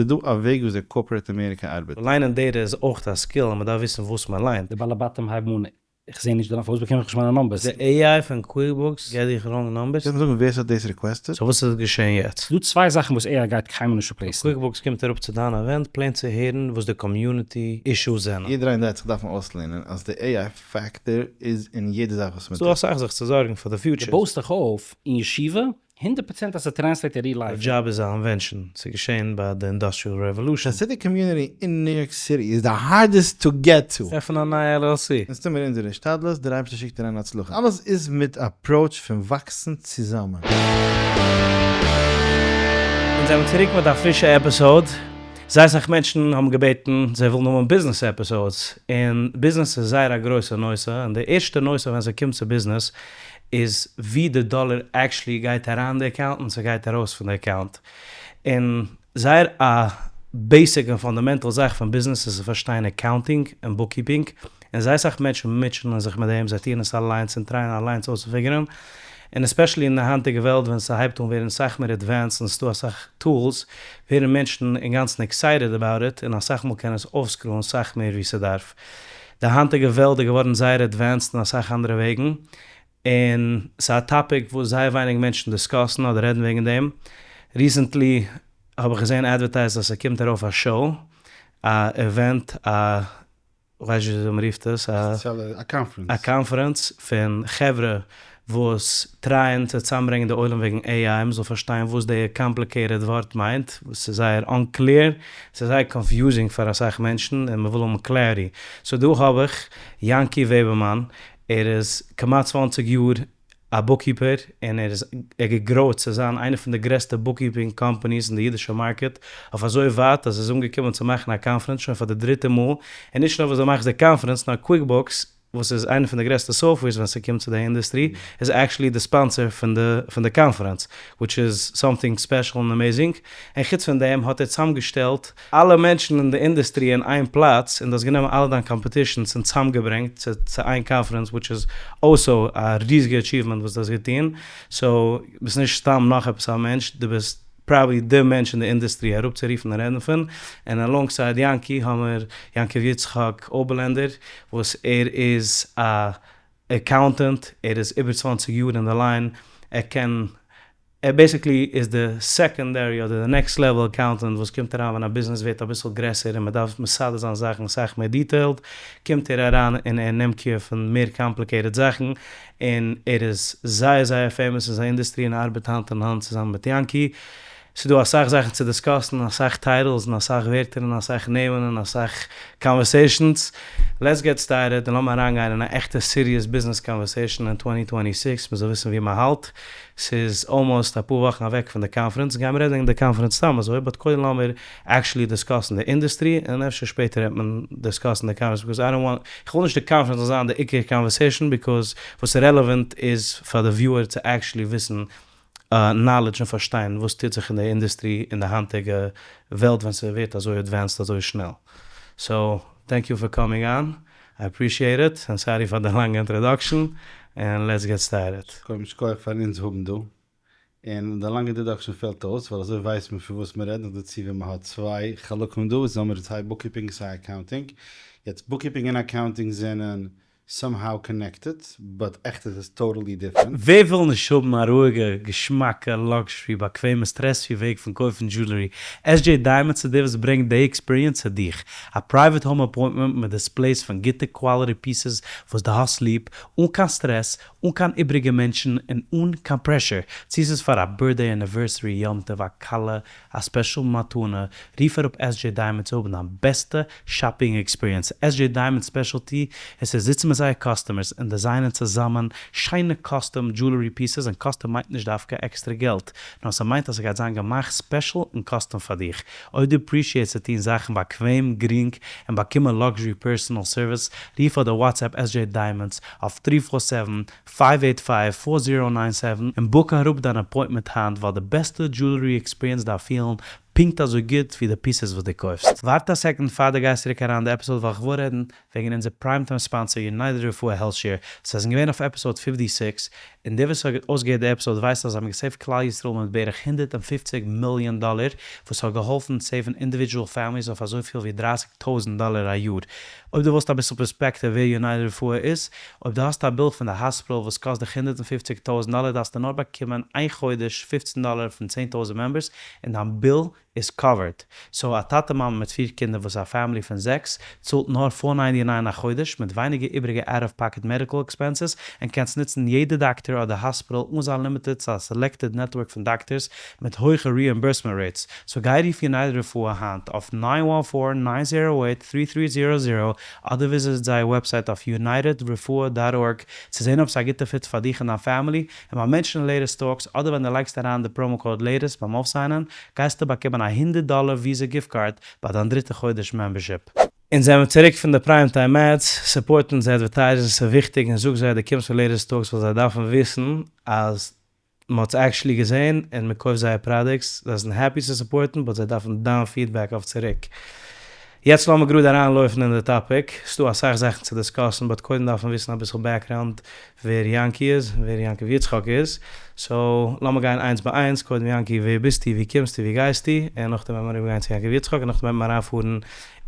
ס'דא א וועג וויאזוי corporate אמעריקע ארבעט. ליינען data איז אויך א skill און מ'דארף וויסן וואס מ'ליינט. די בעלי בתים הייבן אן, איך זעה נישט די, פארוואס באקום איך נישט מיינע numbers? די AI פון QuickBooks געט דיך wrong numbers? קענסט מיר זאגן ווער ס'האט דאס requested? so וואס איז געשען יעצט? ס'דא צוויי זאכן וואס AI גייט קיינמאל נישט replace ן. QuickBooks קומט אראפ צו דיין event plain צו הערן וואס די community issues זענען. יעדער איינער גייט זיך דארפן אויסלערנען אז די AI factor איז אין יעדע זאך וואס ס'דא מ'טוט. אסאך זיך צו זארגן פאר די future. דו בויסט דיך אויף אין ישיבה, 100% אז ס' translate אין real life. די דזשאב איז א invention, ס'איז געשען ביי די industrial revolution. Hasidic community אין ניו יארק סיטי איז די hardest to get to. עפן א נייע LLC. אונז טוהן מיר אונזערע השתדלות, דער אייבערשטער שיקט אריין הצלחה. אלעס איז מיט approach פון וואקסן צוזאמען. אונז זעמיר צוריק מיט א פרישע episode. זייער סאך מענטשן האבן געבעטן זיי ווילן האבן ביזנעס episodes, און ביזנעס איז זייער א גרויסע נושא, און די ערשטע נושא ווען ס'קומט צו ביזנעס איז ווי די דאלער actually גייט אריין אין די account און ס'גייט ארויס פון די account. און זייער א basic און fundamental זאך פון ביזנעס איז צו פארשטיין accounting און bookkeeping, און זייער סאך מענטשן מוטשענען זיך מיט דעם, זיי טוען עס אליינס און try ען אליינס אויסצו figure ן, און especially אין די היינטיגע וועלט ווען ס'הייבט אן ווערן סאך מער advanced און ס'דא אסאך tools, ווערן מענטשן אינגאנצן excited about it, און אסאך מאל קען עס אויף screw ען סאך מער ווי ס'דארף. די היינטיגע וועלט איז געווארן זייער advanced אין אסאך אנדערע וועגן, און ס'איז א topic וואס זייער ווייניג מענטשן discuss ן אדער רעדן וועגן דעם. recently האב איך געזען advertised אז ס'קומט ארויף א show, א event, א כ'ווייס נישט וויאזוי מ'רופט עס, א א קאנפרענס. א קאנפרענס פון חברה וואס try ען צו צוזאמברענגען די עולם וועגן AI, מ'זאל פארשטיין וואס די complicated ווארט מיינט, וואס איז זייער unclear, ס'איז זייער confusing פאר אסאך מענטשן און מ'וויל האבן clarity. so דא האב איך יענקי וועבערמאן, ער איז כמעט 20 יאר א bookkeeper און ער איז ער גע grow ט צו זיין איינע פון די גרעסטע bookkeeping companies אין די אידישע market, אויף אזוי ווייט אז ער איז אנגעקומען צו מאכן א קאנפרענץ שוין פאר די דריטע מאל, און נישט נאר וואס ער מאכט די קאנפרענץ נאר QuickBooks וואס איז איינע פון די גרעסטע softwares ווען ס'קומט צו די אינדוסטרי איז actually די sponsor פון די פון די קאנפרענץ, which איז something special און amazing, און חוץ פון דעם האט ער צוזאמגעשטעלט אלע מענטשן אין די אינדוסטרי אין איין פלאץ, און דו האסט גענומען אלע דיין competitions און צוזאמגעברענגט צו צו איין קאנפרענץ which איז also א ריזיגע achievement וואס דו האסט געטון, so ביסט נישט סתם נאך עפעס א מענטש, דו ביסט probably די מענטש אין די אינדוסטרי אראפצורופן און רעדן פון, און alongside יענקי האמיר יעקב יצחק אויבערלענדער וואס ער איז א accountant, ער איז איבער 20 יאר אין די line, ער קען, ער basically איז די secondary אדער די next level accountant וואס קומט אריין ווען א ביזנעס ווערט אביסל גרעסער און מען דארף מסדר זיין זאכן סאך מער detailed, קומט ער אריין און ער נעמט care פון מער complicated זאכן, און ער איז זייער זייער famous אין זיין אינדוסטרי און ארבעט האנט אין האנט צוזאמען מיט יענקי. ס'איז דא אסאך זאכן צו discuss ן, אסאך titles און אסאך ווערטער און אסאך נעמען און אסאך conversations. Let's get started און לאמיר אריינגיין אין א עכטע serious ביזנעס conversation אין 2026, מ'זאל וויסן ווי מ'האלט. ס'איז almost אפאר וואכן אוועק פון די קאנפרענץ, גיימיר רעדן וועגן די קאנפרענץ סתם אזוי, but קודם לאמיר actually discuss ן די אינדוסטרי, און אפשר שפעטער וועט מען discuss ן די קאנפרענץ, because I don't want, איך וויל נישט די קאנפרענץ זאל זיין די עיקר conversation, because וואס איז relevant איז פאר די viewer צו actually וויסן knowledge און פארשטיין וואס טוט זיך אין די אינדוסטרי אין די היינטיגע וועלט ווען ס'ווערט אזוי advanced אזוי שנעל. So, thank you for coming on, I appreciate it, און sorry פאר די לאנגע introduction, און let's get started. קודם שכוח פארן אונז האבן דא, און די לאנגע introduction פעלט אויס, ווייל אזוי ווייסט מען פון וואס מען רעדט, נאכדערצו ווען מען האט צוויי חלקים דא, איז האמיר סיי bookkeeping סיי accounting, יעצט bookkeeping און accounting זענען somehow connected, but עכט איז עס totally different. ווער וויל נישט האבן א רואיגע, געשמאקע, luxury, באקוועמע, stress-free וועג פון קויפן jewelry? SJ Diamonds איז דער וואס ברענגט די experience צו דיך. א private home appointment מיט displays פון גוטע quality pieces וואס דו האסט ליב, אן קיין סטרעס, אן קיין איבריגע מענטשן און אן קיין pressure. צו ס'איז פאר א birthday, anniversary, יום טוב, א כלה, א special מתנה, רוף אראפ SJ Diamonds צו האבן דיין בעסטע shopping experience. SJ Diamonds specialty איז צו זיצן מיט זייער customers און design ען צוזאמען שיינע custom jewelry pieces, און custom מיינט נישט דווקא עקסטערע געלט, נאר ס'מיינט אז ס'גייט זיין געמאכט special און custom פאר דיך. אויב דו appreciate סט צו טון זאכן באקוועם, גרינג, און באקומען luxury personal service, רוף אדער WhatsApp SJ Diamonds אויף 347 585 4097 און book אראפ דיין appointment היינט ווייל די בעסטע jewelry experience דארף פילן פונקט אזוי גוט ווי די pieces וואס דו קויפסט. ווארט א second פאר דו גייסט צוריק אריין אין די episode ווייל כ'וויל רעדן וועגן אונזער prime time sponsor United Refuah HealthShare, זיי זענען געווען אויף episode 56, און דער וואס האט אויסגעהערט די episode ווייסט אז זיי האבן גע save ט כלל ישראל מיט בערך 150 מיליאן דאלער, וואס האט געהאלפן save ן individual families אויף אזויפיל ווי 30,000 דאלער א יאר. אויב דו ווילסט אביסל perspective ווער United Refuah איז, אויב דו האסט א bill פון די האספיטאל וואס קאסט דיך 150,000 דאלער דארפסטו נאר באקומען איין חודש 15 דאלער פון 10,000 members און דיין bill איז covered. So א טאטע מאמע מיט פיר קינדער וואס א family פון זעקס צאלט נאר 4.99 א חודש מיט ווייניגער איבעריגע out of pocket medical expenses און קענסט נוצן יעדע דאקטער אדער האספיטאל אן זיין limited צו א selected network פון דאקטערס מיט הויכע reimbursement rates. So גיי רוף United Refuah היינט אויף 914-908-3300 אדער visit זייער website אויף unitedrefuah.org צו זען אויב ס'איז א גוטע fit פאר דיך און דיין family. און ביים mention Latest Talks אדער ווען דו לייגסט אריין די promo code Latest ביים אויפ sign ען, גייסטו באקומען א 100 דאלער Visa gift card ביי דיין דריטע חודש membership. אונז זעמיר צוריק פון די prime time ads, support אונז advertisers, ס'איז וויכטיג און זאג זיי דו קומסט פון Latest Talks ווייל זיי דארפן וויסן אז מ'האט עס actually געזען און מ'קויפט זייער products, זיי זענען happy צו support ן but זיי דארפן דיין feedback אויף צוריק. יעצט לאמיר גראד אריינלויפן אין די topic, ס'דא אסאך זאכן צו discuss ן but קודם דארף מען וויסן אביסל background ווער יענקי איז און ווער יעקב יצחק איז, so לאמיר גיין איינס ביי איינס, קודם יענקי ווער ביסטו, ווי קומסטו, ווי גייסטו, און נאכדעם וועט מען אריבערגיין צו יעקב יצחק און נאכדעם וועט מען אריינפארן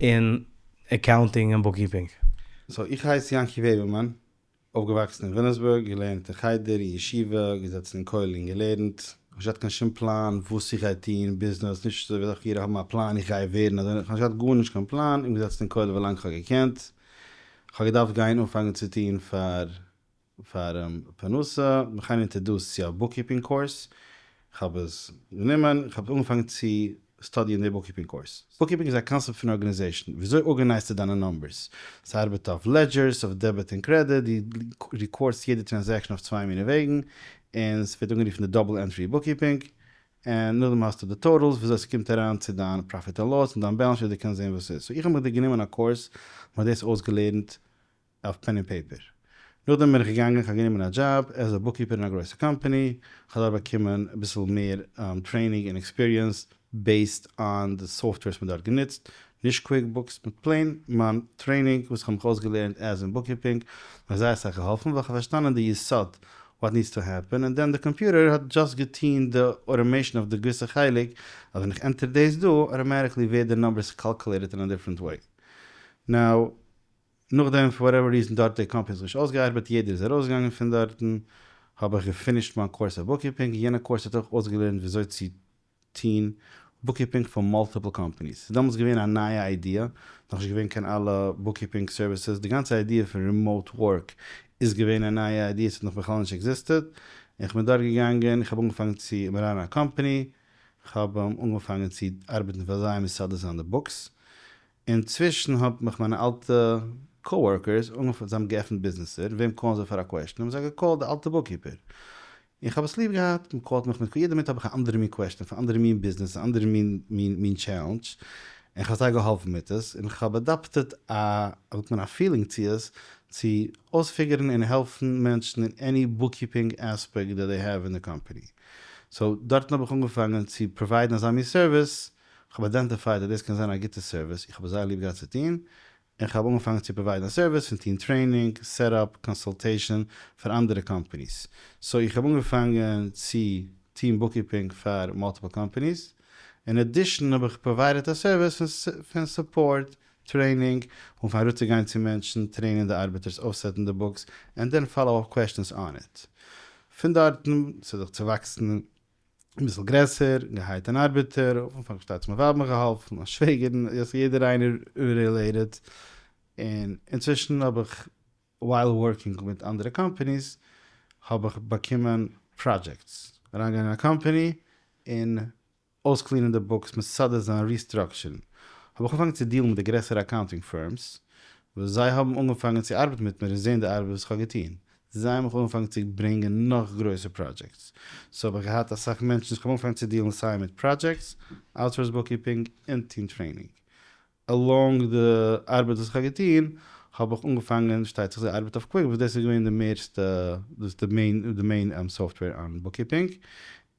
אין accounting און bookkeeping. So איך הייס יענקי וועבערמאן, אויפגעוואקסן אין וויליאמסבורג, געלערנט אין חדר, אין ישיבה, געזעצן אין כולל און געלערנט. כ'האב נישט געהאט קיין שום פלאן וואס איך גיי טון, ביזנעס, נישט אזוי ווי אסאך אירע האבן א פלאן איך גיי ווערן אזוי, כ'האב נישט געהאט גארנישט קיין פלאן, איך בין געזעצן אין כולל ווילאנג כ'האב געקענט, כ'האב געדארפט גיין אנפאנגען צו טון פאר פאר פרנסה, מיך איינער introduced צו א bookkeeping course, כ'האב עס גענומען, כ'האב אנגעפאנגען צו study ען די bookkeeping course. Bookkeeping איז א קאנסעפט פון organization, וויאזוי organize סטו דיינע numbers? ס'ארבעט אויף ledgers, אויף debit און קרעדיט, דו record סט יעדע transaction אויף צוויי מיני וועגן, און ס'ווערט אנגערופן די double entry bookkeeping, און נאכדעם האסטו די totals וויאזוי ס'קומט אריין צו דיין profit and loss און דיין balance sheet, דו קענסט זען וואס ס'איז. So איך האב מיך גענומען א course, מ'האט דאס אויסגעלערנט אויף pen און paper. נאכדעם בין איך געגאנגען, איך האב גענומען א job as a bookkeeper אין א גרויסע קאמפאני, איך האב דארט באקומען אביסל מער training און experience based on די softwares מען דארט גענוצט, נישט QuickBooks, מיט plain מיין training וואס איך האב מיך אויסגעלערנט as אין bookkeeping, מיר זייער אסאך געהאלפן ווייל איך האב פארשטאנען די יסוד what needs to happen, און then די קאמפיוטער האט just געטון די automation אויף די געוויסע חלק, אז ווען איך enter דאס דא, automatically ווערט די numbers calculated אין א different way. Now, נאכדעם for whatever reason דארט די קאמפאני האט זיך נישט אויסגעארבעט יעדער איז ארויסגעגאנגען פון דארטן, האב איך גע finish ט מיין course אויף bookkeeping, יענע course האט אויך אויסגעלערנט וויאזוי צו טון bookkeeping פאר multiple companies, ס'איז דעמאלטס געווען א נייע idea, נאכנישט געווען קיין אלע bookkeeping services, די גאנצע idea פון remote work איז געווען א נייע idea, ס'האט נאך בכלל נישט existed, און כ'בין דארט געגאנגען, איך האב אנגעפאנגען צו, איך בין אריין אין א קאמפאני, כ'האב אנגעפאנגען צו ארבעטן פאר זיי מסדר זיין די books, אינצווישן האט מיך מיינע אלטע coworkers אנגעפאנגען, זיי האבן געעפנט ביזנעסער, וועם call ן זיי פאר א question, האבן זיי גע call ט די אלטע bookkeeper. איך האב עס ליב געהאט, מען call ט מיך מיט, יעדע מינוט האב איך א אנדערע מין question, פאר אנדערע מין ביזנעס, א אנדערע מין מין מין challenge, און כ'האב זיי געהאלפן מיט עס, און כ'האב adapted א, ווי זאגט מען, א feeling צו עס, צו אויספיגערן און העלפן מענטשן אין any bookkeeping aspect that they have אין די קאמפאני. So דארטן האב איך אנגעפאנגען צו provide ן אזא מין סערוויס, כ'האב identified אז דאס קען זיין א גוטע סערוויס, איך האב עס זייער ליב געהאט צו טון, און כ'האב אנגעפאנגען צו provide ן א סערוויס פון טון training, setup, consultation פאר אנדערע companies. So איך האב אנגעפאנגען צו טון bookkeeping פאר multiple companies. אין addition האב איך provided א סערוויס פון support, training, און פון ארויסצוגיין צו מענטשן, train ען די ארבעטערס, אויפ set ן די books, and then follow up questions on it. פון דארטן ס'איז זיך צואוואקסן אביסל גרעסער, גע hire ט אן ארבעטער, אויפן אנפאנג שטייט מיין ווייב מיך געהאלפן, מיין שוועגערין, יעצט יעדער איינער related, און אינצווישן האב איך while working מיט אנדערע companies האב איך באקומען projects, אריינגיין אין א קאמפאני און אויס clean ען די books, מסדר זיין, restructure ן, האב איך אנגעפאנגען צו deal ן מיט די גרעסערע accounting firms, וואס זיי האבן אנגעפאנגען צו ארבעטן מיט מיר און זען די ארבעט וואס איך האב געטון, זיי האבן מיך אנגעפאנגען צו ברענגען נאך גרויסע projects, so האב איך געהאט אסאך מענטשן, איך האב אנגעפאנגען צו deal ן סיי מיט projects, outsource bookkeeping, און טון training. Along די ארבעט וואס איך האב געטון, האב איך אנגעפאנגען שטייט זיך צו ארבעטן אויף QuickBooks, דאס איז געווען די מערסטע, דאס איז די main, די main software on bookkeeping.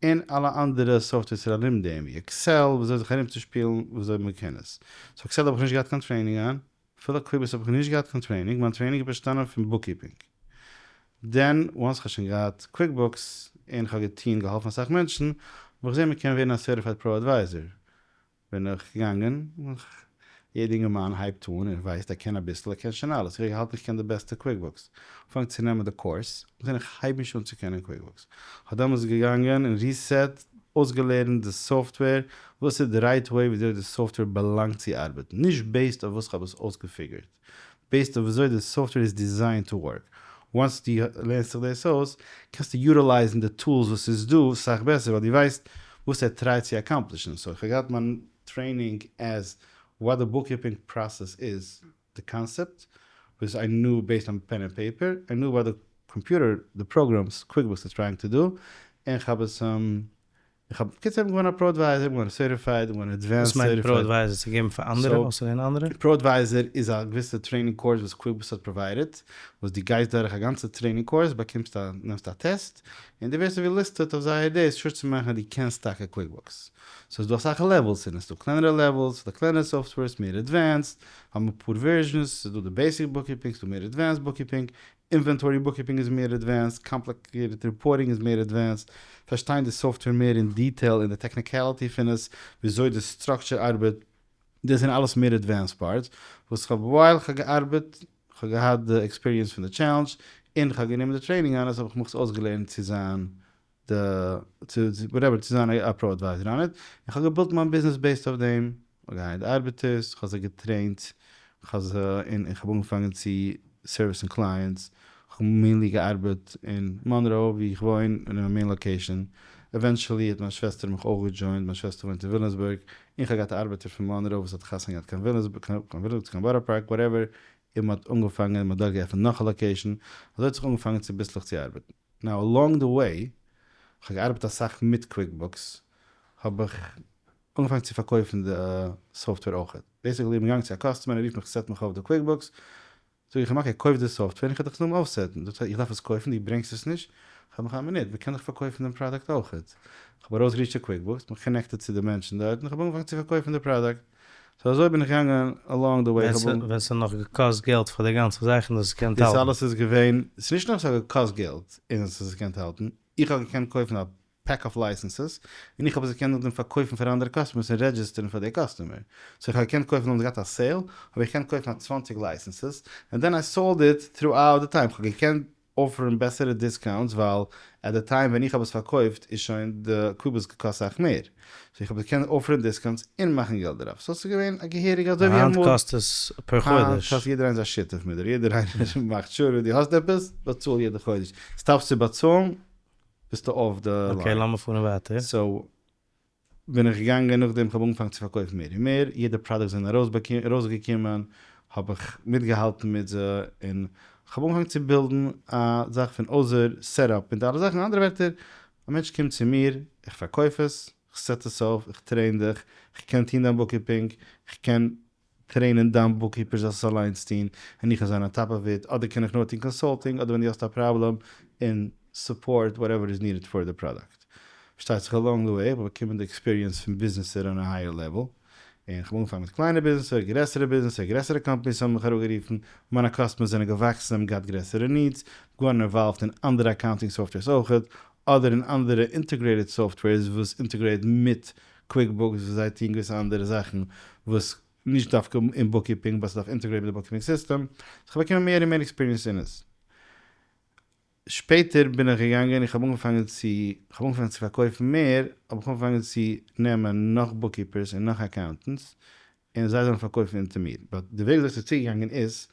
און אלע אנדערע softwares ארום דעם, ווי Excel, וויאזוי זיך ארומצושפילן, וויאזוי מען קען עס. So Excel האב איך נישט געהאט קיין training אן, אפילו QuickBooks האב איך נישט געהאט קיין training, מיין training איז באשטאנען פון bookkeeping. Then, once איך האב שוין געהאט QuickBooks, און איך האב געטון, געהאלפן אסאך מענטשן, האב איך געזען מען קען ווערן א certified pro advisor. בין איך געגאנגען, יעדע אינגערמאן הייבט אן און ווייסט ער קען אביסל, ער קען שוין אלעס, איך האב געהאלטן איך קען די בעסטע QuickBooks. אנגעפאנגען צו נעמען די course, געזען איך הייב נישט אן צו קענען QuickBooks. כ'האב דעמאלטס געגאנגען און reset, אויסגעלערנט די software, וואס איז די right way וויאזוי די software באלאנגט צו ארבעטן, נישט based אויף וואס כ'האב עס אויסגעפיגערט, based אויף וויאזוי די software איז designed to work. Once דו לערנסט זיך דאס אויס, קענסטו utilize ן די tools וואס איז דא סאך בעסער, ווייל דו ווייסט וואס ער try ט צו accomplish ן. So איך האב געהאט מיין training as what the bookkeeping process איז, די קאנסעפט, וואס I knew based on pen and paper, I knew what the computer, די programs, QuickBooks is trying to do, און כ'האב עס, איך האב, קיצור, איך בין געווארן א pro advisor, איך בין געווארן certified, איך בין געווארן advanced וואס מיינט certified. Pro advisor? צו געבן פאר אנדערע? אויסלערנען אנדערע? Pro advisor איז א געוויסע training course וואס QuickBooks האט provided, וואס דו גייסט דורך א גאנצע training course, באקומסט א, נעמסט א טעסט, און דו ווערסט אזוי ווי listed אויף זייער דאס, sure צו מאכן אז דו קענסט טאקע QuickBooks. So ס'איז דא אסאך levels, און עס איז דא קלענערע levels, די קלענערע softwares, מער advanced, האבן אפאר versions, ס'איז דא די basic bookkeeping, ס'איז דא מער advanced bookkeeping, inventory bookkeeping איז מער advanced, complicated reporting איז מער advanced, פארשטיין די software מער אין detail און די technicality פון עס, וויאזוי די structure ארבעט, דאס זענען אלעס מער advanced parts, וואס כ'האב while כ'האב געארבעט, כ'האב געהאט די experience פון די challenge, און כ'האב גענומען די training אן עס, האב איך מיך עס אויסגעלערנט צו זיין די, צו whatever, צו זיין א pro advisor אן it, און כ'האב געבילט מיין ביזנעס based אויף דעם, כ'האב געהייערט ארבעטערס, כ'האב זיי געטרעינט, כ'האב זיי, און איך האב אנגעפאנגען צו service ן clients, כ'האב mainly געארבעט אין מאנרא ווי איך וואוין, אין מיין main location, eventually האט מיין שוועסטער מיך אויך געדזשוינט, מיין שוועסטער וואוינט אין וויליאמסבורג, און כ'האב געהאט א ארבעטער פון מאנרא וואס האט חתונה געהאט קיין וויליאמסבורג, קיין וויליאמסבורג, קיין בארא פארק, whatever, און מ'האט אנגעפאנגען, מ'האט דארט געעפנט נאך א location, אזוי האט זיך אנגעפאנגען צוביסלעך צו ארבעטן. Now along the way, כ'האב געארבעט אסאך מיט QuickBooks, האב איך אנגעפאנגען צו פארקויפן די software אויכעט. Basically איך בין געגאנגען צו א customer, ער רופט מיך set מיך אויף די QuickBooks, זאג איך אים okay קויף די software און איך וועל דיך עס נאכדעם אויפסעטן, זאגט ער איך דארף עס קויפן דו ברענגסט עס נישט, כ'האב מיך א מינוט, מ'קען דאך פארקויפן דעם פראדוקט אויכעט. כ'האב ארויסגעריטשט די QuickBooks, מיך connected צו די מענטשן דארט און כ'האב אנגעפאנגען צו פארקויפן די פראדוקט. So אזוי בין איך געגאנגען along the way. ווען ס'האט נאך געקאסט געלט פאר די גאנצע זאך און דאס געקענט האלטן. דאס אלעס איז געווען, ס'איז נישט נאר ס'האט געקאסט געלט און עס האט געקענט האלטן, איך האב געקענט קויפן א pack of licenses און איך האב עס געקענט נאכדעם פארקויפן פאר אנדערע customers און רעדזשיסטערן פאר די customer. So איך האב געקענט קויפן, האבן זיי געהאט א sale, האב איך געקענט קויפן א 20 licenses, and then I sold it throughout the time, כ'האב געקענט אפערן בעסערע discounts ווייל at the time ווען איך האב עס פארקויפט איז שוין די QuickBooks געקאסט סאך מער, so איך האב געקענט אפערן discounts און מאכן געלט דערויף, so ס'איז געווען א געהעריגע אזוי ווי אמאל. היינט קאסט עס פער חודש. היינט קאסט יעדער איינס א שותף מיט דיר, יעדער איינער מאכט sure ווען דו האסט עפעס, באצאל יעדע חודש, stop סט צו באצאלן ביסטו off the line. Okay לאמיר פארן ווייטער. So בין איך געגאנגען נאכדעם כ'האב אנגעפאנגען צו פארקויפן מער און מער, יעדע פראדוקט זענען ארויסגעקומען האב איך מיטגעהאלטן מיט זיי, און כ'האב אנגעפאנגען צו בילדן א זאך פון אויסער setup מיט אלע זאכן, אנדערע ווערטער, א מענטש קומט צו מיר, איך פארקויף עס, כ'סעט עס אויף, איך train דיך, כ'קען טון דיין bookkeeping, כ'קען טרעינען דיין bookkeeper זאל עס אליינס טון, און איך וועל זיין on top of it, אדער קען איך נאר טון consulting, אדער ווען דו האסט א פראבלעם, און support whatever is needed for the product. פארשטייט זיך along the way האב איך באקומען די experience פון ביזנעסער on a higher level, און כ'האב אנגעפאנגען מיט קליינע ביזנעסער, גרעסערע ביזנעסער, גרעסערע companies האבן מיך אראפגערופן, מיינע customers זענען געוואקסן, האבן געהאט גרעסערע needs, געווארן involved אין אנדערע accounting softwares אויכעט, אדער אין אנדערע integrated softwares וואס integrate מיט QuickBooks וואס זיי טוען געוויסע אנדערע זאכן וואס נישט דווקא אין bookkeeping but ס'דארף integrate מיט די bookkeeping system, so כ'האב באקומען מער און מער experience אין עס. שפעטער בין איך געגאנגען איך האב אנגעפאנגען צו כ'האב אנגעפאנגען צו פארקויפן מער, האב איך אנגעפאנגען צו נעמען נאך bookkeepers און נאך accountants און זיי זאלן פארקויפן אונטער מיר, but די וועג וויאזוי ס'איז צוגעגאנגען איז,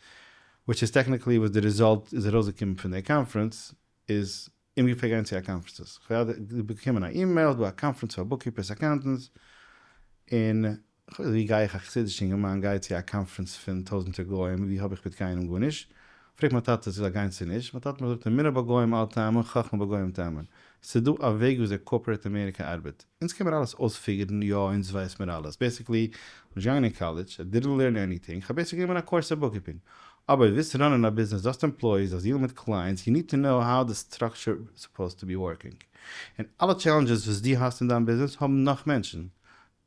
which is technically וואס די result איז ארויסגעקומען פון די קאנפרענס, איז אומגעפער גיין צו א conferences, כ'האב באקומען א אימעיל, דא א קאנפרענס פאר bookkeepers accountants, און ווי גיי איך א חסידישע אינגערמאן גיי צו א קאנפרענס פון טויזענטער גוים ווי האב איך מיט קיינעם גארנישט, פרעגט מיין טאטע צו זאל גיין צו נישט, מיין טאטע האט מיר געזאגט אמונה בגוים אל תאמין חכמה בגוים תאמין, ס'איז דא א וועג וויאזוי corporate אמעריקע ארבעט, אונז קען מיר אלעס אויספיגערן, יא אונז ווייס מיר אלעס, basically כ'בין נישט געגאנגען אין קאלעדזש, I didn't learn anything, כ'האב basically גענומען א course אין bookkeeping. אבער ווילסט run ען א ביזנעס, דו האסט employees, דו האסט deal ן מיט clients, you need to know how the structure supposed to be working. און אלע challenges וואס דו האסט אין דיין ביזנעס האבן נאך מענטשן.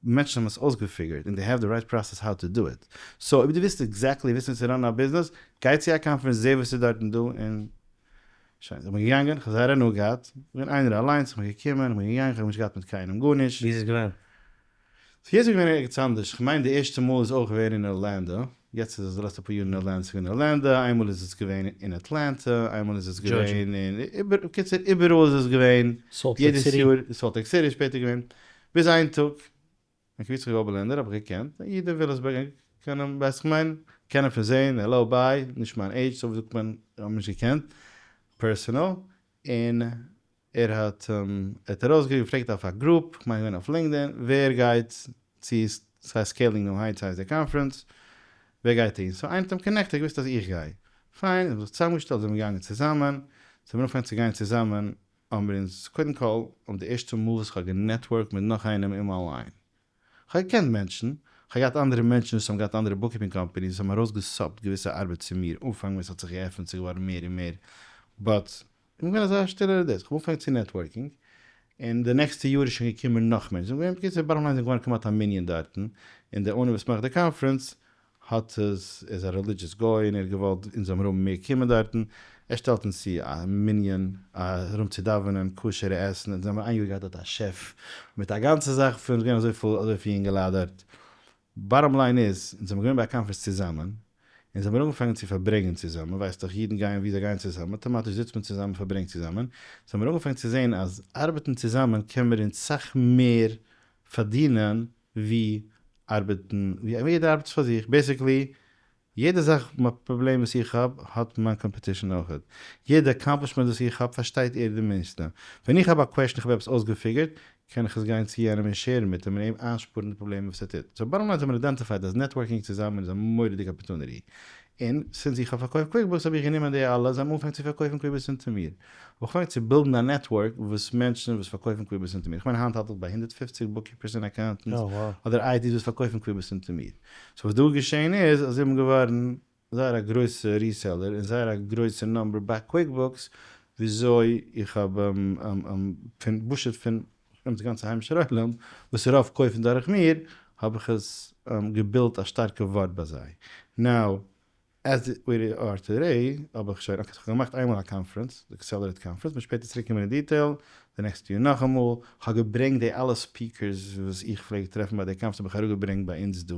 מענטשן האבן עס אויסגע figure ט און they have the right process how to do it. So אויב דו ווילסט exactly וויסן צו run ען א ביזנעס, גיי צו א קאנפערענס, זע וואס איז דארטן דא און שוין. איך בין געגאנגען, איך האב זייער הנאה געהאט, איך בין איינער אליינס, איך בין געקומען, איך בין געגאנגען, איך האב נישט געהאט מיט קיינעם גארנישט. ווי איז עס געווען? So יעצט איז געווען ערגעץ אנדערש, כ'מיין די ערשטע מאל איז אויך געווען אין ארלענדא, יעצט איז עס די לעצטע פאר יאר אין ארלענדא, ס'איז געווען אין ארלענדא, איינמאל איז עס געווען אין אטלענטע, איינמאל איז עס געווען אין, איבער, בקיצור איבעראל איז עס געווען, יעדעס יאר, סאלט לעיק סיטי איז שפעטער געווען, ביז איין טאג, אין קרית יואל אבערלענדער האב איך געקענט, א איד אין וויליאמסבורג, קען אים, ווייסט כ'מיין, קען אים פון זעהן, hello bye, נישט מיין עידזש, so ווי זאגט מען, האב נישט געקענט, personal, און ער האט ער האט ארויסגעפרעגט אויף א group, כ'מיין געווען אויף LinkedIn, ווער גייט צו ס'הייסט Scaling New Heights הייסט די קאנפרענס, ווער גייט אהין, so איינער האט אים connected, געוואוסט אז איך גיי, פיין, האבן זיך צוזאמגעשטעלט זענען מיר געגאנגען צוזאמען, זענען מיר אנגעפאנגען צו גיין צוזאמען, האבן מיר אונז קודם כל, האבן די ערשטע מאל וואס כ'האב גע network ט מיט נאך איינעם אין מיין line, כ'האב געקענט מענטשן, כ'האב געהאט אנדערע מענטשן וואס האבן געהאט אנדערע bookkeeping companies וואס האבן ארויסגע sub ט געוויסע ארבעט צו מיר, אנפאנג ווען ס'האט זיך געעפנט ס'איז געווארן מער און מער, but איך בין געווען אזא שטילער דאס, כ'האב אנגעפאנגען צו networking, און די נעקסטע יאר איז שוין געקומען נאך מענטשן, זענען געווען בקיצור bottom line זענען געווארן כמעט א מנין דארטן, און דער owner וואס מאכט די קאנפרענס האט עס, ער איז א religious גוי און ער האט געוואלט אונז זאלן האבן מער קומען דארטן, ער שטעלט אונז צו א מנין, א room צו דאווענען, כשר'ע עסן, אונז האבן איין יאר געהאט דארט א שעף מיט א גאנצע זאך פון, ס'איז געווען אזויפיל אזויפיל יונגעלייט דארט, bottom line איז, אונז זעמיר געווען ביי א קאנפערענס צוזאמען, אונז האמיר אנגעפאנגען צו פארברענגען צוזאמען, ווייסט דאך אידן גייען ווי זיי גייען צוזאמען, אטאמאטיש זיצט מען צוזאמען פארברענגט צוזאמען, אונז האמיר אנגעפאנגען צו זען אז ארבעטן צוזאמען קען מיר אונז סאך מער פארדינען ווי ארבעטן ווי יעדער ארבעט פאר זיך, basically יעדע זאך פראבלעם וואס איך האב האט מיין competition אויכעט, יעדע accomplishment וואס איך האב פארשטייט ער די מערסטע, ווען איך האב א question איך האב עפעס אויסגע figure ט קען איך עס גיין צו יענעם און share ן מיט אים און אים איינשפארן די פראבלעמען וואס ער טוט, so bottom line האט מען identified אז networking צוזאמען איז א מורא'דיגע opportunity, און since איך האב פארקויפט QuickBooks האב איך גענומען די אלע, זיי האבן אנגעפאנגען צו פארקויפן QuickBooks אונטער מיר, האב איך אנגעפאנגען צו build ן א network וואס מענטשן וואס פארקויפן QuickBooks אונטער מיר, איך מיין היינט האלט איך ביי 150 bookkeepers און accountants אדער ITs וואס פארקויפן QuickBooks אונטער מיר. so וואס דא איז געשען איז אז זיי האבן געווארן זייער א גרויסע reseller און זייער א גרויסע number ביי QuickBooks, וויאזוי איך האב פון פשוט פון די גאנצע היימישער עולם וואס רוב קויפן דורך מיר, האב איך עס גע build ט א שטארקע ווארט ביי זיי. Now as we are today האב איך שוין, okay, כ'האב געמאכט איינמאל א קאנפרענס, די Accelerate conference, מ'וועט שפעטער צוריק קומען אין detail, די נעקסטע יאר נאכאמאל, כ'האב געברענגט די אלע speakers וואס איך פלעג טרעפן ביי די קאנפרענס האב איך אראפגעברענגט ביי אונז דא,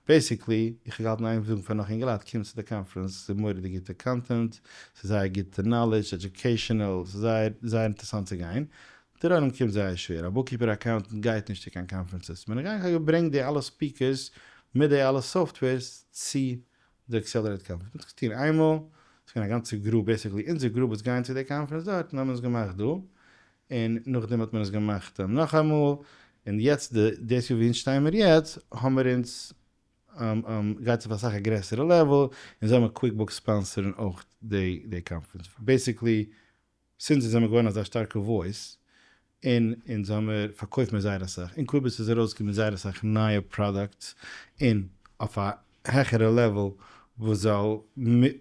basically איך האב געהאלטן איין זאגן פאר נאך אינגעלייט קום צו די קאנפרענס, ס'איז מורא'דיג גוטע content, ס'איז זייער גוטע knowledge, educational, ס'איז זייער זייער אינטערעסאנט צו גיין, דער עולם קומט זייער שווער, א bookkeeper accountant גייט נישט צו קיין conferences, בין איך געגאנגען כ'האב געברענגט די אלע speakers מיט די אלע softwares צו די Accelerate conference, מ'האט עס געטון איינמאל, ס'איז געווען א גאנצע group, basically אונזער group וואס גייען צו די קאנפרענס דארט, האבן עס געמאכט דא, און נאכדעם האט מען עס געמאכט נאכאמאל, און יעצט די דאס יאר ווי אונז שטייען מיר יעצט, האמער אונז גייט עס אויף אסאך א גרעסערע level, און זיי האבן QuickBooks sponsor ן אויך די די קאנפרענס, basically since אונז זעמער געווארן אזא שטארקע voice, און אונז האמער פארקויפט מיר זייער אסאך, און QuickBooks איז ארויסגעקומען מיט זייער אסאך נייע products, און אויף א העכערע level וואס זאל,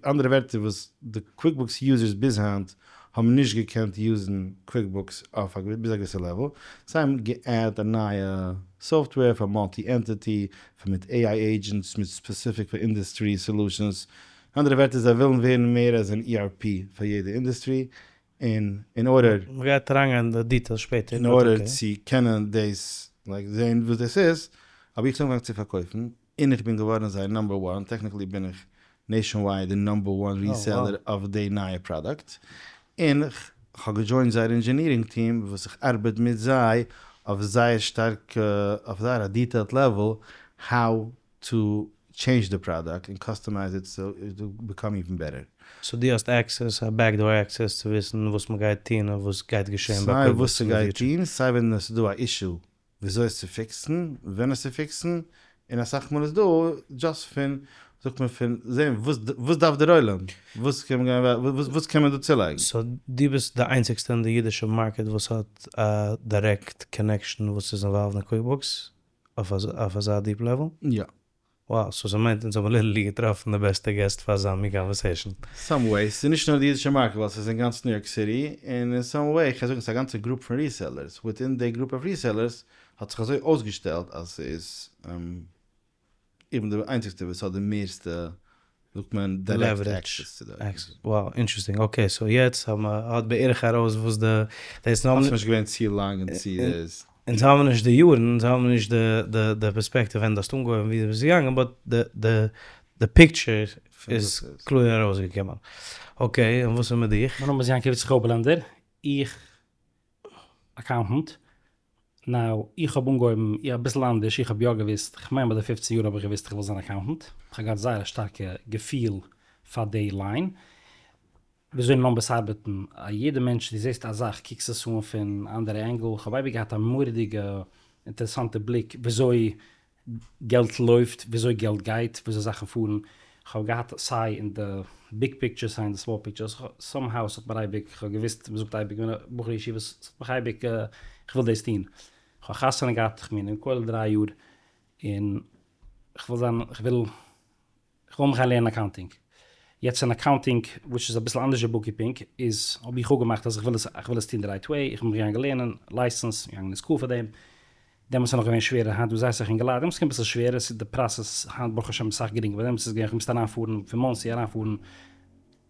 אנדערע ווערטער וואס די QuickBooks users ביז היינט האבן נישט געקענט use ן QuickBooks אויף א ביז א געוויסע level, זיי האבן גע add ט א נייע software פאר multi entity, פאר מיט AI agents, מיט specific פאר industry solutions, אנדערע ווערטער זיי ווילן ווערן מער as an ERP פאר יעדע industry, און אין order. מ'גייט אריינגיין אין די details שפעטער. אין order צו קענען דאס like זעהן וואס דאס איז, האב איך אנגעפאנגען צו פארקויפן, און איך בין געווארן זייער number one, technically בין איך nationwide די number one reseller אויף די נייע פראדוקט, און כ'האב גע join ט זייער engineering team וואס איך ארבעט מיט זיי אויף זייער שטארקע אויף זייער א detailed level how to change די פראדוקט און customize it so it will become even better. So דו האסט access, א backdoor access צו וויסן וואס מ'גייט טון און וואס גייט געשען ביי סיי וואס ס'גייט טון, סיי ווען עס איז דא א issue וויאזוי עס צו fix ן, ווען עס צו fix ן, און אסאך מאל איז דא just פון, זאגט מען פון זען וואס וואס דארף דער עולם, וואס קען מען גיין וואס קען מען דא צולייגן. So דו ביסט די איינציגסטע אין די אידישע market וואס האט א direct connection וואס איז involved אין QuickBooks אויף אזא deep level? יא. Wow, so ס'מיינט אונז האבן literally געטראפן די בעסטע guest פאר אזא מין conversation. Some way, ס'איז נישט נאר די אידישע market, ווייל ס'איז אין גאנץ ניו יארק סיטי, און אין some way, כ'קען זאגן ס'איז א גאנצע group פון resellers, within די group of resellers האט זיך אזוי אויסגעשטעלט אז ס'איז, איך בין די איינציגסטע וואס האט די מערסטע, זאגט מען, direct access צו די. Wow, interesting, okay, so יעצט האבן מיר האט בערך ארויס וואס די, דאס נאר. האסט נישט געווען צו לאנג און צו איז. אונז האבן נישט די יארן, אונז האבן נישט די די די perspective ווען דו האסט אנגעהויבן ווי דו ביסט געגאנגען, but די די די picture איז קלאר ארויסגעקומען. Okay, און וואס איז מיט דיך? מיין נאמען איז יעקב יצחק אויבערלענדער, איך accountant. Now, איך האב אנגעהויבן אביסל אנדערש, איך האב יא געוואוסט, כ'מיין ביי די פופצן יאר האב איך געוואוסט איך וויל זיין accountant, כ'האב געהאט זייער א שטארקע געפיל פאר די line, וויאזוי numbers ארבעטן, א יעדע מענטש דו זעסט א זאך קוקסט עס אן פון אנדערע angle, כ'האב אייביג געהאט א מורא'דיגע אינטערעסאנטע בליק וויאזוי געלט לויפט, וויאזוי געלט גייט, וויאזוי זאכן פארן, כ'האב געהאט סיי אין די big picture סיי אין די small picture, somehow ס'האט מיר אייביג, כ'האב געוואוסט, מ'זאגט אייביג בחורי ישיבות, ס'האט מיך אייביג, כ'וויל דאס טון, כ'האב חתונה געהאט, כ'בין אין כולל דריי יאר, און כ'וויל זיין, כ'וויל. כ'וויל מיך גיין לערנען accounting. יעצט אין accounting, וואס איז אביסל אנדערש ווי bookkeeping, איז האב איך אפגעמאכט אז איך וויל עס איך וויל עס טון די right way, איך בין מיך געגאנגען לערנען, license, געגאנגען אין school פאר דעם. דעמאלטס איז נאך געווען שווערער, היינט דא זייער אסאך אינגעלייט, דעמאלטס איז געווען אביסל שווערער, ס'איז די process היינט ברוך השם אסאך גרינגער, אבער דעמאלטס איז געווען איך מוזט אריינפארן פון מאנסי אריינפארן,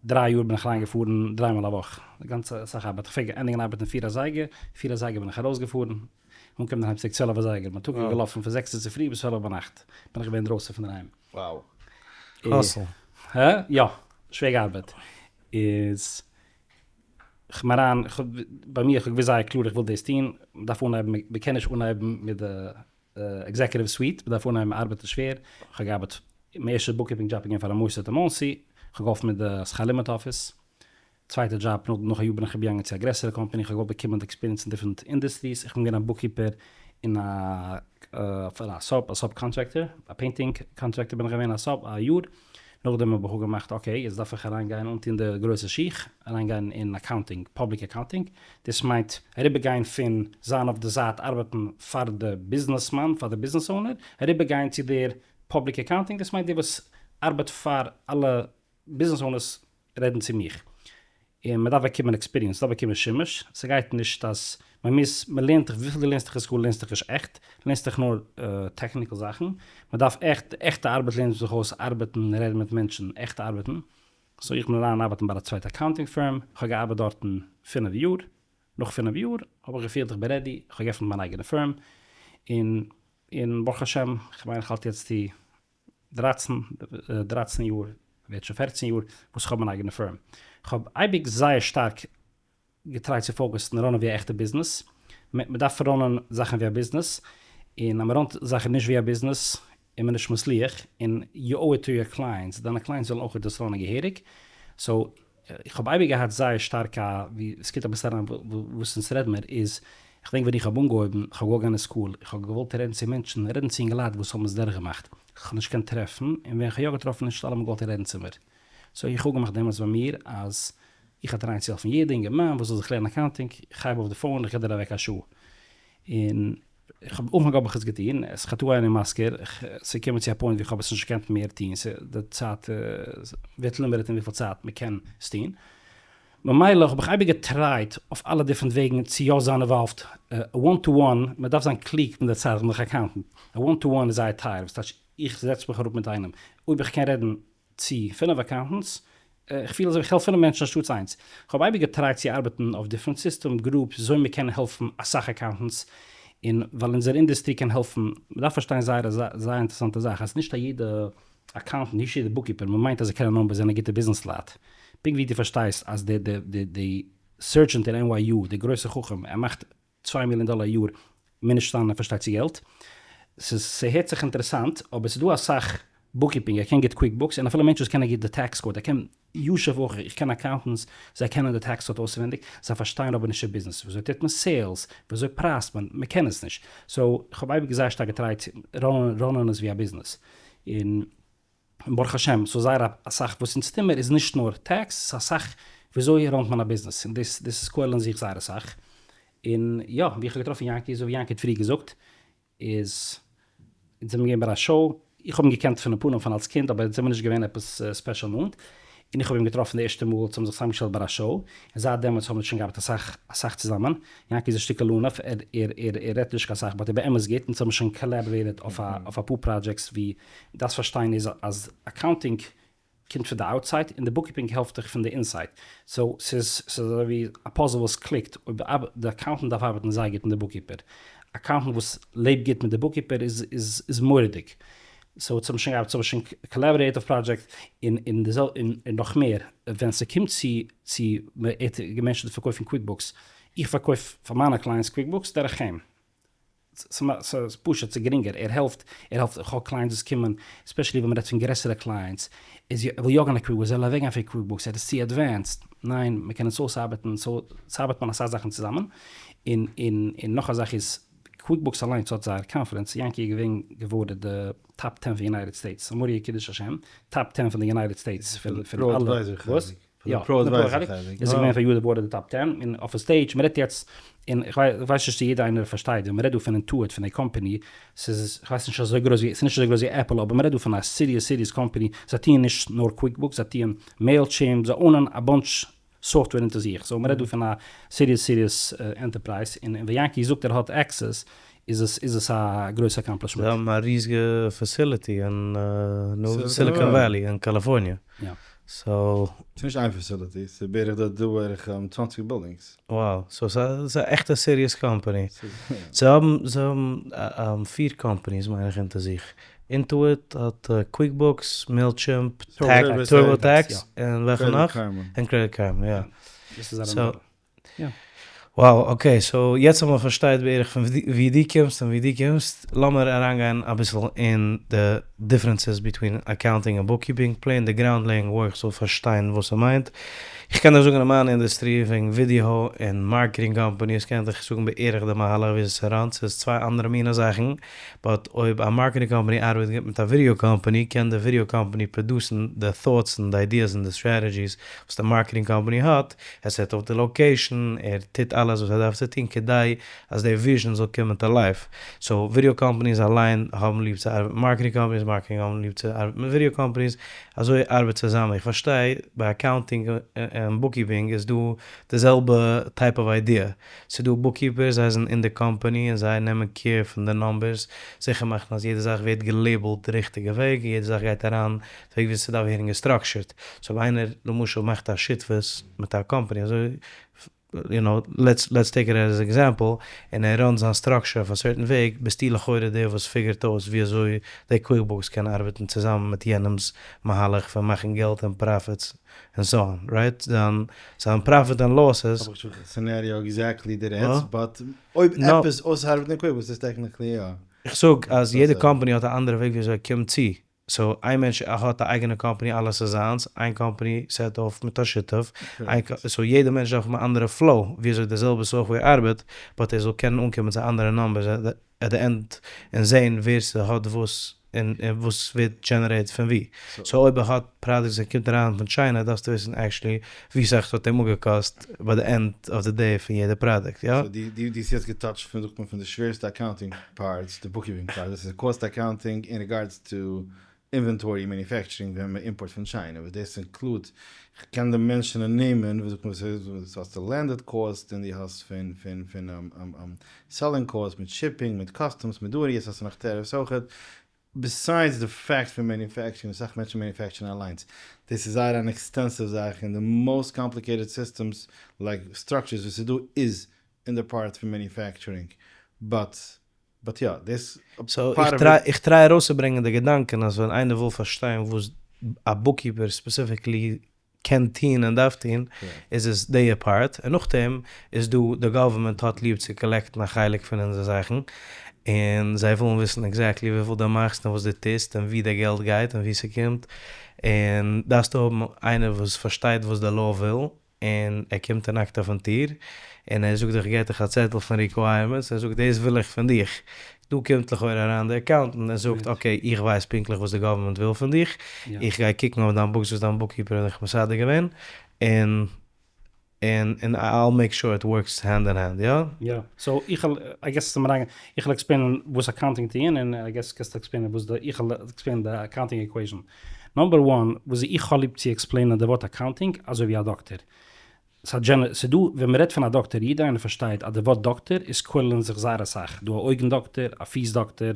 דריי יאר בין איך אריין געפארן דריי מאל א וואך, די גאנצע אסאך ארבעט, איך פלעג ענדיגן ארבעטן פיר אזייגער, פיר אזייגער בין איך ארויסגעפארן, אנקומען אהיים צוריק צוועלף אזייגער, מיין טאג איז געלאפן פון זעקסע צופרי ביז צוועלף ביינאכט בין איך געווען אינדרויסן פון דערהיים. Wow. Hustle. הא? יא, שווער געארבעט. איז כ'בין אריין, ביי מיר, כ'האב געוואוסט זייער קלאר איך וויל דאס טון, מ'דארף אנהייבן, מ'קען נישט אנהייבן מיט די executive suite, מ'דארף אנהייבן ארבעטן שווער, כ'האב געארבעט, מיין ערשטע bookkeeping job איז געווען פאר א מוסד אין מאנסי, כ'האב געהאלפן מיט די שכר לימוד אפיס, צווייטע דזשאב, נאך א יאר בין איך געגאנגען צו א גרעסערע קאמפאני, איך האב געוואלט באקומען די experience אין different industries, איך בין געווען א bookkeeper אין א פאר א sub, א sub contractor, א painting contractor בין איך געווען א sub א יאר, נאכדעם האב איך אפגעמאכט okay יעצט דארף איך אריין גיין אנטון די גרויסע שיך, אריין גיין אין accounting, public accounting, דאס מיינט אריבער גיין פון זיין אויף די זייט ארבעטן פאר די ביזנעסמאן, פאר די ביזנעס owner, אריבער גיין צו דער public accounting, דאס מיינט דער וואס ארבעט פאר אלע ביזנעס owners רעדן צו מיך, און מען דארף באקומען experience, מען דארף באקומען שימוש, ס'גייט נישט אז מען מוז, מען לערנט דיך, וויפיל דו לערנסט דיך אין school לערנסט דיך נישט עכט, לערנסט דיך נאר technical זאכן, מען דארף עכט, עכטע ארבעט לערנט מען זיך אויס ארבעטן, רעדן מיט מענטשן, עכט ארבעטן, so איך בין אריין ארבעטן ביי א צווייטע accounting firm, איך האב געארבעט דארטן פינף יאר, נאך פינף יאר האב איך געפילט איך בין ready, איך האב געעפנט מיין אייגענע firm, און און ברוך השם, כ'מיין איך האלט יעצט צו דרייצן, דרייצן יאר, ווערט שוין פערצן יאר, וואס איך האב מיין אייגענע firm. איך האב אייביג זייער שטארק געטרייט צו focus ן run ען ווי א עכטע ביזנעס. מען דארף run ען זאכן ווי א ביזנעס, און אז מען run ט זאכן נישט ווי א ביזנעס, איז מען נישט מצליח, און you owe it to your clients, דיינע clients ווילן אויך דאס run ען געהעריג. So, איך האב אייביג געהאט זייער שטארק א, ווי עס קומט אביסל אריין וואס אונז רעד מיר, איז, איך דענק ווען איך האב אנגעהויבן, איך האב געוואלט גיין אין school, איך האב געוואלט רעדן צו מענטשן, רעדן צו אינגעלייט וואס האבן עס דורכגעמאכט, איך האב נישט געקענט טרעפן, און ווען איך האב יא געטראפן נישט אלע האבן געוואלט רעדן צו מיר. So איך האב געמאכט דעמאלטס ביי מיר אז איך האב טרייען צו העלפן יעדע אינגערמאן וואס זאל זיך לערנען accounting, איך הייב אויף די phone, איך גיב דיר אוועק א שעה. און איך האב אנפאנג האב איך עס געטון, עס חטא איני מזכיר, ס'איז געקומען צו א point ווי איך האב עס נישט געקענט מער טון, די צייט ווערט limited אין וויפיל צייט מען קען עס טון, ממילא האב איך אייביג געטרייט אויף אלע different וועגן צו יא זיין involved, one to one, מען דארף זיין קלוג מיט די צייט, איך בין דאך accountant, א one to one איז זייער טייער, וואס טייטש איך זעץ מיך אראפ מיט איינעם, אויב איך קען רעדן צו פינף accountants, איך פיל אזוי ווי איך העלף פינף מענטשן אנשטאטס איינס. איך האב אייביג געטרייט צו ארבעטן אויף different system, groups, וויאזוי מען קען העלפן אסאך accountants, און ווייל אונזער אינדוסטרי קען העלפן, מען דארף פארשטיין זייער א זייער אינטערעסאנטע זאך, אז נישט א יעדע accountant, נישט יעדע bookkeeper, מען מיינט אז זיי קענען numbers, זענען גוטע ביזנעס לייט. פונקט ווי דו פארשטייסט אז די די די די surgeon אין NYU, די גרויסע חכם, ער מאכט צוויי מיליאן דאלער א יאר מוז נישט זיין ער פארשטייט צו געלט. ס'איז ס'הערט זיך אינטערעסאנט, אבער ס'איז דא אסאך bookkeeping, ער קען גוט QuickBooks, און אפילו מענטשן וואס קענען גוט די tax code, ער קען יושב אויך, איך קען accountants, זיי קענען די tax code אויסווענדיג, זיי פארשטייען אבער נישט צו ביזנעס, וויאזוי טוט מען sales, וויאזוי פרייזט מען, מען קען עס נישט. So, איך האב אייביג זייער שטארק געטרייט צו run ען עס ווי א ביזנעס. און ברוך השם, ס'איז זייער אסאך וואס אונז טוהן מיר איז נישט נאר tax, ס'איז אסאך וויאזוי run ט מען א ביזנעס, און דאס דאס איז כולל אין זיך זייער אסאך. און יא, ווי איך האב געטראפן יענקי, אזוי ווי יענקי האט פריער געזאגט, איז אונז זעמיר געווען ביי א show. איך האב אים געקענט פון די פנים פון אלס קינד אבער זעמיר נישט געווען עפעס special נאנט, און איך האב אים געטראפן די ערשטע מאל אונז האבן זיך צוזאמגעשטעלט ביי א show, און זייט דעמאלטס האבן מיר שוין געארבעט אסאך אסאך צוזאמען, יענקי איז א שטיקל עניו, ער ער ער ער רעדט נישט קיין סאך but ער באמת גוט, אונז האבן שוין collaborated אויף א אויף אפאר projects ווי דארפסט פארשטיין איז אז accounting קומט פון די outside און די bookkeeping העלפט דיך פון די inside, so ס'איז ס'איז אזוי ווי א puzzle וואס click ט, אויב די accountant דארף ארבעטן זייער גוט מיט די bookkeeper, accountant וואס לעבט גוט מיט די bookkeeper איז איז איז מורא'דיג, so אונז האבן שוין געארבעט, אונז האבן שוין collaborated אויף projects, און און די זעלבע און נאך מער, ווען ס'קומט צו צו ער האט גע mention ט פארקויפן QuickBooks, איך פארקויף פאר מיינע clients QuickBooks דורך אים. ס'איז פשוט, ס'איז גרינגער, ער העלפט, ער העלפט, איך האב clients וואס קומען, especially ווען מ'רעדט פון גרעסערע clients, איז ער וויל יא גיין א QuickBooks, ער וויל אוועקגיין פון QuickBooks, ער איז צו advanced, ניין, מ'קען עס אויסארבעטן, so ס'ארבעט מען אסאך זאכן צוזאמען, און און און נאך א זאך איז, QuickBooks אליינס האט זייער conference, יענקי איז געווען געווארן די top ten פון United States, א מורא'דיגע קידוש השם, top ten פון די United States, פון פון אלע, וואס? יא, פרא advisor חלק. איז געווען פאר יאר די top ten, און אויפן stage, מ'רעדט יעצט, און איך ווייס נישט צו יעדער איינער פארשטייט, ווען מ'רעדט דא פון Intuit פון א קאמפאני, ס'איז, איך ווייס נישט אזוי גרויס ווי, ס'איז נישט אזוי גרויס ווי Apple, אבער מ'רעדט דא פון א serious serious company, זיי טוען נישט נאר QuickBooks, זיי טוען Mailchimp, זיי own ען א bunch software אונטער זיך, so מ'רעדט דא פון א serious serious enterprise, און ווען יענקי זאגט ער האט access, איז עס איז עס א גרויסע accomplishment. זיי האבן א ריזיגע facility אין Silicon Valley אין קאליפארניע. so. ס'איז נישט איין facility, ס'איז בערך דארט דא בערך 20 buildings. Wow, so ס'איז א עכטע serious company. זיי האבן זיי האבן פיר companies מיין איך אונטער זיך. Intuit האט QuickBooks, Mailchimp, TurboTax, און וועלכע נאך? און Credit Karma, יא. so. Wow, okay, so יעצט האבן מיר פארשטייט בערך פון ווי דו קומסט און ווי דו קומסט, לאמיר אריינגיין אביסל אין די differences between accounting און bookkeeping, plain די ground laying work זאל פארשטיין וואס ס'מיינט. איך קען דיך זאגן אין מיין אינדוסטרי וועגן ווידיאו און marketing companies קען איך דיך זאגן בערך די מהלך ווי עס run ט, ס'איז צוויי אנדערע מינע זאכן, but אויב א marketing company ארבעט גוט מיט א ווידיאו קאמפאני קען די ווידיאו company produce ן די thoughts און די ideas און די strategies וואס די marketing company האט, ער set אויף די location, ער טוט אלעס וואס ער דארף צו טון כדי אז די vision זאל קומען to life. so video companies אליין האבן ליב צו ארבעטן מיט marketing companies, marketing האבן ליב צו ארבעטן מיט video companies, אזוי ארבעט צוזאמען. איך פארשטיי ביי accounting און bookkeeping איז דא די זעלבע type of idea. ס'איז דא bookkeepers זיי זענען אין די קאמפאני און זיי נעמען care פון די numbers, זיכער מאכן אז יעדע זאך ווערט גע label ט די ריכטיגע וועג, און יעדע זאך גייט אריין די וועג ווי ס'דארף ווערן גע structure ט. so אויב איינער למשל מאכט א שותפות מיט א קאמפאני אזוי you know let's let's take it as example און ער run ט זיין structure אויף א certain וועג ביסטו לכאורה דער וואס figure ט אויס ווי אזוי די QuickBooks קען ארבעטן צוזאמען מיט יענעמס מהלך פון מאכן געלט און profits און so on right זיין זיין profit און losses. האב איך שוין scenario exactly די רעדסט but אויב עפעס אויסארבעטן אין QuickBooks איז technically יא. איך זאג אז יעדע קאמפאני האט א אנדערע וועג ווי אזוי ער קומט צו so איין מענטש האט א אייגענע קאמפאני אלעס איז זיינס, איין קאמפאני set אויף מיט א שותף, so יעדע מענטש דארף האבן א אנדערע flow ווי אזוי די זעלבע software ארבעט, but ער זאל קענען אנקומען צו אנדערע numbers at the end און זעהן ווער ס'האט וואס און וואס ווערט generate פון ווי. so אויב ער האט products וואס קומט אריין פון China דארפסטו וויסן actually ווי סאך ס'האט אים אפגעקאסט ביי די end of the day פון יעדע product, יא? so דו האסט יעצט גע touch ט פון זאגט מען פון די שווערסטע accounting parts, די bookkeeping part, דאס איז cost accounting in regards to inventory manufacturing ווען מען import פון China, וואס דאס include, איך קען די מענטשן און נעמען, ווי זאגט מען, וואס האסטו landed cost און דו האסט פון פון פון selling cost מיט shipping מיט customs מיט דא, יעצט האסטו נאך tariffs אויכעט, besides די fact פון manufacturing, אסאך מענטשן manufacture ן אליינס, דאס איז זייער אן extensive זאך און די most complicated systems like structures וואס איז דא איז אין די part פון manufacturing, but but יא דאס so איך try ארויסצוברענגען די געדאנקען אז ווען איינער וויל פארשטיין וואס א bookkeeper specifically קען טוהן און דארף טוהן איז עס די part, און נאכדעם איז דא די government האט ליב צו collect ן א חלק פון אונזער זאכן, און זיי ווילן וויסן exactly וויפיל דו מאכסט און וואס דו טוסט און ווי די געלט גייט און ווי ס'קומט, און דארפסטו האבן איינער וואס פארשטייט וואס די law וויל, און ער קומט און knock ט אויפן טיר, און ער זאגט דיך געט דיך א צעטל פון requirements, ער זאגט דאס וויל איך פון דיך, דא קומט לכאורה אריין די accountant און זאגט okay איך ווייס פונקטליך וואס די government וויל פון דיך, איך גיי קוקן אויף דיין books וואס דיין bookkeeper האט דיך מסדר געווען, און. און און I'll make sure it works hand in hand, יא? יא, so איך וועל, I guess צום אריינגיין, איך וועל explain ען וואס accounting טוען, און I guess קענסטו explain ען וואס די, איך וועל explain ען די accounting equation. Number one, וואס איך האב ליב צו explain ען די ווארט accounting אזוי ווי א דאקטער. ס'דא, ווען מ'רעדט פון א דאקטער, יעדער איינער פארשטייט אז די ווארט דאקטער איז כולל אין זיך זייער אסאך. דא א אויגן דאקטער, א פיס דאקטער,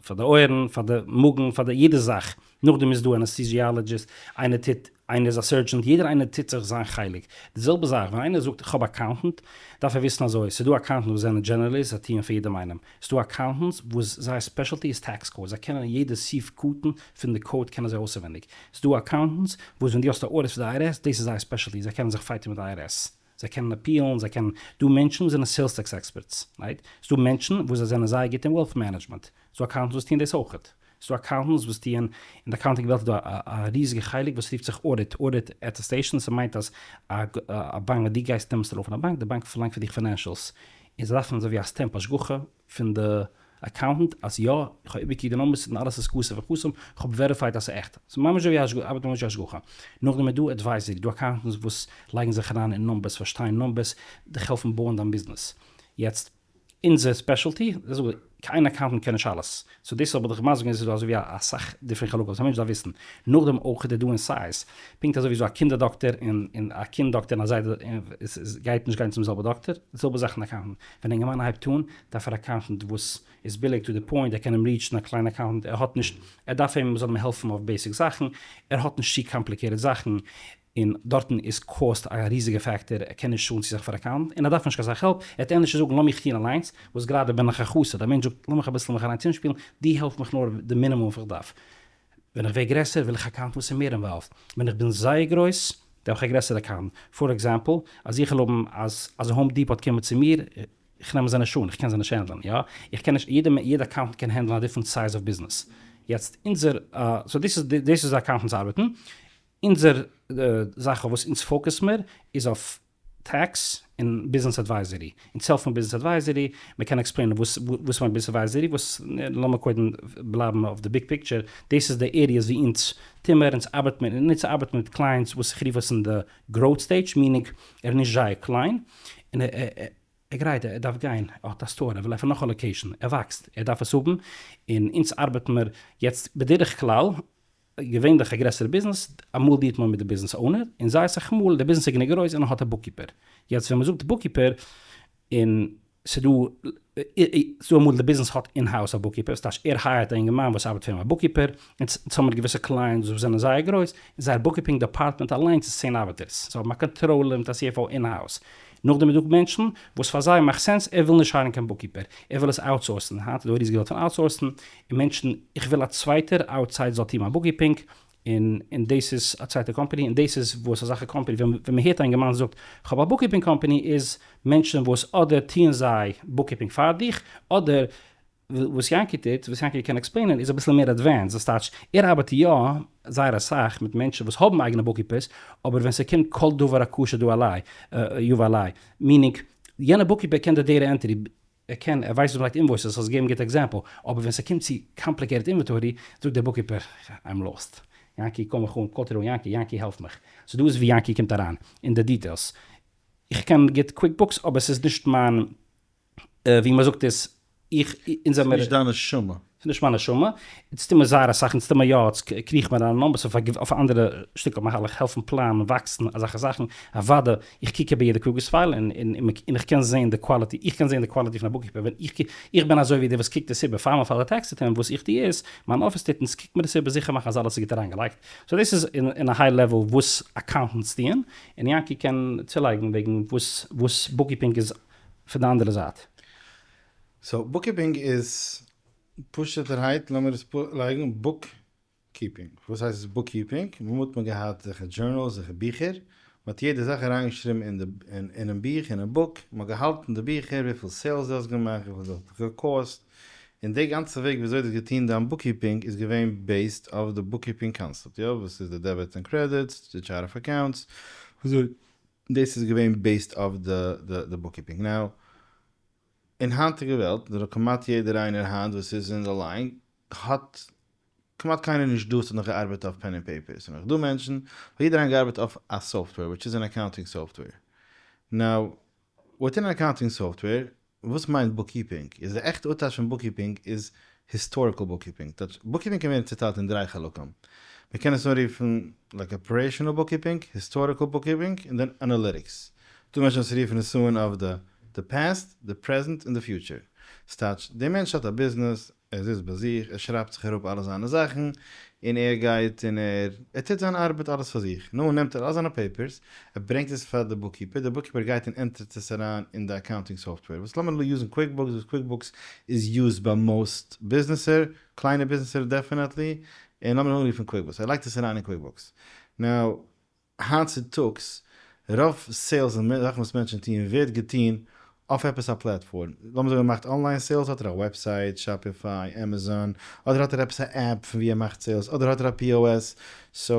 פאר די אויערן, פאר די מאגן, פאר די יעדע זאך. נאכדעם איז דא anesthesiologist, איינער טוט, איינער איז א surgeon, יעדער איינער טוט זיך זיין חלק. די זעלבע זאך, ווען איינער זאגט איך האב accountant, דארף ער וויסן אזוי, ס'איז דא accountants וואס זענען generalist, זיי טוען פאר יעדעם איינעם. ס'איז דא accountants וואס זייער specialty איז tax code, זיי קענען יעדע סעיף קטן פון די code קענען זיי אויסענווענדיג. ס'איז דא accountants וואס ווען דו האסט א audit פון די IRS, דאס איז זייער specialty, זיי קענען זיך fight ן מיט די IRS. זיי קענען appeal ן, זיי קענען, דא מענטשן וואס זענען sales tax experts, right? ס'דא מענטשן וואס זיי זענען זייער גוט אין wealth management, ס'דא accountants וואס טוען דאס אויכעט, ס'דא accountants וואס טוען, אין די accounting וועלט איז דא א ריזיגע חלק וואס רופט זיך audit, audit attestation, ס'מיינט אז א באנק ווען דו גייסט נעמסט ארויף פון א באנק, די באנק פארלאנגט פון דיך financials, און זיי דארפן אזוי ווי א stamp השגחה פון די accountant אז יא, איך האב איבערגעקוקט די numbers און אלעס איז כתוב וחתום, איך האב verified אז ס'איז עכט. ס'איז ממש אזוי ווי השגחה, ארבעט ממש ווי השגחה. נאכדעם איז דא advisory, דא accountants וואס לייגן זיך אריין אין numbers, פארשטייען numbers, דיך העלפן בויען דיין ביזנעס. יעצט, אונזער specialty, קיין accountant קען נישט אלעס. So דאס האב איך דיך מסביר געווען, ס'איז דא אזוי ווי אסאך different חלקים וואס א מענטש דארף וויסן. נאכדעם אויך איז דא אין size. פונקט אזוי ווי ס'איז דא א קינדער דאקטער און א קינד דאקטער און א זיידע גייט נישט גיין צום זעלבע דאקטער. די זעלבע זאך אין accountant. ווען א אינגערמאן הייבט אן, דארף ער accountant וואס איז ביליג to the point, ער קען אים reach ן, א קליינע accountant, ער האט נישט, ער דארף אים מ'זאל אים העלפן אויף basic זאכן, ער האט נישט צו complicated זאכן, און דארטן איז cost א ריזיגע factor, ער קען נישט צאלן צו סאך פאר accountant, און ער דארף נישט קיין סאך help, ער וועט ענדערש זאגן לאמיך טון אליינס, וואס גראדע בין איך א חסיד, א מענטש זאגט לאמיך אביסל מיך אליין צומשפילן, דו העלף מיך נאר די מינימום וואס איך דארף. ווען איך ווער גרעסער וויל איך accountant וואס איז מער involved, ווען איך בין זייער גרויס דארף איך א גרעסערע accountant, for example אז איך וויל האבן אז אז Home Depot קומען צו מיר, איך נעם זיי נישט אן, איך קען זיי נישט handle ן, יא? איך קען נישט, יעדע יעדע accountant קען handle ן א different size of business, יעצט אונזער, so דאס איז דאס איז accountants ארבעטן, אונזער זאך אויף וואס אונז focus מיר איז אויף tax און business advisory, אונז העלפן business advisory, מען קען explain ען וואס וואס מיינט business advisory, וואס לאמיר קודם בלייבן אויף די big picture, דאס איז די areas ווי אונז טוהן מיר, אונז ארבעט מיר, און אונז ארבעט מיט clients וואס איך רוף עס אין די growth stage, meaning ער איז נישט זייער קליין, און ער גרייט, ער דארף גיין, ער האט א store, ער וויל עפענען נאך א location, ער וואקסט, ער דארף עס האבן, און אונז ארבעט מיר יעצט בדרך כלל, געווענליך א גרעסערע ביזנעס, אמאל deal ט מען מיט די business owner, און זייער אסאך מאל די ביזנעס איז גענוג גרויס און ער האט א bookkeeper. יעצט ווען מען זאגט bookkeeper, און ס'דא ס'דא אמאל די ביזנעס האט in-house א bookkeeper, ס'טייטש ער hire ט א אינגערמאן וואס ארבעט פאר אים א bookkeeper, אונז האמיר געוויסע clients וואס זענען זייער גרויס, און זייער bookkeeping department אליינס איז 10 ארבעטערס, זיי האבן א controller מיט א CFO in-house. נאכדעם איז דא מענטשן וואס פאר זיי מאכט sense ער וויל נישט hire ן קיין bookkeeper, ער וויל עס outsource ן, היינט איז דא א ריזיגע וועלט פון outsource ן, און מענטשן, איך וויל א צווייטער outside זאל טון מיין bookkeeping, און און דאס איז א צווייטע קאמפאני, און דאס איז וואס אזעלכע קאמפאני, ווען ווען מען הערט א אינגערמאן זאגט איך האב א bookkeeping company איז מענטשן וואס אדער טוען זיי bookkeeping פאר דיך, אדער וואס יענקי טוט, וואס יענקי קען explain ען איז אביסל מער advanced, דאס טייטש ער ארבעט יא זייער אסאך מיט מענטשן וואס האבן אייגענע bookkeepers, אבער ווען ס'קומט כל דבר הקשה דא עלי יבא עלי, meaning יענע bookkeeper קען די data entry, ער קען, ער ווייסט ווי מ'לייגט invoices, האסט געגעבן גוטע example, אבער ווען ס'קומט צו complicated inventory, זאגט דער bookkeeper, I'm lost. יענקי קום מיך אן, call ט ער אן יענקי, יענקי העלף מיך. So דא איז ווי יענקי קומט אריין, אין די details. איך קען גוט QuickBooks, אבער ס'איז נישט מיין, ווי מ'זאגט עס, איך, אונז זעמיר. ס'איז נישט דיין נשמה. ס'איז נישט מיין נשמה. אונז טוהן מיר זייער אסאך, אונז טוהן מיר יא, אונז קריכן מיר אריין אין numbers אויף א אנדערע שטיקל מהלך, העלפן פלאנען, וואקסן, אזעלכע זאכן. אוואדע, איך קוק איבער יעדע QuickBooks file און און איך קען זעהן די quality, איך קען זעהן די quality פון א bookkeeper, ווען איך קוק, איך בין אזוי ווי דער וואס קוקט עס איבער פאר מען file ט די tax return, וואס איך טוה איז, מיין אפיס טוט, אונז קוקט מיר עס איבער זיכער מאכן אז אלעס איז גוט אריינגעלייגט. So דאס איז אין א high level וואס accountants טוען, און יענקי קען צולייגן וועגן וואס וואס bookkeeping איז פון די אנדערע זייט. So bookkeeping איז פשוט'ערהייט, לאמיר עס לייגן, book keeping. וואס הייסט עס book keeping? אמאל האט מען געהאט זיכער journals, זיכער ביכער, מען האט יעדע זאך אריינגעשריבן אין די אינעם בוך, אינעם book, מען האט געהאלטן די ביכער, וויפיל sales דו האסט געמאכט, וויפיל דאס האט דיך געקאסט, און די גאנצע וועג וויאזוי דו האסט געטון דיין bookkeeping איז געווען based אויף די bookkeeping concept, יא, וואס איז די debit און credits, די chart of accounts, וויאזוי דאס איז געווען based אויף די bookkeeping. Now, אין היינטיגע וועלט, כמעט יעדער איינער היינט וואס איז אין די line האט. כמעט קיינער נישט דא וואס האט נאך געארבעט אויף pen and paper, ס'איז נאך דא מענטשן, ווייל יעדער איינער געארבעט אויף א software, which איז אן accounting software. Now, within אן accounting software, וואס מיינט bookkeeping? איז די עכטע אפטייטש פון bookkeeping איז historical bookkeeping. Bookkeeping קען ווערן צוטיילט אין דריי חלקים. מען קען עס אנרופן like operational bookkeeping, historical bookkeeping, און דאן analytics. דא מענטשן וואס רופן עס אן אויף די די past, די present און די future. ס'טייטש, דער מענטש האט א ביזנעס, ער זיצט ביי זיך, ער שרייבט זיך אראפ אלע זיינע זאכן, און ער גייט און ער ער טוט זיין ארבעט אלעס פאר זיך. נו, נעמט ער אלע זיינע papers, ער ברענגט עס פאר די bookkeeper, די bookkeeper גייט און enter ט עס אריין אין די accounting software, וואס לאמיר use ן QuickBooks, וואס QuickBooks איז used ביי most ביזנעסער, קליינע ביזנעסער definitely, און לאמיר אנרופן QuickBooks, ער לייגט עס אריין אין QuickBooks. Now, היינט צוטאגס, רוב sales און זאכן וואס מענטשן טוען ווערט געטון אויף עפעס א platform. לאמיר זאגן ער מאכט online sales האט ער א website, Shopify, Amazon, אדער האט ער עפעס א app פון ווי ער מאכט sales, אדער האט ער א POS, so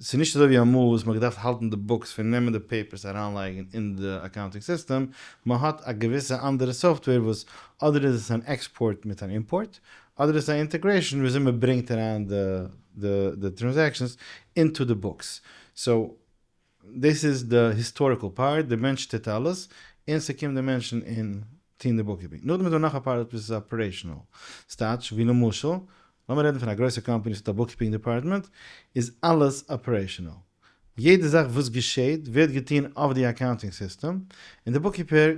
ס'איז נישט אזוי ווי אמאל וואס מ'האט געדארפט האלטן די books פון נעמען די papers אריינלייגן אין די accounting system, מ'האט א געוויסע אנדערע software וואס אדער איז עס אן export מיט אן import, אדער איז עס א integration וויאזוי מ'ברענגט אריין די transactions into די books. So דאס איז די historical part, די מענטש טוט אלעס, און ס'קומט די מענטשן און טוהן די bookkeeping. נאכדעם איז דא נאך א part וואס איז operational. ס'טייטש ווי למשל, לאמיר רעדן פון א גרויסע קאמפאני וואס האט א bookkeeping department, איז אלעס operational. יעדע זאך וואס געשעהט ווערט געטוהן אויף די accounting system, און די bookkeeper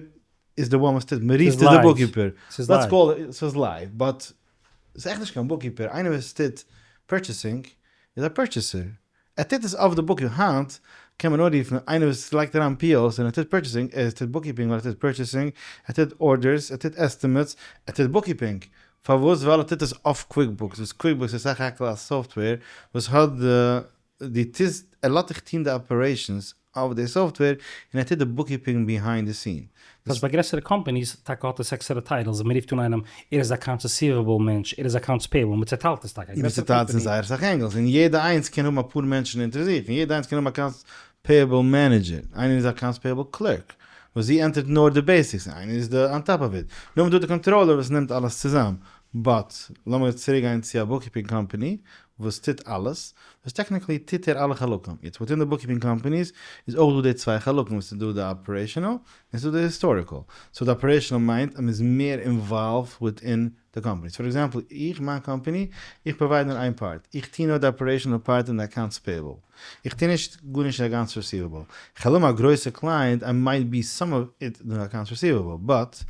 איז די one וואס טוט, מ'רופט עס די bookkeeper. ס'איז live. ס'איז live, but ס'איז עכט נישט קיין bookkeeper, איינער וואס טוט purchasing איז א purchaser, ער טוט עס אויף די bookkeeping, היינט קען מען אנרופן איינער וואס לייגט אריין POs און ער טוט purchasing, ער טוט bookkeeping ווייל ער טוט purchasing, ער טוט orders, ער טוט estimates, ער טוט bookkeeping, פארוואס? ווייל ער טוט עס אויף QuickBooks, וואס QuickBooks איז סך הכל א software וואס האט די, דו טוסט, ער לאזט דיך טון די operations אויף די software און ער טוט די bookkeeping behind די scene. דאס ביי גרעסערע companies טאקע האט עס עקסטערע titles, מען רופט אן איינעם ער איז accounts receivable מענטש, ער איז accounts payable, מען צעטיילט עס טאקע. מען צעטיילט עס אין זייער אסאך angles, און יעדע איינס קען האבן אפאר מענטשן אונטער זיך, און יעדע איינס קען האבן accounts payable manager, איינער איז accounts payable clerk וואס זי enter ט נאר די basics, און איינער איז די on top of it, נאכדעם איז דא די controller וואס נעמט אלעס צוזאם, but לאמיר צוריק גיין צו א bookkeeping company וואס טוט אלעס, וואס technically טוט ער אלע חלקים, יעצט within די bookkeeping companies איז אויך דא די צוויי חלקים, עס איז דא די operational און עס איז דא די historical, so די operational מיינט אז מען איז מער involved within די companies, for example איך מיין קאמפאני איך provide נאר איין part, איך טוה נאר די operational part און די accounts payable, איך טוה נישט גארנישט אין accounts receivable, כ'וועל האבן א גרויסע client I might be some of it אין accounts receivable, but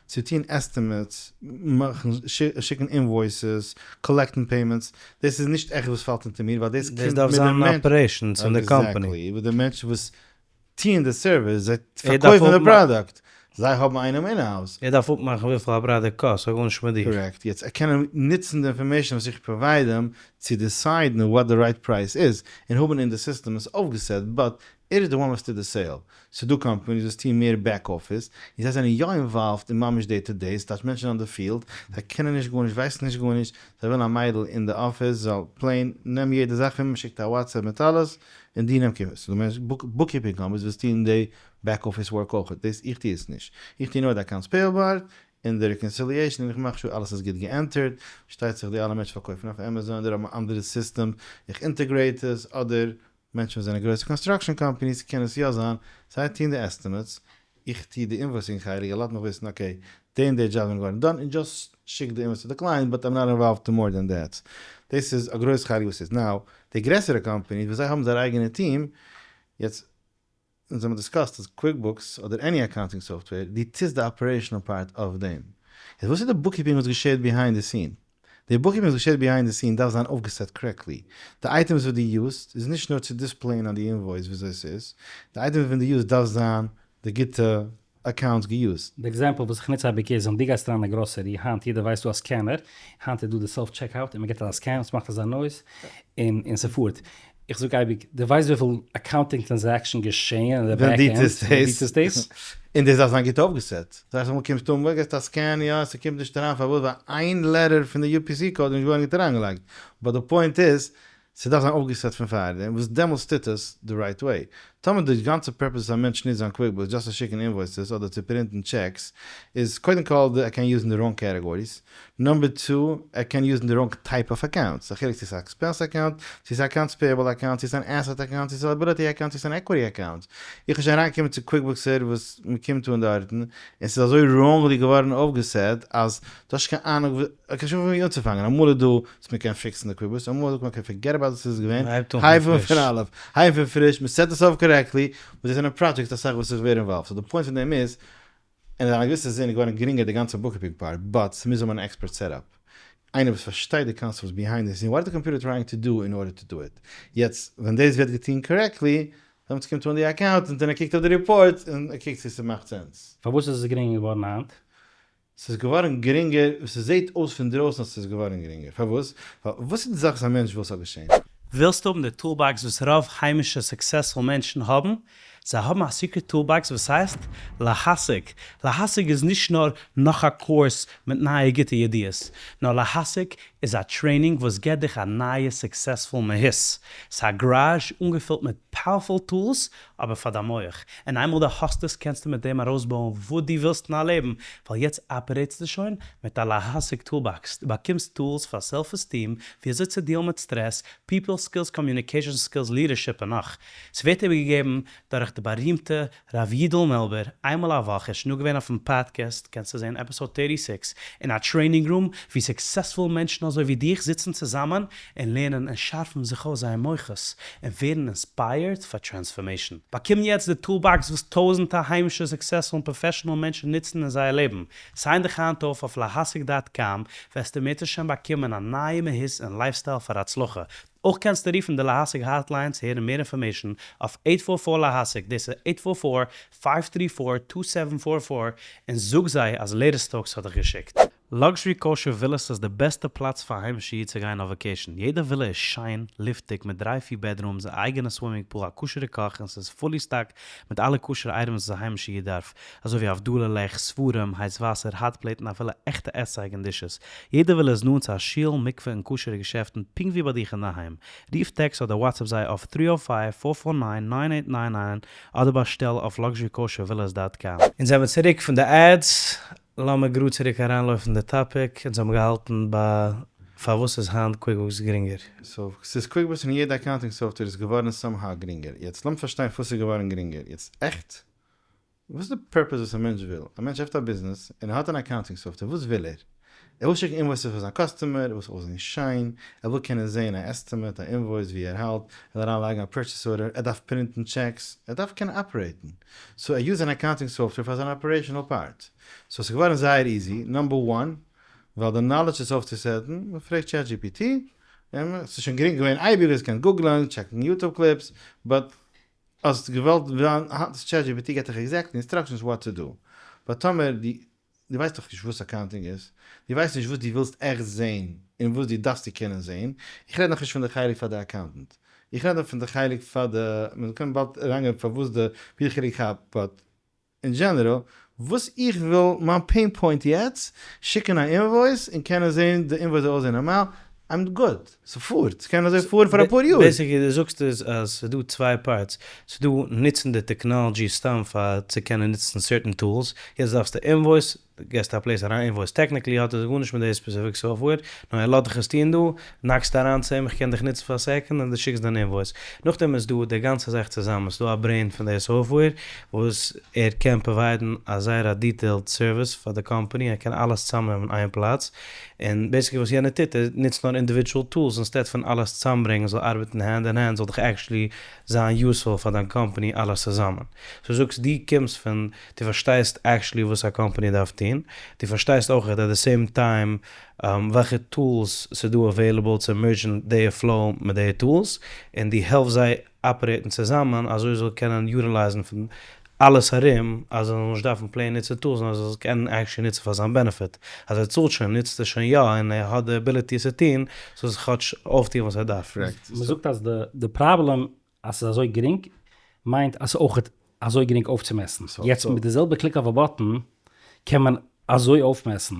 צו טוהן estimates, מאכן, שיקן invoices, collect ן payments, דאס איז נישט עכט וואס פאלט אונטער מיר ווייל דאס קומט מיט די מענטש. Operations אין די קאמפאני. Exactly, וואס די מענטשן וואס טוען די service, זיי פארקויפן די פראדוקט, זיי האבן איינעם in-house. ער דארף אפמאכן וויפיל א פראדוקט קאסט, ס'האט גארנישט מיט דיר. Correct, יעצט ער קען נוצן די information וואס איך provide אים צו decide ן what די right price איז, און האבן אין די סיסטעם עס אויפגעסעט, but ער איז די one וואס טוט די sale. ס'דא companies וואס טוען מער back office, און זיי זענען יא involved אין ממש day to day, ס'טייטש מענטשן on די field, זיי קענען נישט גארנישט, ווייסן נישט גארנישט, זיי ווילן א מיידל אין די אפיס זאל plain נעם יעדע זאך פון מיר, שיקט א WhatsApp מיט אלעס, און דו נעם care. ס'דא מענטשן, bookkeeping companies וואס טוען די back office work אויך, דאס איך טו עס נישט, איך טו נאר די accounts payable און די reconciliation און איך מאך sure אלעס איז גוט גע enter ט, פארשטייט זיך די אלע מענטשן פארקויפן אויף Amazon אדער האבן אנדערע system, איך integrate עס, אדער מענטשן וואס זענען גרויסע construction companies קען עס יא זיין, זיי טוהן די estimates, איך טוה די invoicing חלק, ער לאזט מיך וויסן okay, די און די דזשאב זענען געווארן done, און just שיק די invoice צו די client, but I'm not involved to more than that. דאס איז א גרויס חלק וואס איז. Now, די גרעסערע companies וואס זיי האבן זייער אייגענע טיעם, יעצט אונז האבן discussed אז QuickBooks אדער any accounting software, דו טוסט די operational part אויף דעם. יעצט וואס איז די bookkeeping וואס געשעהט behind די scene? די bookkeeping וואס געשעהט behind די scene דארף זיין אויפגעסעט correctly. די items וואס דו use ט איז נישט נאר צו display ען אן די invoice וויאזוי ס'איז, די items ווען דו use ט דארף זיין די גוטע accounts גע use ט. די example וואס איך נוץ אייביג איז, ווען דו גייסט אריין אין א גראסערי, היינט יעדער ווייסט דא א scanner, היינט איז דא די self checkout און מ'גיבט אזא scan, ס'מאכט אזא noise, און און ס'פארט. איך זאג אייביג, דו ווייסט וויפיל accounting transaction געשעהן אין די back end ווען דו טוסט דאס? און דאס דארף זיין גוט אויפגעסעט. דאס הייסט אמאל קומסטו אן, געסט א scan, יא, ס'קומט נישט אריין, פארוואס? ווייל איין letter פון די UPC code איז נישט געווארן גוט אריינגעלייגט. But די point איז, ס'דארף זיין אויפגעסעט פון פארדעם, וואס דעמאלטס טוט עס די right way. טאמער די גאנצע purpose אז א מענטש נוצט זיין QuickBooks just צו שיקן invoices אדער צו print ן checks, איז קודם כל ער קען use ן די wrong categories, number two ער קען use ן די wrong type of accounts, א חילוק צו ס'איז א expense account, צו ס'איז א accounts payable account, צו ס'איז אן asset account, צו ס'איז א liability account, צו ס'איז אן equity account. איך בין שוין אריינגעקומען צו QuickBooks service, מ'קומט אן דארטן, און ס'איז אזוי wrongly געווארן אויפגעסעט אז דו האסט נישט קיין אהנונג וואס, קיין שום פון ווי אנצופאנגען, אמאל איז דא וואס מ'קען fix ן די QuickBooks, אמאל זאגט מען okay forget about וואס ס'איז געווען, הייב אן פון אלף, הייב פון פריש, מ'סעט עס אויף correctly, וואס דאס זענען projects אסאך וואס איך ווער involved, so די point פון דעם איז, אין א געוויסע זין איז געווארן גרינגער די גאנצע bookkeeping part, but ס'מוז האבן אן expert setup, איינער וואס פארשטייט די concepts behind the scene, what is the computer trying to do in order to do it, יעצט ווען דאס ווערט געטון correctly, דעמאלטס קומט אן די accountant און ער קוקט אויף די report און ער קוקט צו ס'מאכט sense. פארוואס איז עס גרינגער געווארן היינט? ס'איז געווארן גרינגער, ס'זעהט אויס פון דרויסן אז ס'איז געווארן גרינגער, פארוואס? ווייל וואס איז די זאך וואס א מענטש וויל ס'זאל געשען? ווילסט האבן די toolbox וואס רוב היימישע successful מענטשן האבן? זיי האבן א secret toolbox וואס הייסט להשיג. להשיג איז נישט נאר נאך א קורס מיט נייע גוטע ידיעות, נאר להשיג איז א training וואס געט דיך א נייע successful מהות. ס'איז א גאראזש אנגעפילט מיט powerful tools אבער פאר דיין מח, און איינמאל דו האסט עס קענסטו מיט דעם ארויסבויען וואס דו ווילסט אין דיין לעבן, ווייל יעצט operate סטו שוין מיט א להשיג toolbox, דו באקומסט tools פאר self esteem, ווי אזוי צו deal ן מיט stress, people skills, communication skills, leadership און נאך. ס'ווערט איבערגעגעבן דורך די בארימטע ר' יידל מעלבער איינמאל א וואך, ער איז שוין דא געווען אויפן פאדקעסט, קענסטו זען episode thirty six, אין א training room ווי successful מענטשן אזוי ווי דיך זיצן צוזאמען און לערנען און שארפן זיך אויס זייער מוחות און ווערן inspired פאר transformation. באקום יעצט די toolbox וואס טויזענטער היימישע successful און professional מענטשן נוצן אין זייער לעבן. sign דיך היינט אויף אויף להשיג dot com וועסטו אם ירצה השם באקומען א נייע מהות און לייפסטייל פאר הצלחה. אויך קענסטו רופן די להשיג hotline צו הערן מער information אויף eight four four להשיג, דאס איז eight four four, five three four, two seven four four, און זאג זיי אז לעיטעסט טאלקס האט דיך געשיקט. Luxury Kosher Villas איז די בעסטע פלאץ פאר היימישע איד צו גיין אויף vacation, יעדע ווילע איז שיין, לופטיג, מיט דריי פיר bedrooms, א אייגענע swimming pool, א כשר'ע קאך, און ס'איז fully stocked מיט אלע כשר'ע items וואס א היימישע איד דארף, אזוי ווי הבדלה לעכט, ספרים, הייס וואסער, hot plate און אפילו עכטע עסצייג און dishes. יעדע ווילע איז נאנט צו א שול, מקווה און כשר'ע געשעפטן פונקט ווי ביי דיך אינדערהיים. רוף טעקסט אדער WhatsApp זיי אויף three o five, four four nine, nine eight nine nine אדער באשטעל אויף luxurykoshervillas dot com. אונז זעמיר צוריק פון די ads, לאמיר גראד צוריק אריינלויפן אין די topic, אונז האבן געהאלטן ביי פארוואס איז היינט QuickBooks גרינגער? so ס'איז QuickBooks און יעדע accounting software איז געווארן somehow גרינגער, יעצט לאמיר פארשטיין פארוואס ס'איז געווארן גרינגער, יעצט עכט וואס איז די purpose וואס א מענטש וויל? א מענטש עפנט א ביזנעס און ער האט אן accounting software, וואס וויל ער? ער וויל שיקן invoices פאר זיין customer, ער וויל ס'זאל אויסזען שיין, ער וויל קענען זען א estimate, א invoice ווי ער האלט, ער וויל אריין לייגן א purchase order, ער דארף print ן checks, ער דארף קענען operate ן. so ער use ט אן accounting software פאר זיין operational part. so ס'איז געווארן זייער easy, number one, ווייל די knowledge עס אויפצוסעטן, מ'פרעגט ChatGPT, און ס'איז שוין גרינג געווען אייביג, האסט געקענט google ען, check ן YouTube clips, but האסט געוואלט וועלן היינט איז ChatGPT געט דיך exactly instructions what to do, but טאמער די די ווייסט דאך נישט וואס accounting איז, די ווייסט נישט וואס די ווילסט עכט זעהן און וואס די דארפסט צו קענען זעהן, איך רעד נאכנישט פון די חלק פאר די accountant, איך רעד נאר פון די חלק פאר די, מען קען באלד אריינגיין פארוואס די ווי די חילוק כאפט, but אין general, וואס איך וויל, מיין pain point יעצט, שיקן א invoice און קענען זעהן די invoice זאל אויסזעהן נארמאל, I'm good, ס'פארט, ס'קען אזוי פארן פאר אפאר יאר. basically דו זאגסט איז אז ס'איז דא צוויי parts, ס'איז דא נוצן די technology סתם פאר צו קענען נוצן certain tools, יעצט דארפסטו invoice, געסט א place אריין invoice, technically האט עס גארנישט מיט די specific software, נאר ער לאזט דיך עס טון דא, knock סטו אריין צו אים איך קען דיך נוצן פאר א second און דו שיקסט דיין invoice. נאכדעם איז דא די גאנצע זאך צוזאמען, ס'איז דא א brain פון די software וואס ער קען provide ן א זייער א detailed service פאר די קאמפאני, ער קען אלעס צוזאמנעמען אין איין פלאץ, און basically וואס יענער טוט ער נוצט נאר individual tools instead פון אלעס צוזאמברענגען זאל ארבעטן hand in hand זאל דיך actually זיין useful פאר דיין קאמפאני אלעס צוזאמען. so זאגסט דו קומסט פון דו פארשטייסט actually וואס א קאמפאני דארף טון, דו פארשטייסט אויך at the same time וועלכע tools ס'איז דא available צו merge ן די flow מיט די tools, און דו העלפסט זיי operate ן צוזאמען אזוי זאל קענען utilize ן פון אלעס ארום אז ער זאל נישט דארפן plain נוצן tools נאר ער זאל עס קענען actually נוצן פאר זיין benefit, אז ער צאלט שוין נוצט ער שוין יא און ער האט די ability עס צו טון, זאל ער כאטש אויפטון וואס ער דארף. מ'זאגט אז די פראבלעם אז ס'איז אזוי גרינג מיינט אז ס'איז אויך אזוי גרינג אויפצומעסן. יעצט מיט די זעלבע click אויף א button קען מען אזוי אויפמעסן.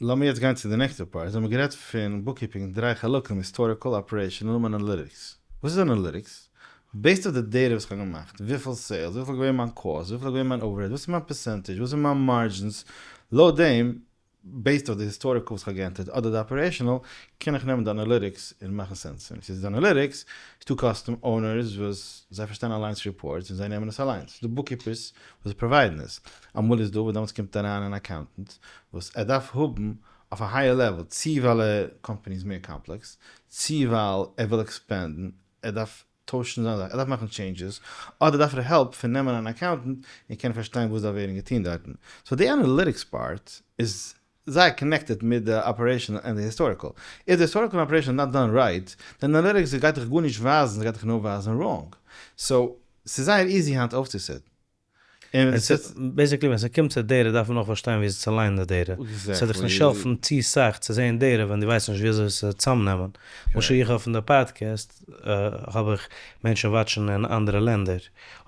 לאמיר יעצט גיין צו די נעקסטע part, אונז האבן גערעדט פון bookkeeping אין דריי חלקים, historical, operational און analytics. וואס איז analytics? Based אויף די data וואס כ'האב געמאכט, וויפיל sales, וויפיל געווען מיין cost, וויפיל געווען מיין overhead, וואס איז מיין percentage, וואס איז מיין margins, לויט דעם, based אויף די historical וואס כ'האב געענטערט אדער די operational, קען איך נעמען די analytics און מאכן sense. און ס'איז די analytics, ס'דא custom owners וואס זיי פארשטייען אליינס reports און זיי נעמען עס אליינס. ס'דא bookkeepers וואס provide ן עס. אמאל איז דא וואס דעמאלטס קומט אריין אן accountant וואס ער דארף האבן אויף א higher level, צו ווייל א קאמפאני איז מער קאמפלעקס, צו ווייל ער וויל expand ן, ער דארף טוישן זיין זאך, ער דארף מאכן changes, אדער דארף ער help פון נעמען אן accountant און קענען פארשטיין וואס דארף ווערן געטון דארטן. So די analytics part איז זייער connected מיט די operational און די historical. If די historical און operational not done right, די analytics גייט דיך גארנישט ווייזן, ס'גייט דיך נאר ווייזן wrong. So, ס'איז זייער easy היינט אויפצוסעטן. Basically ווען ס'קומט צו data דארף מען אויך פארשטיין ווי צו ליינען די data. ס'וועט דיך נישט העלפן צו סאך צו זען data ווען דו ווייסט נישט ווי אזוי עס צו צאמנעמען. למשל איך האב פון די פאדקעסט האב איך מענטשן watch ן אין אנדערע לענדער.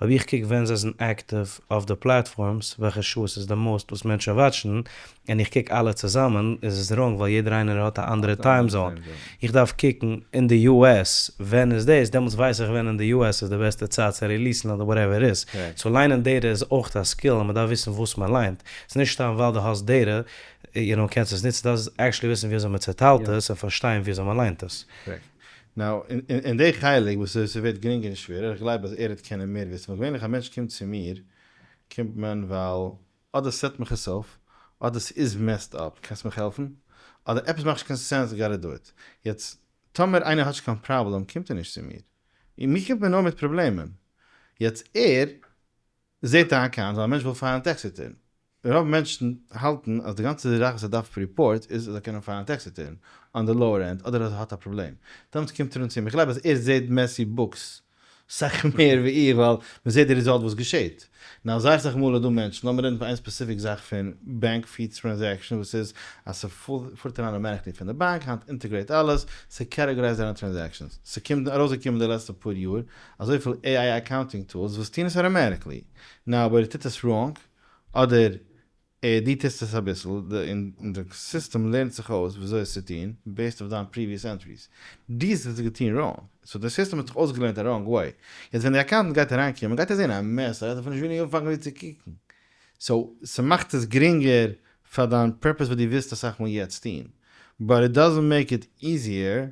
אויב איך קוק ווען זיי זענען active אויף די platforms, וועלכע שעות איז די most וואס מענטשן watch ן, און איך קוק אלע צוזאמען איז עס wrong ווייל יעדער איינער האט א אנדערע time zone. איך דארף קוקן אין די US ווען איז דאס, דעמאלטס ווייס איך ווען אין די US איז די בעסטע צייט צו release ן אדער whatever איז. So ליינען data איז אויך א skill און מען דארף וויסן וואס מען ליינט. ס'איז נישט סתם ווייל דו האסט data, you know, קענסט עס נוצן, דארפסט actually וויסן ווי אזוי מען צעטיילט עס און פארשטיין ווי אזוי מען ליינט עס. Now, אין די חלק וואס ס'ווערט גרינגער און שווערער, איך גלייב אז ער וועט קענען מער וויסן, ווייל געווענליך א מענטש קומט צו מיר, קומט מען ווייל אדער set מיך עס אויף, אדער ס'איז messed up, קענסט מיך העלפן? אדער עפעס מאכט נישט קיין sense, gotta do it. יעצט, טאמער איינער האט נישט קיין פראבלעם, קומט ער נישט צו מיר. מיר קומט מען נאר מיט פראבלעמען. יעצט ער זעט א account ווייל א מענטש וויל file ן tax return. רוב מענטשן האלטן אז די גאנצע זאך וואס ער דארף report איז אז ער קען file ן tax return on the lower end אדער אז ער האט א פראבלעם. דעמאלטס קומט ער אן צו מיר. איך גלייב אז ער זעט messy books סאך מער ווי איך ווייל מען זעט די result וואס געשעט. Now זייער סאך מאל איז דא מענטשן, לאמיר רעדן פון איין specific זאך פון bank feed transaction וואס איז אז ס'פארט אריין automatically פון די באנק, היינט integrate אלעס, ס' categorize ט אריין transactions. ס'קומט ארויסגעקומען די לעצטע פאר יאר אזויפיל AI accounting tools וואס טוהן עס automatically. Now אבער ער טוט עס wrong אדער דו טוסט עס אביסל, און די סיסטעם לערנט זיך אויס וויאזוי עס צו טון, based אויף דיין previous entries. דו האסט עס געטון wrong, so די סיסטעם האט זיך אויסגעלערנט א wrong way. יעצט ווען די accountant גייט אריינקומען גייט ער זען א mess, ער גייט אפילו נישט ווילן אנפאנגען ווי צו קוקן. So ס'מאכט עס גרינגער פאר דיין purpose וואס דו ווילסט אסאך מאל יעצט טון, but it doesn't make it easier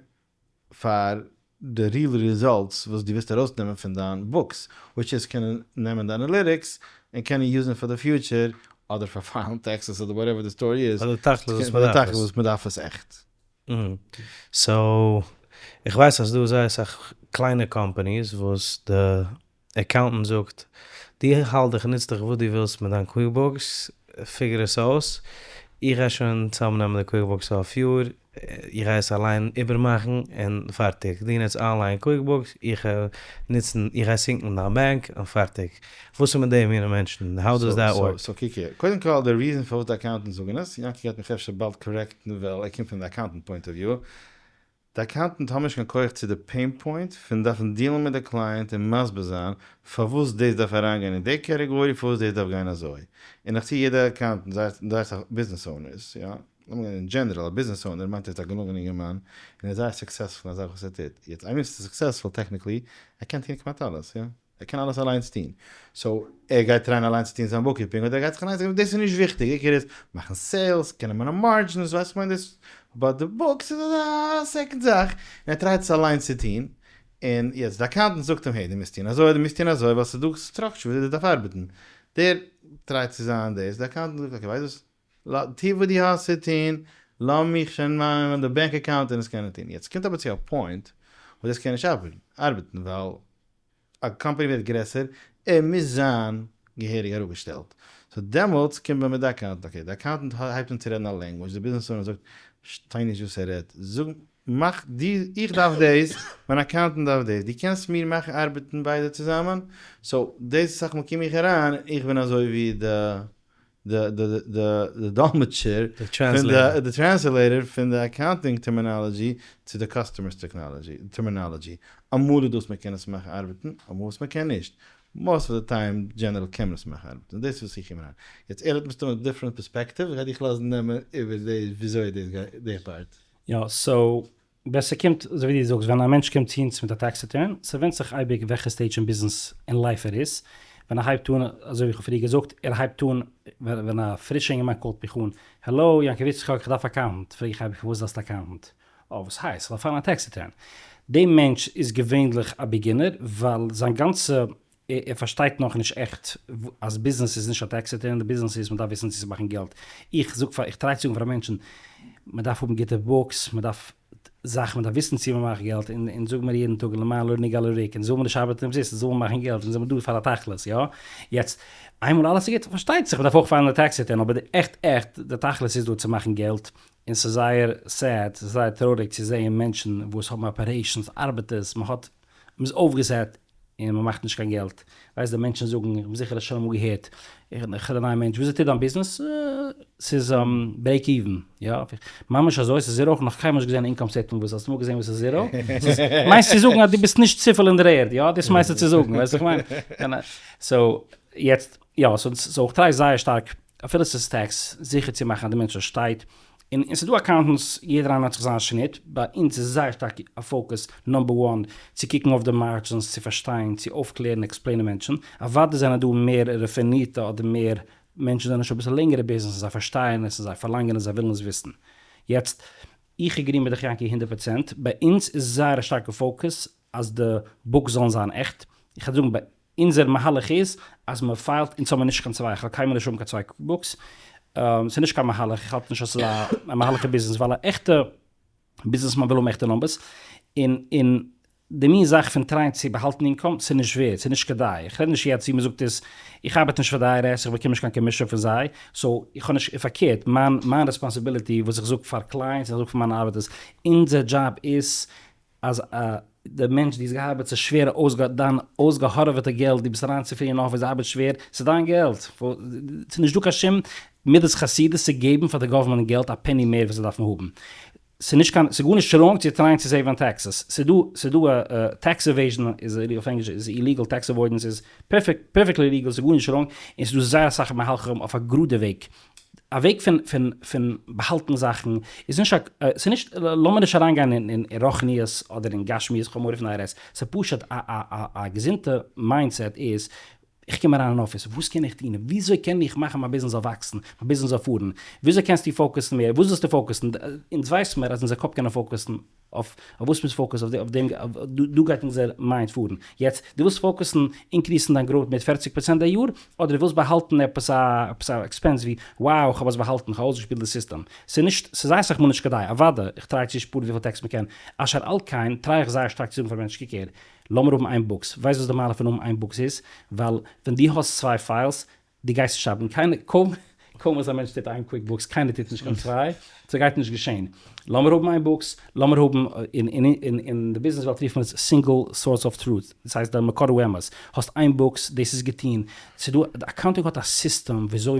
פאר די real results וואס דו ווילסט ארויסנעמען פון דיין books, which איז קענען נעמען די analytics און קענען use ן פאר די future, אדער פאר file ן taxes אדער whatever די story איז, פאר די תכלית וואס פאר די מ'דארף תכלית עס. וואס מ'דארף עס עכט. So, איך ווייס אז ס'דא זייער אסאך קליינע companies וואס די accountant זאגט, דו האלט דיך, נוץ דיך וואס דו ווילסט מיט דיין QuickBooks, figure עס אויס, איך גיי שוין צוזאמנעמען די QuickBooks אויף יאר, איך גיי עס אליין איבערמאכן און פארטיג, דו נוץ online QuickBooks, איך גיי נוצן, איך גיי sync ן דיין באנק און פארטיג. וואס איז מיט די מינע מענטשן? How does that work? So קוק הער, קודם כל די reason פארוואס די accountants זאגן עס, יענקי גייט מיך אפשר באלד correct ן ווייל ער קומט פון די accountant point of view, די accountant האבן נישט קיין כח צו די pain point פון דארפן deal ן מיט די client און מסביר זיין פארוואס דאס דארף אריינגיין אין די category פארוואס דאס דארף גיין אזוי, און איך צו יעדע accountant זייער אסאך business owners, יא, לאמיר גיין אין general, א business owner מיינט ער איז א געלונגענע אינגערמאן און ער איז זייער successful אין א זאך וואס ער טוט, יעצט איינער וואס איז successful technically ער קען טון כמעט אלעס, יא. ער קען אלעס אליינס טון, so ער גייט try ען אליינס צו טון זיין bookkeeping אדער ער גייט זיך אליינס, דאס איז נישט וויכטיג, עיקר איז מאכן sales, קענען מיינע margins, ווייסט איך מיין דאס, but די books איז אזא second זאך, און ער try ט עס אליינס צו טון, און יעצט די accountant זאגט אים hey דו מוזט טון אזוי, דו מוזט טון אזוי, ווייל ס'איז דא structure וויאזוי דאס דארף ארבעטן, דער try ט צו זיין דאס, די accountant זאגט okay ווייסט וואס, טו וואס דו האסט צו טון, לאז מיך שוין מיין די bank account און עס קענען טון, יעצט קומט אבער צו א point וואס דאס קען נישט ארבעטן, ווייל א קאמפאני ווערט גרעסער, ער מוז זיין געהעריג אראפגעשטעלט. So דעמאלטס קומט מען מיט די accountant, okay, די accountant הייבט אן צו רעדן א language, די business owner זאגט, כ'פארשטיי נישט וואס ער רעדט, זאג, מאך דו, איך דארף דאס, מיין accountant דארף דאס, דו קענסט מיר מאכן ארבעטן ביידע צוזאמען? So דאס אסאך מאל קום איך אריין, איך בין אזוי ווי די די דאלמעטשער, די translator פון די accounting terminology צו די customer's terminology. אמאל איז דאס מען קען עס מאכן ארבעטן, אמאל וואס מען קען נישט. Most of the time general קען מען עס מאכן ארבעטן. דאס איז וואס איך קום אריין. יעצט ער האט מסתמא different perspective, איך גיי דיך לאזן נעמען איבער די וויאזוי דאס גייט די part. יא, so. ווען ס'קומט, אזוי ווי דו זאגסט, ווען א מענטש קומט צו אונז מיט א tax return, ס'ווענדט זיך אייביג וועלכע stage אין ביזנעס אין life ער איז, ווען ער הייבט אן, אזוי ווי איך האב פריער געזאגט, ער הייבט אן, ווען א פרישע אינגערמאן call ט מיך אן, העלא יעקב יצחק איך דארף accountant, פרעג איך אייביג פארוואס דארפסטו accountant? אה וואס הייסט? איך דארף file ן א tax return. די מענטש איז געווענליך א beginner ווייל זיין גאנצע ער פארשטייט נאכנישט עכט אז ביזנעס איז נישט א tax return, די ביזנעס איז מ'דארף וויסן צו מאכן געלט. איך זאג פאר, איך try צו זאגן פאר מענטשן, מ'דארף האבן גוטע books, מ'דארף זאכן, מ'דארף וויסן צו מ'מאכט געלט, און אונז זאגן מיר יעדן טאג למען לא ניגע לריק, אונז זאל מיר נישט ארבעטן אומזיסט, אונז זאל מיר מאכן געלט, אונז זעמיר דא פאר א תכלית, יא? יעצט, איינמאל אלעס איז גוט, פארשטייט זיך מ'דארף אויך file ן די tax return, אבער די עכט עכט, די תכלית איז דא צו מאכן געלט, און ס'איז זייער sad, ס'איז זייער טרויעריג צו זעהן מענטשן וואס האבן operations, ארבעטערס, מ'האט, מ'איז אויפגעסעט, און מ'מאכט נישט קיין געלט. ווייסט די מענטשן זאגן, איך בין זיכער האסט שוין אמאל געהערט, איך רעד א נייע מענטש, וויאזוי טוט דיין ביזנעס? ס'איז break even, יא, ממש אזוי, ס'איז zero, כ'האב נאך קיינמאל נישט געזען א income statement וואס, האסט אמאל געזען וואס איז zero? מיינסט צו זאגן אז דו ביסט נישט צופיל אין דער ערד, יא? דאס מיינסטו צו זאגן, ווייסט וואס איך מיין? so, יעצט, יא, so איך try זייער שטארק אפילו ס'איז tax, זיכער צו מאכן אז די מענטש פארשטייט, און און ס'איז דא accountants, יעדער איינער האט זיך זיין שניט, ביי אונז איז זייער שטארק א focus number one צו קוקן אויף די margins, צו פארשטיין, צו אויפקלערן, explain ען מענטשן, אוודאי זענען דא מער רעפינירטע אדער מער מענטשן זענען שוין אביסל לענגערע ביזנעס און זיי פארשטייען עס און זיי פארלאנגען עס, זיי ווילן עס וויסן. יעצט, איך agree מיט דיך יענקי 100%, ביי אונז איז זייער א שטארקע focus אז די books זאלן זיין עכט, איך וועל זאגן ביי אונזער מהלך איז אז מען file ט, אונז האבן נישט קיין צוויי, איך וועל קיינמאל נישט האבן קיין צוויי QuickBooks, ס'איז נישט קיין מהלך, איך האלט נישט אז ס'איז א מהלך אין ביזנעס, ווייל א עכטע ביזנעסמאן וויל האבן עכטע numbers, און און די מין זאך פון try ען צו באהאלטן income, ס'איז נישט ווערד, ס'איז נישט כדאי, איך רעד נישט יעצט ווי מען זאגט עס, איך ארבעט נישט פאר די IRS, איך באקום נישט קיין commission פון זיי, so איך האב נישט, פארקערט, מיין מיין responsibility וואס איך זאג פאר clients, איך זאג פאר מיינע ארבעטערס, אונזער דזשאב איז אז א די מענטש די האסט געארבעט ס'איז שווער אויסגע דיין אויסגעהארעוועטע געלט די ביסט אריין צופרי אין אפיס ארבעט שווער ס'איז דיין געלט ס'איז נישט דא קיין שום מידת חסידות צו געבן פאר די government געלט א penny מער וואס זיי דארפן האבן ס'איז נישט קיין ס'איז גארנישט wrong צו try ען צו save ען taxes ס'איז דא ס'איז דא א tax evasion איז אויף ענגליש איז illegal tax avoidance איז perfect perfectly legal ס'איז גארנישט wrong און ס'איז דא זייער אסאך מהלכים אויף א גראדע וועג א וועג פון פון פון באהאלטן זאכן איז נישט א ס'איז נישט לאמיר נישט אריינגיין אין אין רוחניות אדער אין גשמיות כ'האב מורא פון IRS ס'איז פשוט א א א א געזונטע mindset איז איך קום אריין אין אפיס וואס קען איך טון וויאזוי קען איך מאכן מיין ביזנעס זאל וואקסן מיין ביזנעס זאל פארן וויאזוי קענסטו focus ן מער וואס ווילסטו focus ן אונז ווייסן מיר אז אונזער קאפ קען focus ן אויף וואס מ'איז focus אויף דעם דא גייט אונזער mind פארן. יעצט, דו ווילסט focus ן increase ן דיין growth מיט 40% א יאר, אדער דו ווילסט באהאלטן עפעס א עפעס א expense ווי wow כ'האב עס באהאלטן, כ'האב אויסגעשפילט די סיסטעם. ס'איז נישט, ס'איז זייער אסאך מאל נישט כדאי. אוודאי, איך try צו שפארן וויפיל tax מ'קען. אשר על כן, try איך זייער שטארק צו זאגן פאר מענטשן, קוק הער, לאמיר האבן איין books. ווייסט וואס די מעלה פון האבן איין books איז? ווייל ווען דו האסט צוויי files, דו גייסט נישט האבן קיינער, קוים קוים וואס א מענטש טוט איין QuickBooks, קיינער טוט נישט קיין צוויי, ס'גייט נישט געשען. לאמיר האבן איין books, לאמיר האבן, אין אין אין די ביזנעס וועלט רופט מען עס single source of truth, דאס הייסט די מקור האמת, האסט איין books, דאס איז געטון, ס'דא, די accounting האט א סיסטעם וויאזוי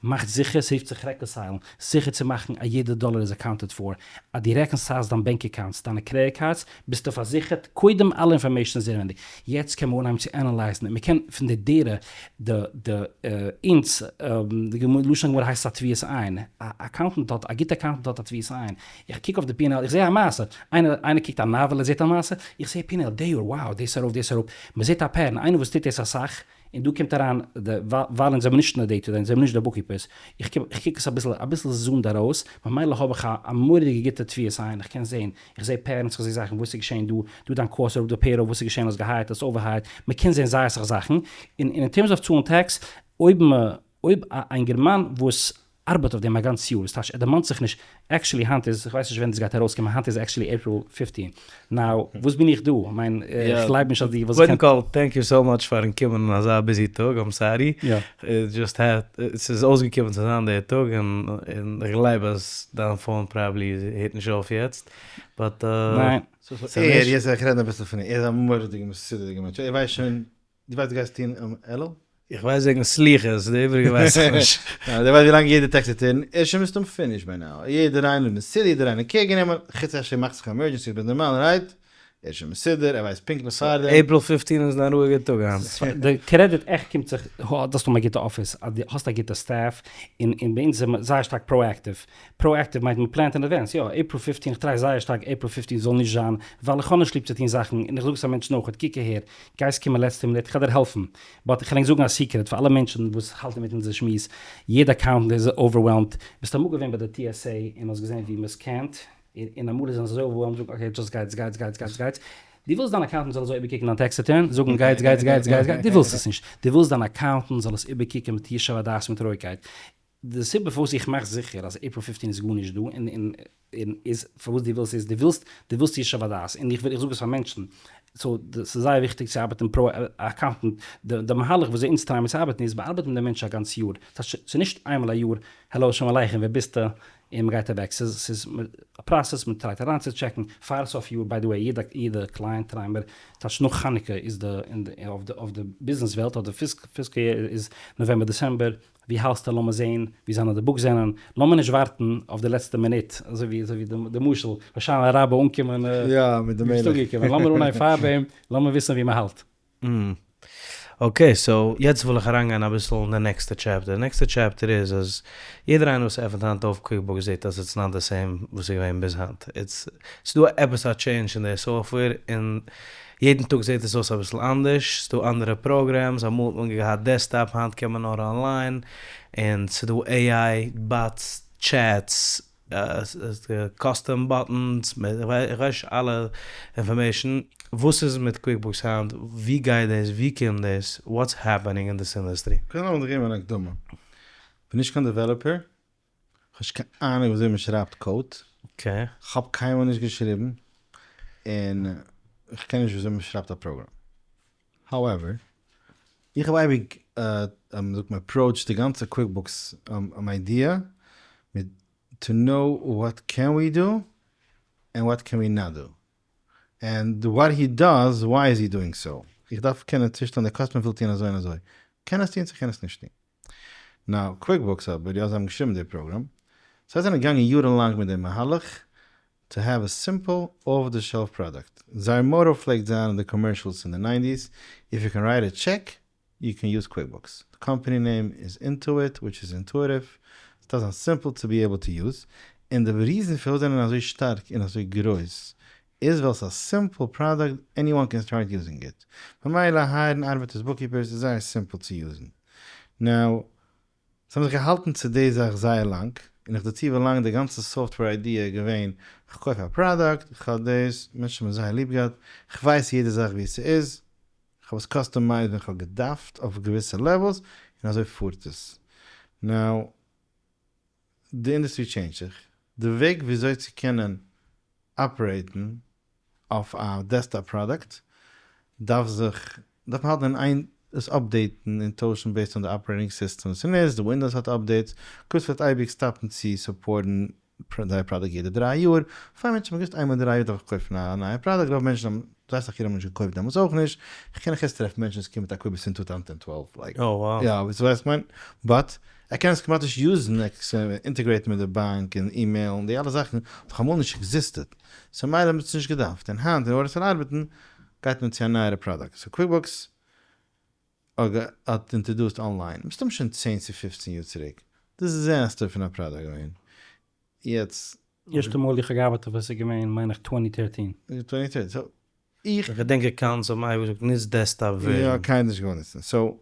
מ'מאכט זיכער, ס'רופט זיך reconcile ן, זיכער צו מאכן אז יעדע דאלער איז accounted for, אז דו reconcile סט דיין bank accounts, דיינע credit cards, ביסטו פארזיכערט, קודם אלע information איז אינווענדיג, יעצט קען מען אנהייבן צו analyze ן און מען קען פון די data, די די אונז, די לשון הגמרא הייסט א טביעת עין, א accountant האט, א גוטע accountant האט א טביעת עין, איך קוק אויף די P and L איך זע א מעשה, איינער איינער קוקט א novel ער זעט א מעשה, איך זע P and L די יאר wow דאס ארויף דאס אראפ, מען זעט א pattern, איינער וואס טוט דאס אסאך, און דא קומט אריין די ווייל אונז זעמיר נישט אין די day to day, אונז זעמיר נישט די bookkeepers, איך קום איך קוק עס אביסל אביסל zoomed ארויס, ממילא האב איך א א מורא'דיגע גוטע טביעת עין, איך קען זעהן, איך זעה patterns, איך זעה זאכן וואס איז געשעהן דא, דא דיין cost אראפ די payroll, וואס איז געשעהן האסט גע hire ט האסט over hired, מען קען זעהן זייער אסאך זאכן, און אין terms of צאלן tax, אויב מען אויב א אינגערמאן וואס ארבעט אויף דעם א גאנץ יאר, ס'טייטש ער דערמאנט זיך נישט, actually היינט איז, כ'ווייס נישט ווען דאס גייט ארויסקומען, היינט איז actually April 15, now וואס בין איך דא? כ'מיין איך גלייב נישט אז די וואס קודם כל thank you so much פארן קומען אין אזא busy טאג, I'm sorry, just had, ס'איז אויסגעקומען צו זיין דער טאג, און איך גלייב אז דיין phone probably הערט נישט אויף יעצט, but. ניין. ער, יעצט וועל איך רעדן אביסל פון אים, ער איז א מורא'דיגע מסודר'דיגע מענטש, ער ווייסט שוין דו ווייסט דו גייסט טון אום אלול? איך ווייס וועגן סליחות, די איבריגע ווייס איך נישט. יא, דו ווייסט ווי לאנג יעדער tax return איז שוין מסתם finish by now. יעדער איינער מסודר, יעדער איינער care גענומען, חוץ אפשר מאכט זיך emergency, אבער נארמאלערהייט. ער איז שוין מסודר, ער ווייסט פונקטליך פארדעם. April 15 איז דיין רואיגע טאג היינט. די קרעדיט עכט קומט זיך, דארפסט האבן א גוטע אפיס, אז דו האסט א גוטע staff, און און ביי אונז איז מען זייער שטארק proactive, proactive מיינט מען פלאנט אין advance, יא, April 15, איך try זייער שטארק April 15 זאל נישט זיין, ווייל איך האב נישט ליב צו טון זאכן, און איך זאג עס פאר מענטשן אויך, קוק אהער, גייסט קומען לעצטע מינוט, איך וועל דיר העלפן, but איך קען ענק זאגן א secret פאר אלע מענטשן וואס האלטן מיט אונזער שמועס, יעדע accountant איז overwhelmed, ביסט אמאל געווען ביי די TSA און האסט געזען ווי מען סקענט, און אמאל איז אזוי overwhelmed, זאגן okay, just גייטס, גייטס, גייטס, גייטס, גייטס, דו ווילסט דיין accountant זאל אזוי איבערקוקן דיין tax return, זאגן גייטס, גייטס, גייטס, גייטס, גייטס, דו ווילסט עס נישט, דו ווילסט דיין accountant זאל עס איבערקוקן מיט ישוב הדעת מיט רואיגקייט, די סיבה פארוואס איך מאך זיכער אז April 15 איז גארנישט דא, און און און איז פארוואס דו ווילסט איז דו ווילסט דו ווילסט ישוב הדעת, און איך וויל איך זאג עס פאר מענטשן, so ס'איז זייער וויכטיג צו ארבעטן pro accountant, די די מהלך וואס אונז טרייען מיר צו ארבעטן איז מ'ארבעט מיט די מענטש א גאנץ יאר, ס'איז נישט איינמאל א יאר, העלא שלום עליכם ווער ביסטו, און מ'גייט אוועק, ס'איז ס'איז א process, מ'טרייט אריינצוטשעקן פאר סוף יאר, by the way יעדע יעדע client טרייען מיר, טייטש נאך חנוכה איז די אין די אויף די אויף די ביזנעס וועלט אדער fiscal year איז נאוועמבער דעצעמבער, ווי האלסטו לאמיר זעהן ווי זיינע די books זענען, לאמיר נישט ווארטן אויף די לעצטע מינוט, אזוי ווי אזוי ווי די משל, הושענא רבה אנקומען, יא מיט די ביסט מלך. אנגעקומען, לאמיר אנהייבן פארדעם, לאמיר וויסן ווי מ'האלט. okay, so יעצט וויל איך אריינגיין אביסל אין די נעקסטע chapter, די נעקסטע chapter איז אז יעדער איינער וואס עפענט היינט אויף QuickBooks זעט אז it's not the same וואס איז געווען ביז היינט, it's ס'דא עפעס א change אין די software און יעדן טאג זעט עס אויס אביסל אנדערש, ס'דא אנדערע programs, אמאל האט מען געהאט desktop היינט קען מען נאר אנליין, און ס'דא AI bots, chats, custom buttons, איך ווייס נישט אלע information, וואס איז מיט QuickBooks היינט, ווי גייט דאס, ווי קומט דאס, what's happening אין this industry? קודם לאמיר זיך געבן אן הקדמה, כ'בין נישט קיין developer, כ'האב נישט קיין אהנונג וויאזוי מען שרייבט code, כ'האב קיינמאל נישט געשריבן, און כ'קען נישט וויאזוי מען שרייבט א program. However, איך האב אייביג זאגט מען approached די גאנצע QuickBooks idea מיט to know what can we do and what can we not do. And what he does, why is he doing so. איך דארף קענען צושטעלן די customer וויל טון אזוי און אזוי. קען עס טון צו קען עס נישט טון. Now, QuickBooks אבער, יא זיי האבן געשריבן די program, זיי זענען געגאנגען יארן לאנג מיט דעם מהלך to have a simple off the shelf product. זייער motto פלעגט זיין אין די commercials אין די nineties, if you can write a check, you can use QuickBooks. די company name איז Intuit, which איז intuitive, ס'דארף זיין simple to be able to use, און די reason פארוואס זיי זענען אזוי שטארק און אזוי גרויס, איז ווייל ס'איז א simple product, anyone can start using it. ממילא הייערן ארבעטערס bookkeepers איז זייער simple צו יוזן. Now, זיי האבן זיך געהאלטן צו די זאך זייער לאנג, און איך דערצו ווי לאנג די גאנצע software idea איז געווען, כ'קויף א product, כ'האב דאס, מענטשן האבן זייער ליב געהאט, כ'ווייס יעדע זאך ווי ס'איז, כ'האב עס customized ווען כ'האב געדארפט אויף געוויסע levels, און אזוי פארט עס. Now, די industry טשעינדזשט זיך, די וועג וויאזוי צו קענען אפערעיטן אויף א desktop product דארף זיך, דארף מען האלטן אין איין עס אפדעיטן און טוישן based on די operating system וואס מ'נוצט, די Windows האט updates, קורץ וועט אייביג סטאפן צו סופארטן זייער product יעדע דריי יאר, פאר מענטשן האבן געוואוסט איינמאל אין דריי יאר דארף איך קויפן א נייע product, רוב מענטשן האבן, זייער אסאך אידן האבן נישט געקויפט דעמאלטס אויך נישט, איך קען נאך יעצט טרעפן מענטשן וואס קומען מיט א QuickBooks פון 2012, like, יא, ווייסט וואס איך מיין? But, ער קען עס כמעט נישט יוזן, אינטעגרעיטן מיט די באנק און אימעיל און די אלע זאכן האט דאך אמאל נישט existed, so מילא האט מען עס נישט געדארפט, און היינט אין order ס'זאל ארבעטן גייט מען צו א נייערע product, so QuickBooks האט introduced online, מסתם שוין צען צו פופצן יאר צוריק, disaster פון א product געווען, יעצט. ערשטע מאל איך האב געארבעט אויף עס איז געווען מיין איך twenty thirteen. Twenty thirteen, so איך. איך געדענק accounts האבן אייביג געזאגט נוץ desktop version. יא, קיינער האט נישט געוואלט נוצן, so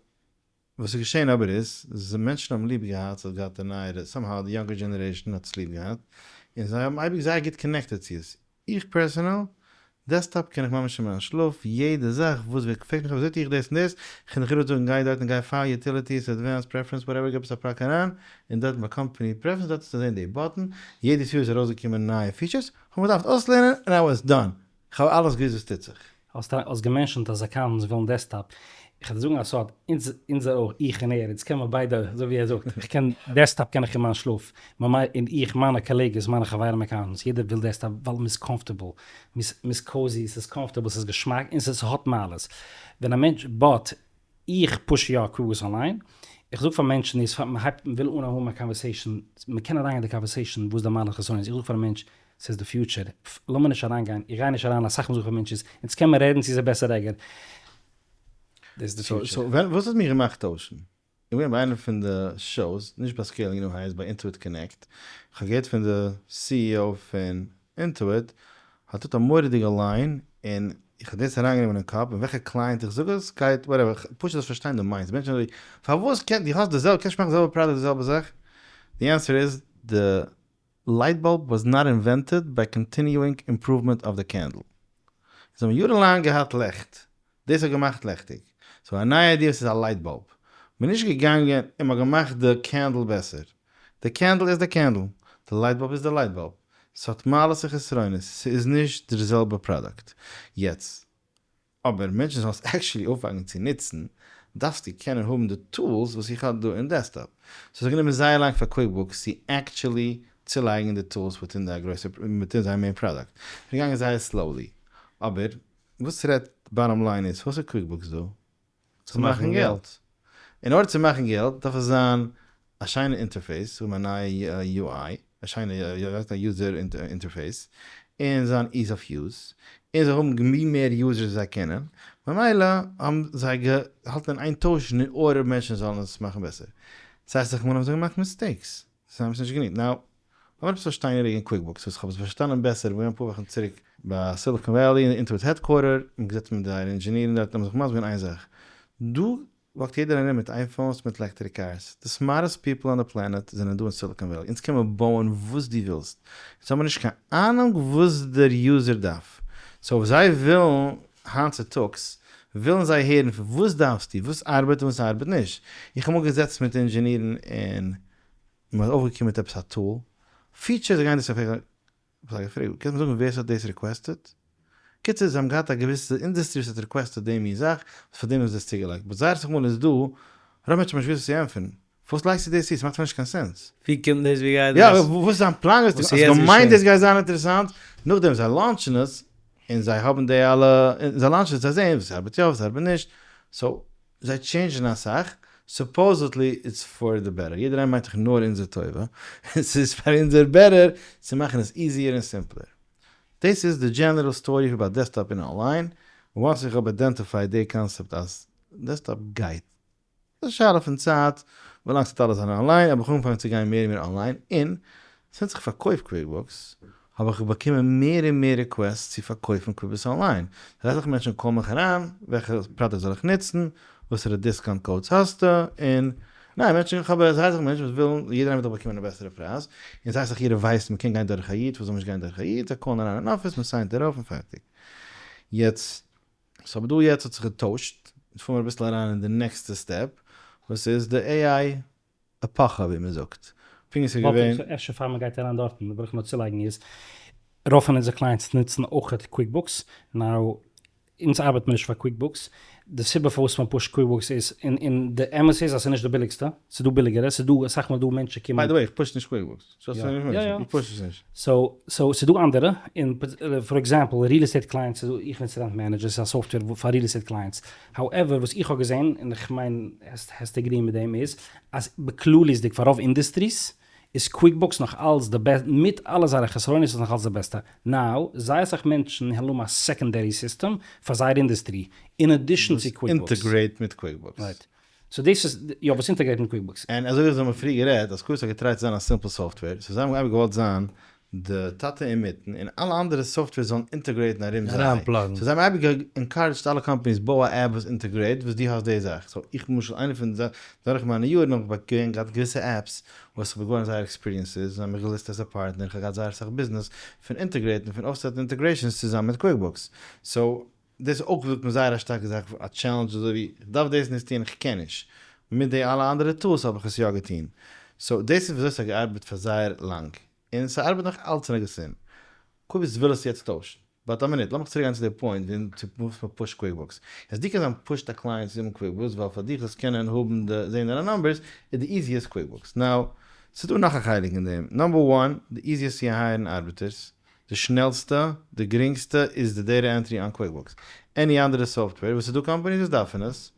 וואס איז געשען אבער איז, אז מענטשן האבן ליב געהאט, ס'האט געהאט די נייערע, somehow די younger generation האט עס ליב געהאט, און זיי האבן אייביג זייער גוט connected צו עס. איך personal, desktop קען איך ממש אין מיין שלאף, יעדע זאך וואס ווער פרעגט מיך וויאזוי טו איך דאס און דאס, כ'קען דיך איבער זאגן גיי דארט און גיי file utilities, advanced preference whatever געב עס א פראק אריין, און דארט ביי company preference דארט וועסטו זען די button, יעדעס יאר איז ארויסגעקומען נייע features, כ'האב געדארפט אויסלערנען און I was done, כ'האב אלעס געוואוסט וואס טוט זיך. האסט האסט געמענשענט אז accountants ווילן desktop, איך וועל דיר זאגן א סוד, אונז אונזער אויך, איך און ער, אונז קען מיר ביידע, אזוי ווי ער זאגט, איך קען desktop קען איך אין מיין שלאף, ממילא און איך, מיינע קאלעגעס, מיינע חברים accountants, יעדער וויל desktop ווייל מ'איז comfortable, מ'איז מ'איז cozy, ס'איז comfortable, ס'איז געשמאק, און ס'האט מעלות. ווען א מענטש, but איך push יא QuickBooks Online, איך זאג פאר מענטשן איז פאר מ'הייבט מ'וויל אנהייבן האבן א conversation, מ'קען אריינגיין אין די conversation וואס די מעלות חסרונות, איך זאג פאר א מענטש. ס'איז די future. לאמיר נישט אריינגיין, איך גיי נישט אריין אסאך מאל זאג איך פאר מענטשן, אונז קען מען רעדן צו ס'איז בעסער ערגער. דאס איז די future. So וואס האט מיר געמאכט טוישן? איך בין ביי איינע פון די shows, נישט ביי Scaling New Heights, ביי Intuit Connect, איך האב געהערט פון די CEO פון Intuit, האט דארט א מורא'דיגע line, און איך האב דאס אריינגענומען אין קאפ, און וועלכע client איך זאג עס, גייט whatever, פשוט זאלסט פארשטיין די mindset, מענטשן זאגן פארוואס קען, דו האסט די זעלבע, קענסט נישט מאכן די זעלבע product די זעלבע זאך? די answer איז, די light bulb was not invented by continuing improvement of the candle. זיי האבן יארן לאנג געהאט לעכט, דאס האט געמאכט לעכטיג. so א נייע idea וואס איז א light bulb. מען איז נישט געגאנגען און מען האט געמאכט די candle בעסער. די candle איז די candle, די light bulb איז די light bulb. ס'האט מעלות און חסרונות, ס'איז נישט דער זעלבע product. יעצט, אבער מענטשן זאלן עס actually אנפאנגען צו נוצן, דארפסטו קענען האבן די tools וואס איך האב דא אין desktop. so ס'האט גענומען זייער לאנג פאר QuickBooks צו actually צולייגן די tools within די גרויסע, within זייער main product. ס'איז געגאנגען זייער slowly. אבער וואס רעדט bottom line איז, וואס איז QuickBooks דא? צו מאכן געלט. אין order צו מאכן געלט דארף עס זיין א שיינע interface, האבן א נייע UI, א שיינע user interface, און זיין ease of use, און זיי האבן ווי מער users זיי קענען, ממילא האבן זיי געהאלטן אין איין טוישן אין order מענטשן זאלן עס מאכן בעסער. ס'הייסט זיך אמאל האבן זיי געמאכט mistakes, זיי האבן עס נישט גענוג. Now, לאמיר עפעס פארשטיין וועגן QuickBooks וואס איך האב עס פארשטאנען בעסער ווי אפאר וואכן צוריק ביי Silicon Valley אין Intuit headquarter, און געזעצט מיט זייערע אינדזשענירן דארט און האבן זיך מסביר געווען איין זאך, דא walk ט יעדער ארום מיט iPhones מיט electric cars, די smartest people on the planet זענען דא אין Silicon Valley, אונז קען מען בויען וואס דו ווילסט, אונז האבן נישט קיין אהנונג וואס דער user דארף, so זיי ווילן היינט צוטאגס ווילן זיי הערן פון וואס דארפסטו, וואס ארבעט און וואס ארבעט נישט, איך האב אמאל געזעצט מיט אינדזשענירן און מען האט אויפגעקומען מיט עפעס א tool, features זיי גייען דאס אויף, איך האב זיי געפרעגט, קענסט מיר זאגן ווער ס'האט דאס requested? קיצור זיי האבן געהאט א געוויסע industry וואס האט requested די מין זאך, וואס פאר דעם האבן זיי עס צוגעלייגט, but זייער אסאך מאל איז דא, רוב מענטשן האבן נישט געוואוסט וואס צו ענטפערן, פארוואס לייגסטו דאס צו? ס'מאכט פאר נישט קיין sense. ווי קומט דאס? ווי גייט דאס? יא, וואס איז דיין פלאן? האסט געמיינט דאס גייט זיין אינטערעסאנט? נאכדעם זיי launch ן עס, און זיי האבן די אלע, און זיי launch ן עס, זיי זעען וואס ארבעט יא וואס ארבעט נישט, so זיי change ן אסאך, supposedly it's for the better, יעדער איינער מיינט דאך נאר אונזער טובה, און ס'איז פאר אונזער better צו מאכן עס easier און simpler. דאס איז די general story about desktop און online, once איך האב identified די קאנסעפט אז desktop גייט, ס'איז א שאלה פון צייט ווילאנג ס'וועט אלעס זיין אנליין, האב איך אנגעפאנגען צו גיין מער און מער אנליין, און since איך פארקויף QuickBooks האב איך באקומען מער און מער requests צו פארקויפן QuickBooks Online, ס'הייסט אויך מענטשן call ן מיך אריין, וועלכע product זאל איך נוצן, וואסערע discount codes האסטו, און ניין מענטשן, איך האב זייער אסאך מענטשן וואס ווילן, יעדער איינער וויל דאך באקומען א בעסערע פרייז, און ס'הייסט אויך יעדער ווייסט מ'קען גיין דורך א איד, פארוואס זאל מען נישט גיין דורך א איד, זיי call ן אריין אין אפיס, מ'סיינט ארויף און פארטיג. יעצט, so אבער דא יעצט האט זיך געטוישט, יעצט פארן מיר אביסל אריין אין די נעקסטע step, וואס איז די AI עפאכע ווי מען זאגט. פונקט ווי ס'איז געווען. אפשר פאר מען גייט אריין דארטן וויל איך נאר צולייגן איז, רוב פון אונזער clients נוצן אויכעט QuickBooks, now אונז ארבעט מיר נישט פאר QuickBooks, די סיבה פארוואס מען push ט QuickBooks איז, און און די אמת איז אז ס'איז נישט די ביליגסטע, ס'איז דא ביליגערע, ס'איז דא אסאך מאל דא מענטשן קומען. By the way איך push נישט QuickBooks, איך push עס נישט. So so ס'איז דא אנדערע, און for example real estate clients, איז דא, איך נוץ Rent Manager, ס'איז א software פאר real estate clients, however וואס איך האב געזען, און איך מיין העסט agree ן מיט דעם, איז אז בכלליות'דיג פאר רוב industries איז QuickBooks נאך אלץ די בעסט, מיט אלע זייערע חסרונות איז נאך אלץ די בעסטע, now זייער אסאך מענטשן האבן א secondary system פאר זייער industry, in addition צו QuickBooks. Integrate מיט QuickBooks. Right. So דאס איז, יא וואס integrate מיט QuickBooks. און אזוי ווי אונז האבן פריער גערעדט אז QuickBooks האט געטרייט צו זיין א simple software, so זיי האבן אייביג געוואלט זיין די טאטע אינמיטן און אלע אנדערע software זאלן integrate ן ארום זיי. אריינפלאגן. So זיי האבן אייביג encouraged אלע companies בוי א app וואס integrate וואס דו האסט די זאך. So איך למשל איינע פון די דורך מיינע יארן האב איך באקומען געהאט געוויסע apps וואס איך בין געווארן זייער experienced, זיי האבן מיך געליסט as a partner, איך האב געהאט זייער אסאך ביזנעס פון integrate ן פון אויפסעטן integrations צוזאמען מיט QuickBooks. So דאס איז אויך זאגט מען זייער א שטארקע זאך, א challenge אזוי ווי איך דארף דאס נישט טון איך קען נישט, מיט די אלע אנדערע tools האב איך עס יא געטון, so דאס איז וויאזוי ס'האט געארבעט פאר זייער לאנג, און ס'ארבעט נאך אלץ אין א געוויסן. QuickBooks וויל עס יעצט טוישן, but א מינוט לאמיך צוריק גיין צו די point ווען צו וואס מען push ט QuickBooks, אז דו קענסט זיין pushed א client צו האבן QuickBooks ווייל פאר דיך זאלסט קענען האבן די זעהן דיינע numbers איז די easiest QuickBooks, now ס'איז דא נאך א חלק אין דעם, number one די easiest צו hire ן ארבעטערס, די שנעלסטע, די גרינגסטע איז די data entry on QuickBooks. Any אנדערע software, וואס איז דא companies וואס דארפן עס,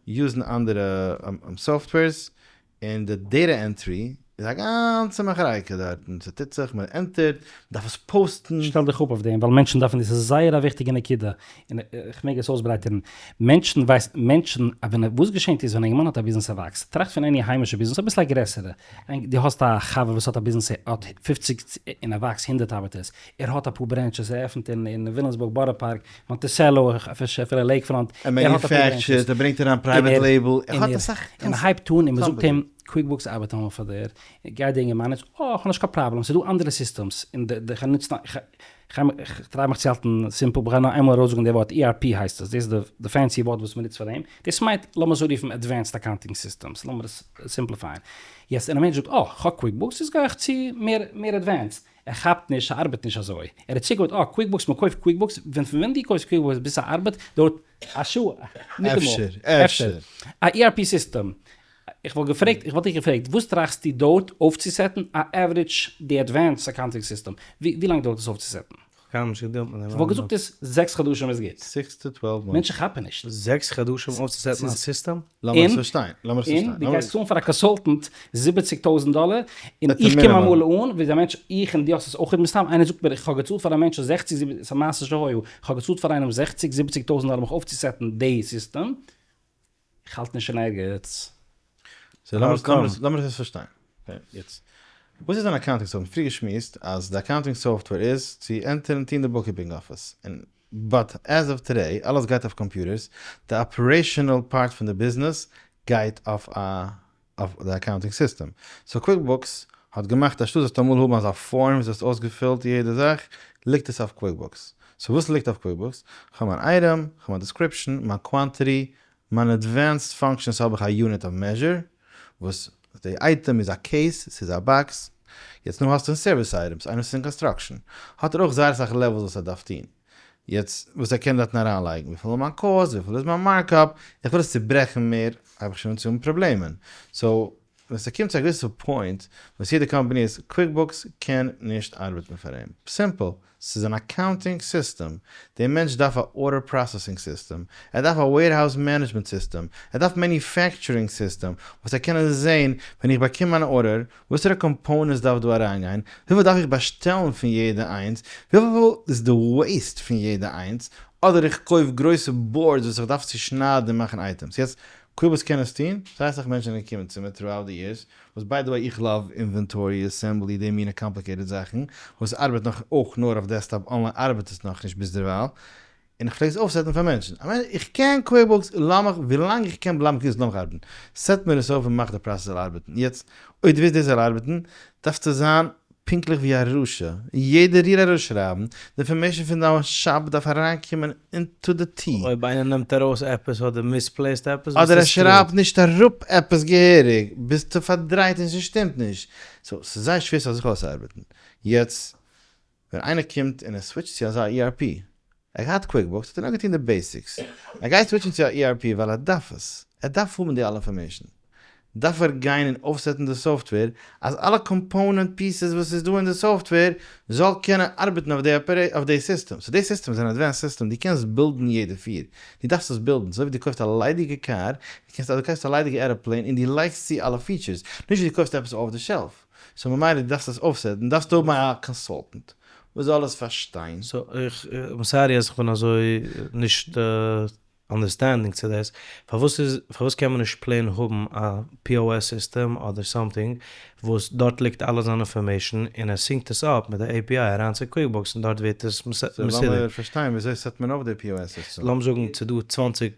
use ן אנדערע softwares, און די data entry איז איז א גאנצע מאכערייקע דארטן, ס'טוט זיך, מען ענטערט, מ'דארף עס פאוסטן. שטעל דיך אפ אויף דעם, ווייל מענטשן דארפן דאס איז זייער א וויכטיגע נקודה, און איך מעג עס אויסברייטערן, מענטשן ווייסן, מענטשן, ווען, וואס געשענט איז ווען א אינגערמאן האט א ביזנעס ער וואקסט, טראכט פון any היימישע ביזנעס, אביסל א גרעסערע, דו האסט א חבר וואס האט א ביזנעס ער האט 50 און ער וואקסט 100 ארבעטערס, ער האט אפאר branches, ער עפנט אין וויליאמסבורג, בארא פארק, מאנטיסעלא, אפילו לעיקפראנט, ער manufactured, ער ברענגט אריין private label, ער האט אסאך. און ער הייבט אן און מען זאגט אים, קוויקבוקס ארבעט אמאל פאר דיר, גייט די אינגערמאן און זאגט, אה, כ'האב נישט קיין פראבלעם, ס'איז דא אנדערע systems, און די כ'נוץ איך try מיך צו האלטן simple, כ'גיי נאר איינמאל ארויסזאגן די ווארט, ERP הייסט עס, דאס איז די fancy ווארט וואס מ'נוצט פאר דעם, דאס מיינט, לאמיר עס אנרופן advanced accounting systems, לאמיר עס simplify ען. יעצט, און א מענטש זאגט, אה, כ'האב קוויקבוקס, איז גיי איך צו מער מער advanced. ער כאפט נישט, ס'ארבעט נישט אזוי. ער האט צוגעוואוינט, אה, קוויקבוקס, מ'קויפט קוויקבוקס, ווען פון ווען דו קויפסט קוויקבוקס ביז ס'ארבעט, דויערט א שעה, ניטאמאל. אפשר, אפשר. א ERP סיסטעם. איך וואלט געפרעגט, איך וואלט דיך געפרעגט, וואס טראכסטו דויערט אויפצוסעטן א average די advanced accounting system? ווי לאנג דויערט עס אויפצוסעטן? כ'האב קיינמאל נישט געדילט מיט דעם. כ'וואלט געזאגט עס זעקס חדשים איז גוט. six to 12 months. מענטשן כאפן נישט. זעקס חדשים אויפצוסעטן א סיסטעם? לאמיר עס פארשטיין, לאמיר עס פארשטיין. און דו גייסט צאלן פאר א consultant זיבעציג טויזנט דאלער, און איך קום אמאל אן ווי דער מענטש, איך און דו האסט עס אויך מסתם, איינער זאגט מיר איך האב געצאלט פאר א מענטש זעכציג זיבעציג, ס'איז א מעשה שהיה, איך האב געצאלט פאר איינעם זעכציג זיבעציג טויזנט דאלער מיך אויפצוסעטן די סיסטעם, איך האלט נישט אין ערגעץ. so לאמיר עס פארשטיין. יעצט, וואס איז אן accounting software? פריער געשמועסט אז די accounting software איז צו ענטערן טון די bookkeeping אפיס, און but as of today אלעס גייט אויף קאמפיוטערס, די operational part פון די ביזנעס גייט אויף א אויף די accounting סיסטעם. so קוויקבוקס האט געמאכט אנשטאט זאלסטו אמאל האבן אזא form וואס האסט אויסגעפילט יעדע זאך, ליגט עס אויף קוויקבוקס. so וואס ליגט אויף קוויקבוקס? כ'האב מיין item, כ'האב מיין description, מיין quantity, מיין advanced functions האב איך א unit of measure, וואס די אייטעם איז א case, ס'איז א box, יעצט נו האסטו אין service items, איינער וואס איז אין construction, האט ער אויך זייער אסאך levels וואס ער דארף טון, יעצט וואס ער קען דארטן אריינלייגן, וויפיל איז מיין cost, וויפיל איז מיין markup, איך וויל עס צוברעכן מער, הייב איך שוין אן צו האבן פראבלעמען, so ווען ס'קומט צו א געוויסע point וואס יעדע קאמפאני איז, קוויקבוקס קען נישט ארבעטן פאר אים, simple, ס'איז אן accounting סיסטעם, דער מענטש דארף א order processing סיסטעם, ער דארף א warehouse management סיסטעם, ער דארף manufacturing סיסטעם, וואס ער קען זעהן ווען איך באקום אן order, וואסערע components דארף דא אריינגיין, וויפיל דארף איך באשטעלן פון יעדע איינס, וויפיל איז די waste פון יעדע איינס, אדער איך קויף גרויסע boards וואס איך דארף צושניידן און מאכן items. יעצט, קוויקבוקס קען עס טון, זייער אסאך מענטשן זענען געקומען צו מיר throughout the years, וואס by the way איך love inventory, assembly, די מינע complicated זאכן, וואס ארבעט נאך אויך נאר אויף desktop, online ארבעט עס נאכנישט ביזדערווייל, און איך פלעג עס אויפסעטן פאר מענטשן, I mean איך קען קוויקבוקס, לאמיך, ווילאנג איך קען בלייבן קוויקבוקס לאמיך ארבעטן, סעט מיר עס אויף און מאך די process זאל ארבעטן, יעצט אויב דו ווילסט דאס זאל ארבעטן, דארפסטו זיין פונקטליך ווי א רשע, יעדע ריר ארויסשרייבן, די information פון דיין shop דארף אריינקומען into the T. אויב איינער נעמט ארויס עפעס אדער misplaced עפעס, אדער ער שרייבט נישט אראפ עפעס געהעריג, ביסטו פארדרייט און ס'שטימט נישט. so ס'איז זייער שווער ס'זאל זיך אויסארבעטן. יעצט ווען איינער קומט און ער switch ט צו אזא ERP, ער האט קוויקבוקס האט ער נאר געטון די basics, ער גייט switch ן צו א ERP ווייל ער דארף עס, ער דארף האבן די אלע information, דארף ער גיין און אויפסעטן די software אז אלע component pieces וואס איז דא אין די software זאל קענען ארבעטן אויף די סיסטעם, so די סיסטעם איז אן advanced סיסטעם, דו קענסט בילדן יעדע פיר, דו דארפסט עס בילדן, אזוי ווי דו קויפסט א ליידיגע קאר, דו קענסט אדער קויפסט א ליידיגע airplane און דו לייגסט צו אלע features, נישט ווי דו קויפסט עפעס off the shelf, so ממילא דו דארפסט עס אויפסעטן דארפסטו האבן א consultant וואס זאל עס פארשטיין. so איך, I'm sorry אז איך בין אזוי נישט understanding צו דאס, פארוואס איז, פארוואס קען מען נישט plain האבן א POS סיסטעם אדער something וואס דארט ליגט אלע זיין information און ער sync ט עס אפ מיט די API אריין צו קוויקבוקס און דארט ווערט עס מסודר. so לאמיר פארשטיין וויאזוי סעט מען אויף די POS סיסטעם? לאמיר זאגן ס'איז דא 20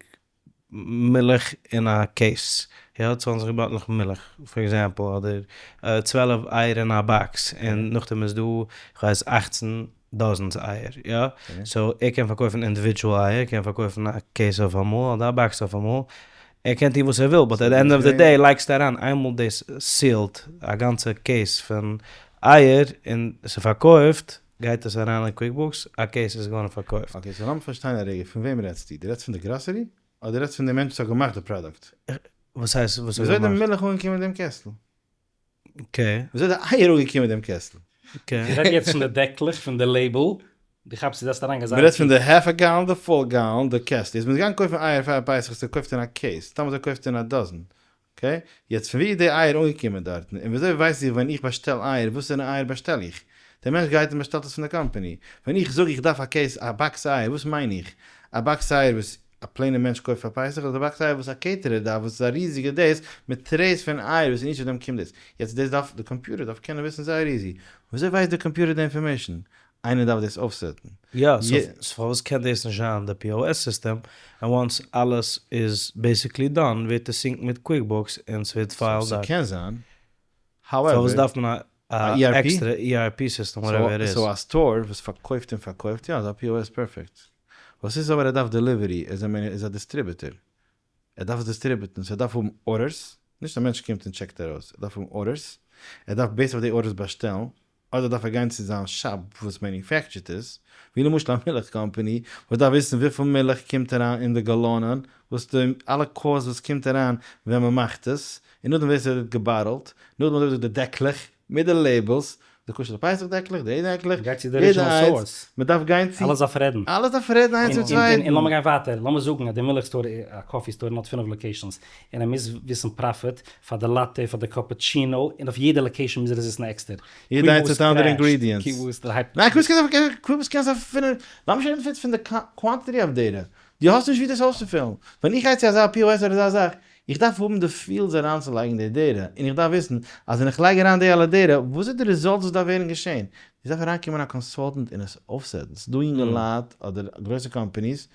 מילך אין א case, יא, 20 באטלעך מילך for example, אדער 12 אייער אין א box, און נאכדעם איז דא כ'ווייס 18 dozens אייער, יא, so ער קען פארקויפן individual אייער, ער קען פארקויפן א case אויפאמאל אדער א box אויפאמאל, ער קען טון וואס ער וויל, but at the end of the day לייגסטו אריין איינמאל דאס sealed א גאנצע case פון אייער און ס'פארקויפט, גייט עס אריין אין קוויקבוקס, א case איז געווארן פארקויפט. okay, so לאמיר פארשטיין א רגע, פון וועם רעדסטו? דו רעדסט פון די גראסערי? אדער דו רעדסט פון די מענטש וואס האט געמאכט די פראדוקט? וואס הייסט וואס האט וויאזוי איז די געמאכט? מילך אנגעקומען אין דעם קעסטל? okay. וויאזוי איז די אייער אנגעקומען אין דעם קעסטל? okay. איך רעד יעצט פון די דעקלעך פון די label, דו כאפסט דו דארפסט אריינגיין זייער מ'רעדט פון טיף. די half א gallon, די full gallon, די קעסטל. איז מען געגאנגען קויפן אייער פאר פסח, האסטו געקויפט אין א case, סתם אזוי קויפסטו אין א dozen. Okay? יעצט פון ווי איז די אייער אנגעקומען דארטן? און וויאזוי ווייס איך ווען איך באשטעל אייער וואסערע אייער באשטעל איך? דער מענטש גייט און באשטעלט עס פון די קאמפאני. ווען איך זאג איך דארף א case, א box אייער, וואס מיין איך? א box אייער וואס א plain ע מענטש קויפט פאר פסח אדער א box אייער וואס א caterer דארף וואס איז א ריזיגע דאס מיט trays פון אייער וואס אין each of דעם קומט דאס. יעצט דאס דארף די קאמפיוטער דארף קענען וויסן זייער easy. וויאזוי ווייסט די קאמפיוטער די information? איינער דארף דאס אויפ set ן. יא, so פארוואס קען דאס נישט זיין די POS סיסטעם, און once אלעס איז basically done ווערט עס synced מיט QuickBooks און ס'ווערט filed דארט. ס'קען זיין. פארוואס However, דארף מען א א ERP? עקסטערע ERP סיסטעם whatever it is? So א store וואס פארקויפט און פארקויפט, יא, איז א POS perfect. וואס איז אבער ער דארף delivery, ער איז א distributor. ער דארף עס distribute ן, so ער דארף האבן orders, נישט א מענטש קומט און check ט ארויס, ער דארף האבן orders, ער דארף based אויף די orders באשטעלן, אדער דארף ער גיין צו זיין shop וואס manufactured עס, ווי למשל א מילך קאמפאני, וואס דארף וויסן וויפיל מילך קומט אריין אין די גאלאנען, וואס די אלע cost וואס קומט אריין ווען מען מאכט עס, און נאכדעם ווערט עס גע bottled, נאכדעם ווערט די דעקלעך מיט די labels, די כשר'ע פסח דעקלעך, די דעקלעך, גייט צו די יעדע original איינס, source. מען דארף גיין צו, אלעס דארף רעדן. אלעס דארף רעדן איינס צום צווייטן. און לאמיר גיין ווייטער, לאמיר זאגן אז די מילך store, א coffee store האט פינף locations, און ער מוז וויסן profit פאר די latte, פאר די cappuccino, און אויף יעדע location מוז ער עס וויסן עקסטער. יעדע איינס האט אנדערע ingredients. QuickBooks דערהייבט. ניין, QuickBooks קען זיין פינף, לאמיר שוין רעדן פון די quantity of data. דו האסט נישט ווי דאס אויסצופילן. ווען איך גיי צו אזא POS אדער אזא זאך, איך דארף האבן די fields אריינצולייגן די data, און איך דארף וויסן אז ווען איך לייג אריין די אלע data, וואס איז די result וואס דארף ווערן געשען? עס דארף אריינקומען א consultant און עס אויפ set ן. ס'איז דא אינגעלייט אדער גרויסע companies,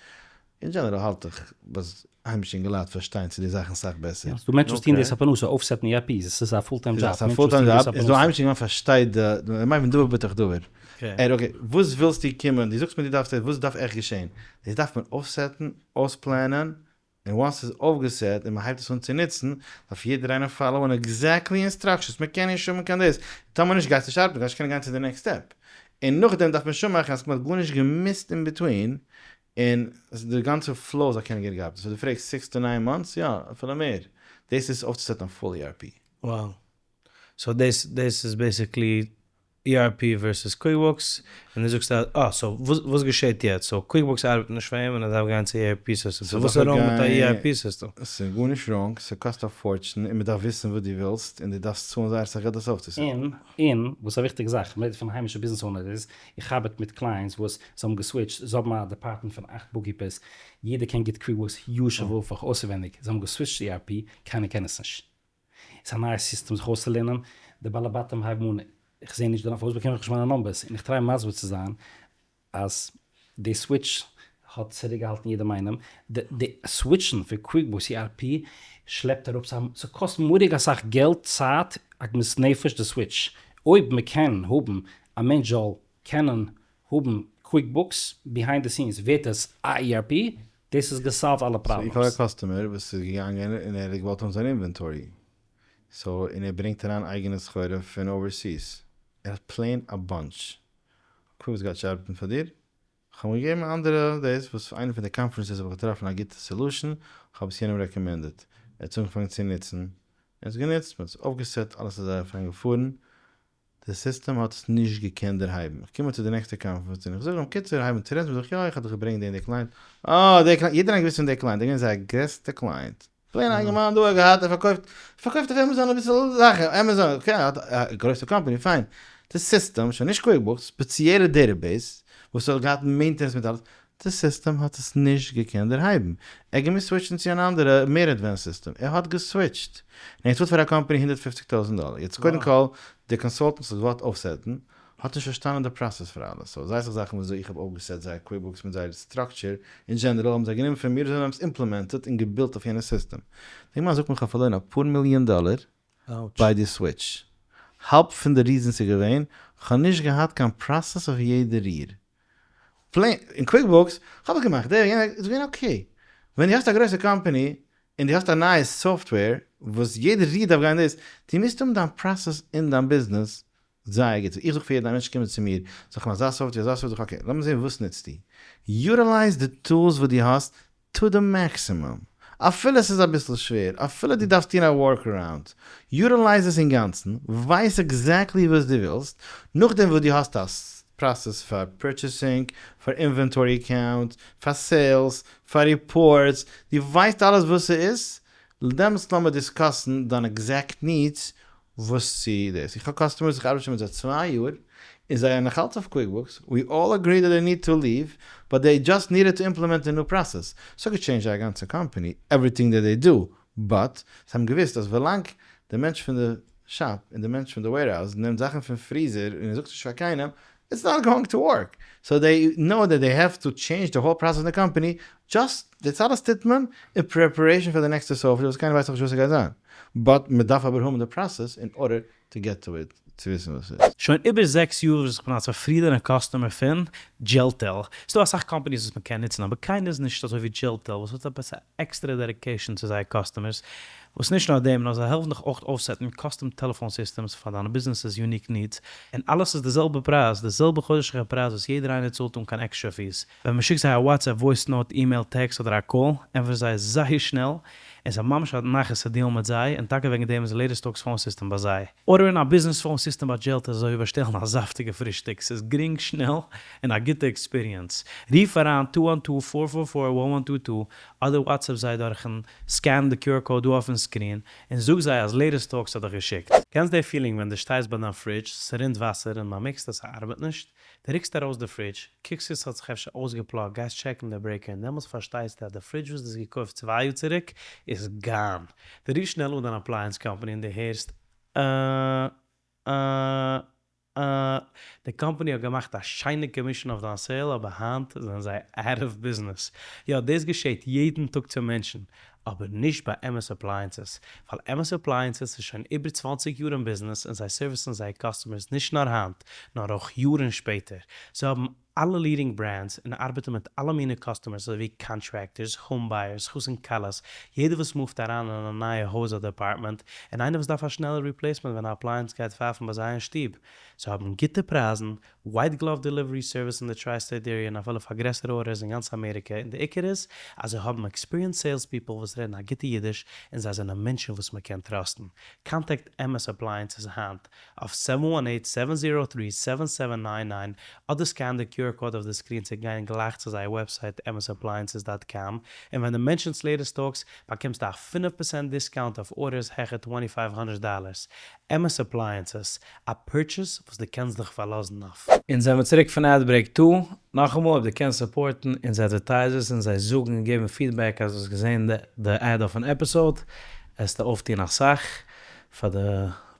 in general האלט איך אז היימישע אינגעלייט פארשטיין צו די זאכן סאך בעסער. יא, ס'דא מענטשן וואס טוען דאס א פרנסה, אויפ set ן ERPs, עס איז א full time job. ס'איז א full time job, איז דא היימישע אינגערמאן פארשטייט די, איך מיין פון דבר בתוך דבר. ער okay, וואס ווילסטו קומען, דו זאגסט מיר דו דארפסט דאס, וואס דארף עכט געשען? דאס דארף מען אויפ set ן, אויספלאנען, און once ס'איז אויפגע set און מ'הייבט עס אן צו נוצן, דארף יעדער איינער follow ען exactly instructions, מ'קען נישט האבן קיין דאס, טאמער נישט גייסטו נישט ארבעטן, גייסט נישט קענען גיין צו די next step. און נאכדעם דארף מען שוין מאכן אז מ'האט גארנישט געמיסט in between, און די גאנצע flow זאל קענען גוט ארבעטן. So דו פרעגסט 6 to 9 months? יא, אפילו מער. דאס איז אויפצו set ן א full ERP. Wow. So דאס דאס איז basically ERP versus QuickBooks, און דו זאגסט אז, אה, so וואס וואס געשעט יעצט? So QuickBooks ארבעט נישט פאר אים און ער דארף גיין צו ERP system. So וואס איז wrong מיט א ERP system? ס'איז גארנישט wrong, ס'קאסט א fortune און מ'דארף וויסן וואס דו ווילסט און דו דארפסט צאלן זייער אסאך געלט דאס אויפצו set ן. און, און, וואס א וויכטיגע זאך, מ'רעדט פון היימישע business owner איז, איך ארבעט מיט clients וואס זיי האבן גע switch ט, זיי האבן א department פון אכט bookkeepers, יעדער קען גוט QuickBooks יושב והפך אויסערווענדיג, זיי האבן גע switch ט צו ERP, קיינער קען עס נישט. ס'איז א נייע סיסטעם זיך אויסצולערנען, די בעלי בתים הייבן אן, איך זע נישט דערנאך פארוואס באקום איך נישט מיינע numbers, און איך try מסביר צו זיין אז די סוויטש האט צוריקגעהאלטן יעדעם איינעם, די switch ן פון QuickBooks צו ERP שלעפט אראפ, ס'קאסט מורא'דיג אסאך געלט, צייט, עגמת נפש די סוויטש, אויב מ'קען האבן א מענטש זאל קענען האבן QuickBooks behind the scenes ווערט עס א ERP, דאס איז גע solve ט אלע So איך האב א problems. customer וואס איז געגאנגען און ער האט געוואלט האבן זיין inventory, so און ער ברענגט אריין אייגענע סחורה פון overseas, ער האט plain א bunch, QuickBooks גייט נישט ארבעטן פאר דיר, איך האב אים געגעבן א אנדערע דאס וואס איינע פון די conferences האב איך געטראפן א גוטע solution, איך האב עס יענעם recommended, ער האט עס אנגעפאנגען צו נוצן, ער האט עס גענוצט, מען האט עס אויפגע set ט, אלעס איז זייער פיין געפארן, די סיסטעם האט עס נישט געקענט דערהייבן, איך קום צו די נעקסטע conference און איך זאג אים, קיצור, הייב אן צו רעדן, זאג איך, יא, איך האב דיך געברענגט די און די client, אה, די client, יעדער האט געוואוסט פון די client, דער געווען זייער גרעסטע client, plain א אינגערמאן דא, ער האט געהאט, ער פארקויפט, פארקויפט אויף Amazon אביסל זאכן, Amazon, okay, ער האט א גרויסע קאמפאני, פיין, די סיסטעם, שוין נישט QuickBooks, ספעציעלע database, וואס האט געהאט maintenance מיט אלעס, די סיסטעם האט עס נישט געקענט דערהייבן, ער האט געמוזט switch ן צו אן אנדערע מער advanced סיסטעם, ער האט גע switch ט, און ער צאלט פאר א קאמפאני 150,000 דאלער, יעצט קודם כל, די consultant וואס האט געוואלט אויפ set ן, האט נישט פארשטאנען די process פאר אלעס, so זייער סאך זאכן וואס איך האב אויפגע set זייער QuickBooks מיט זייער structure אין general האבן זיי גענומען פון מיר און זיי האבן עס implemented און געבילט אויף יענע סיסטעם. די מאן זאגט מיר איך האב פארלוירן אפאר מיליאן דאלער ביי די סוויטש. האלב פון די reasons איז געווען, כ'האב נישט געהאט קיין process אויף יעדע ריר. Plain, אין QuickBooks, כ'האב עס געמאכט, דער יענער, איז געווען okay. ווען דו האסט א גרויסע קאמפאני, און דו האסט א נייע software, וואס יעדע ריר דארף גיין דאס, דו מוזט האבן דיין process אין דיין ביזנעס זייער גוט. איך זאג פאר יעדן, א מענטש קומט צו מיר, זאג איך אים אזא software, אזא software, זאג איך okay, לאמיר זען וואס נוצטו. Utilize די tools וואס דו האסט to the maximum. אפילו עס איז אביסל שווער, אפילו דו דארפסט טון א workaround, utilize עס אינגאנצן, ווייס exactly וואס דו ווילסט, נאכדעם וואס דו האסט א process פאר purchasing, פאר inventory count, פאר sales, פאר reports, דו ווייסט אלעס וואס ס'איז. דעמאלטס לאמיר discuss ן דיין exact needs וואס צו דאס. איך האב customers, איך ארבעט שוין מיט זיי 2 יאר, און זיי זענען נאך אלץ אויף QuickBooks, we all agree that they need to leave, but they just needed to implement a new process. ס'האט גע change ט זייער גאנצע company, everything that they do, but זיי האבן געוואוסט אז ווילאנג דער מענטש פון די shop און דער מענטש פון די warehouse נעמט זאכן פון freezer און ער זאגט נישט פאר קיינעם, it's not going to work. So they know that they have to change the whole process in the company, just דאס אלעס טוט מען in preparation פאר די נעקסטע software וואס קיינער ווייסט נאכנישט וואס ס'גייט זיין. But מ'דארף אבער האבן די process in order to get to it, צו וויסן וואס ס'איז. שוין איבער 6 יאר וואס איך בין א צופרידענער customer פון Jeltel. ס'דא אסאך companies וואס מען קען נוצן, אבער קיינער איז נישט אזוי ווי Jeltel, וואס האט עפעס א עקסטערע dedication צו זייער customers. וואס נישט נאר דעם, נאר זיי העלפן דיך אויך אויפ set ן custom telephone systems פאר דיינע business' unique needs. און אלעס איז די זעלבע פרייז, די זעלבע חודש'ליכע פרייז וואס יעדער איינער צאלט אן קיין extra fees. ווען מען שיקט זיי א WhatsApp, voice note, email, text אדער א call, ענטפערן זיי זייער שנעל, און ס'איז ממש א נחת צו deal ן מיט זיי, און טאקע וועגן דעם איז Latest Talks phone system ביי זיי. Order ן א business phone system ביי Jeltel איז אזוי ווי באשטעלן א זאפטיגע פרישטאג, ס'איז גרינג, שנעל, און א גוטע experience. רוף אריין 212-444-1122 אדער WhatsApp זיי דורכן scan די QR code דא אויפן screen, און זאג זיי אז Latest Talks האט דיך געשיקט. קענסט די feeling ווען דו שטייסט ביי דיין fridge, ס'רינט וואסער און באמערקסט אז ס'ארבעט נישט? דו רוקסט ארויס די fridge, קוקסט צו ס'האט זיך אפשר אויסגע plug ט, גייסט check ן די breaker און דעמאלטס פארשטייסטו אז די fridge וואס דו האסט געקויפט 2 יאר צוריק איז gone. דו רופסט שנעל אן דיין appliance company און דו הערסט אה אה אה. די קאמפאני האט געמאכט א שיינע commission אויף דיין sale, אבער היינט זענען זיי out of business. יא, דאס געשעט יעדן טאג צו מענטשן, אבער נישט ביי MS Appliances, ווייל MS Appliances איז שוין איבער 20 יאר אין ביזנעס און זיי service ן זייער customers נישט נאר היינט, נאר אויך יארן שפעטער. זיי האבן אלע leading brands און ארבעטן מיט אלע מיני customers אזוי ווי contractors, home buyers, חתן כלות, יעדער וואס move ט אריין אין א נייע הויז אדער apartment, און איינער וואס דארף א שנעלע replacement ווען א appliance גייט פייפן ביי זיי אין שטוב. זיי האבן גוטע פרייזן, white glove delivery service אין די tri-state area און אפילו פאר גרעסערע orders אין גאנץ אמעריקע, און די עיקר איז אז זיי האבן experienced sales people וואס רעדן א גוטע אידיש און זיי זענען מענטשן וואס מען קען trust ן. Contact MS Appliances היינט אויף 718-703-7799 אדער scan די QR code אויף די screen צו גיין גלייך צו זייער website msappliances.com, און ווען דו mention סט Latest Talks באקומסטו א 5% discount אויף orders העכער 2500 dollars. MS Appliances, א purchase וואס דו קענסט דיך פארלאזן אויף. און זענען מיר צוריק פון ad break 2. נאכאמאל, אויב דו קענסט support ן אונזער advertisers און זיי זאגן און געבן feedback אז דו האסט געזען די ad אויפן episode, וועסטו אויפטון אסאך פאר די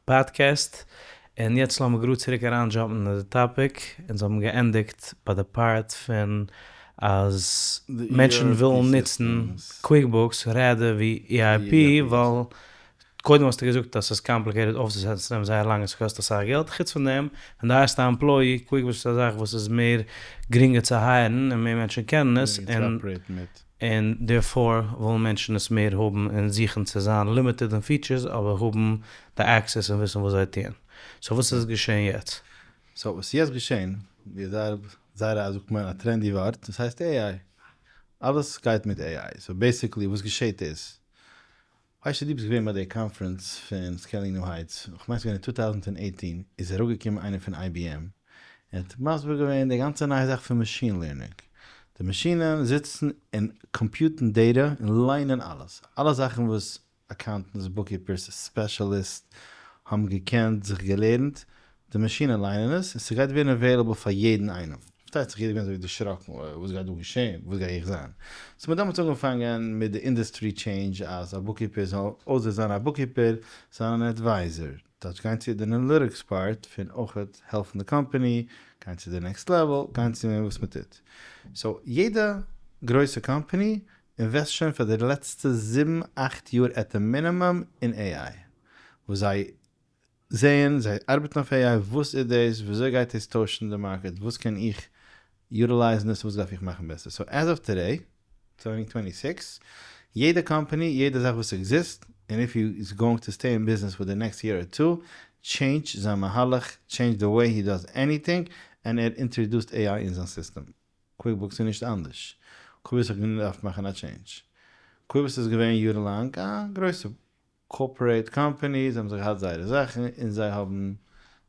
פאדקעסט. און יעצט לאמיר גראד צוריק אריין jump ן אין די topic. אונז האבן געענדיגט ביי די part פון אז מענטשן ווילן נוצן QuickBooks rather ווי ERP, ווייל קודם האסטו געזאגט אז ס'איז complicated אויפצו set ן, ס'נעמט זייער לאנג און ס'קאסט אסאך געלט. חוץ פון דעם, ווען דו hire סט א employee, QuickBooks איז א זאך וואס איז מער גרינגער צו hire ן און מער מענטשן קענען עס, און therefore ווילן מענטשן עס מער האבן און זוכן צו זיין limited אין features אבער האבן די access און וויסן וואס זיי טוען. So וואס איז געשען יעצט? So וואס איז יעצט געשען, ווי זייער זייער א זאגט מען א trendy ווארט, דאס הייסט AI. אלעס גייט מיט AI. So basically וואס געשעט איז, ווייסטו דו ביסט געווען ביי די conference פון Scaling New Heights, איך מיין ס'איז געווען אין 2018, איז אראפגעקומען איינער פון IBM, און האט מסביר געווען די גאנצע נייע זאך פון machine learning. די מאשינען זיצן און compute ן data און ליינען אלעס. אלע זאכן וואס accountants, bookkeepers, specialist האבן געקענט, זיך געלערנט, די מאשינען ליינען עס, און ס'גייט ווערן available פאר יעדן איינעם. פארשטייט זיך יעדער געווען אזוי דערשראקן, וואס גייט דא געשען, וואס גיי איך זיין? So מ'האט דעמאלטס אנגעפאנגען מיט די industry change אז א bookkeeper זאל אויסער זיין א bookkeeper, זיין אן advisor. דארף גיין צו די analytics part פון אויכעט העלפן די קאמפאני, גיין צו די next level, גיין צו וואס מ'טוט. So יעדע גרויסע קאמפאני invest שוין פאר די לעצטע 7-8 יאר at the minimum אין AI. וואס זיי זעען, זיי ארבעטן אויף AI, וואס איז דאס, וויאזוי גייט דאס טוישן די market, וואס קען איך utilize ן עס, וואס דארף איך מאכן בעסער. So as of today, 2026, יעדע קאמפאני, יעדע זאך וואס exist, and if he is going to stay in business for the next year or two, change זיין מהלך, change the way he does anything, and ער introduced AI אין זיין system. QuickBooks איז נישט אנדערש. QuickBooks האט געדארפט מאכן א change. QuickBooks איז געווען יארן לאנג א גרויסע corporate company, זיי האבן זיך געהאט זייערע זאכן, און זיי האבן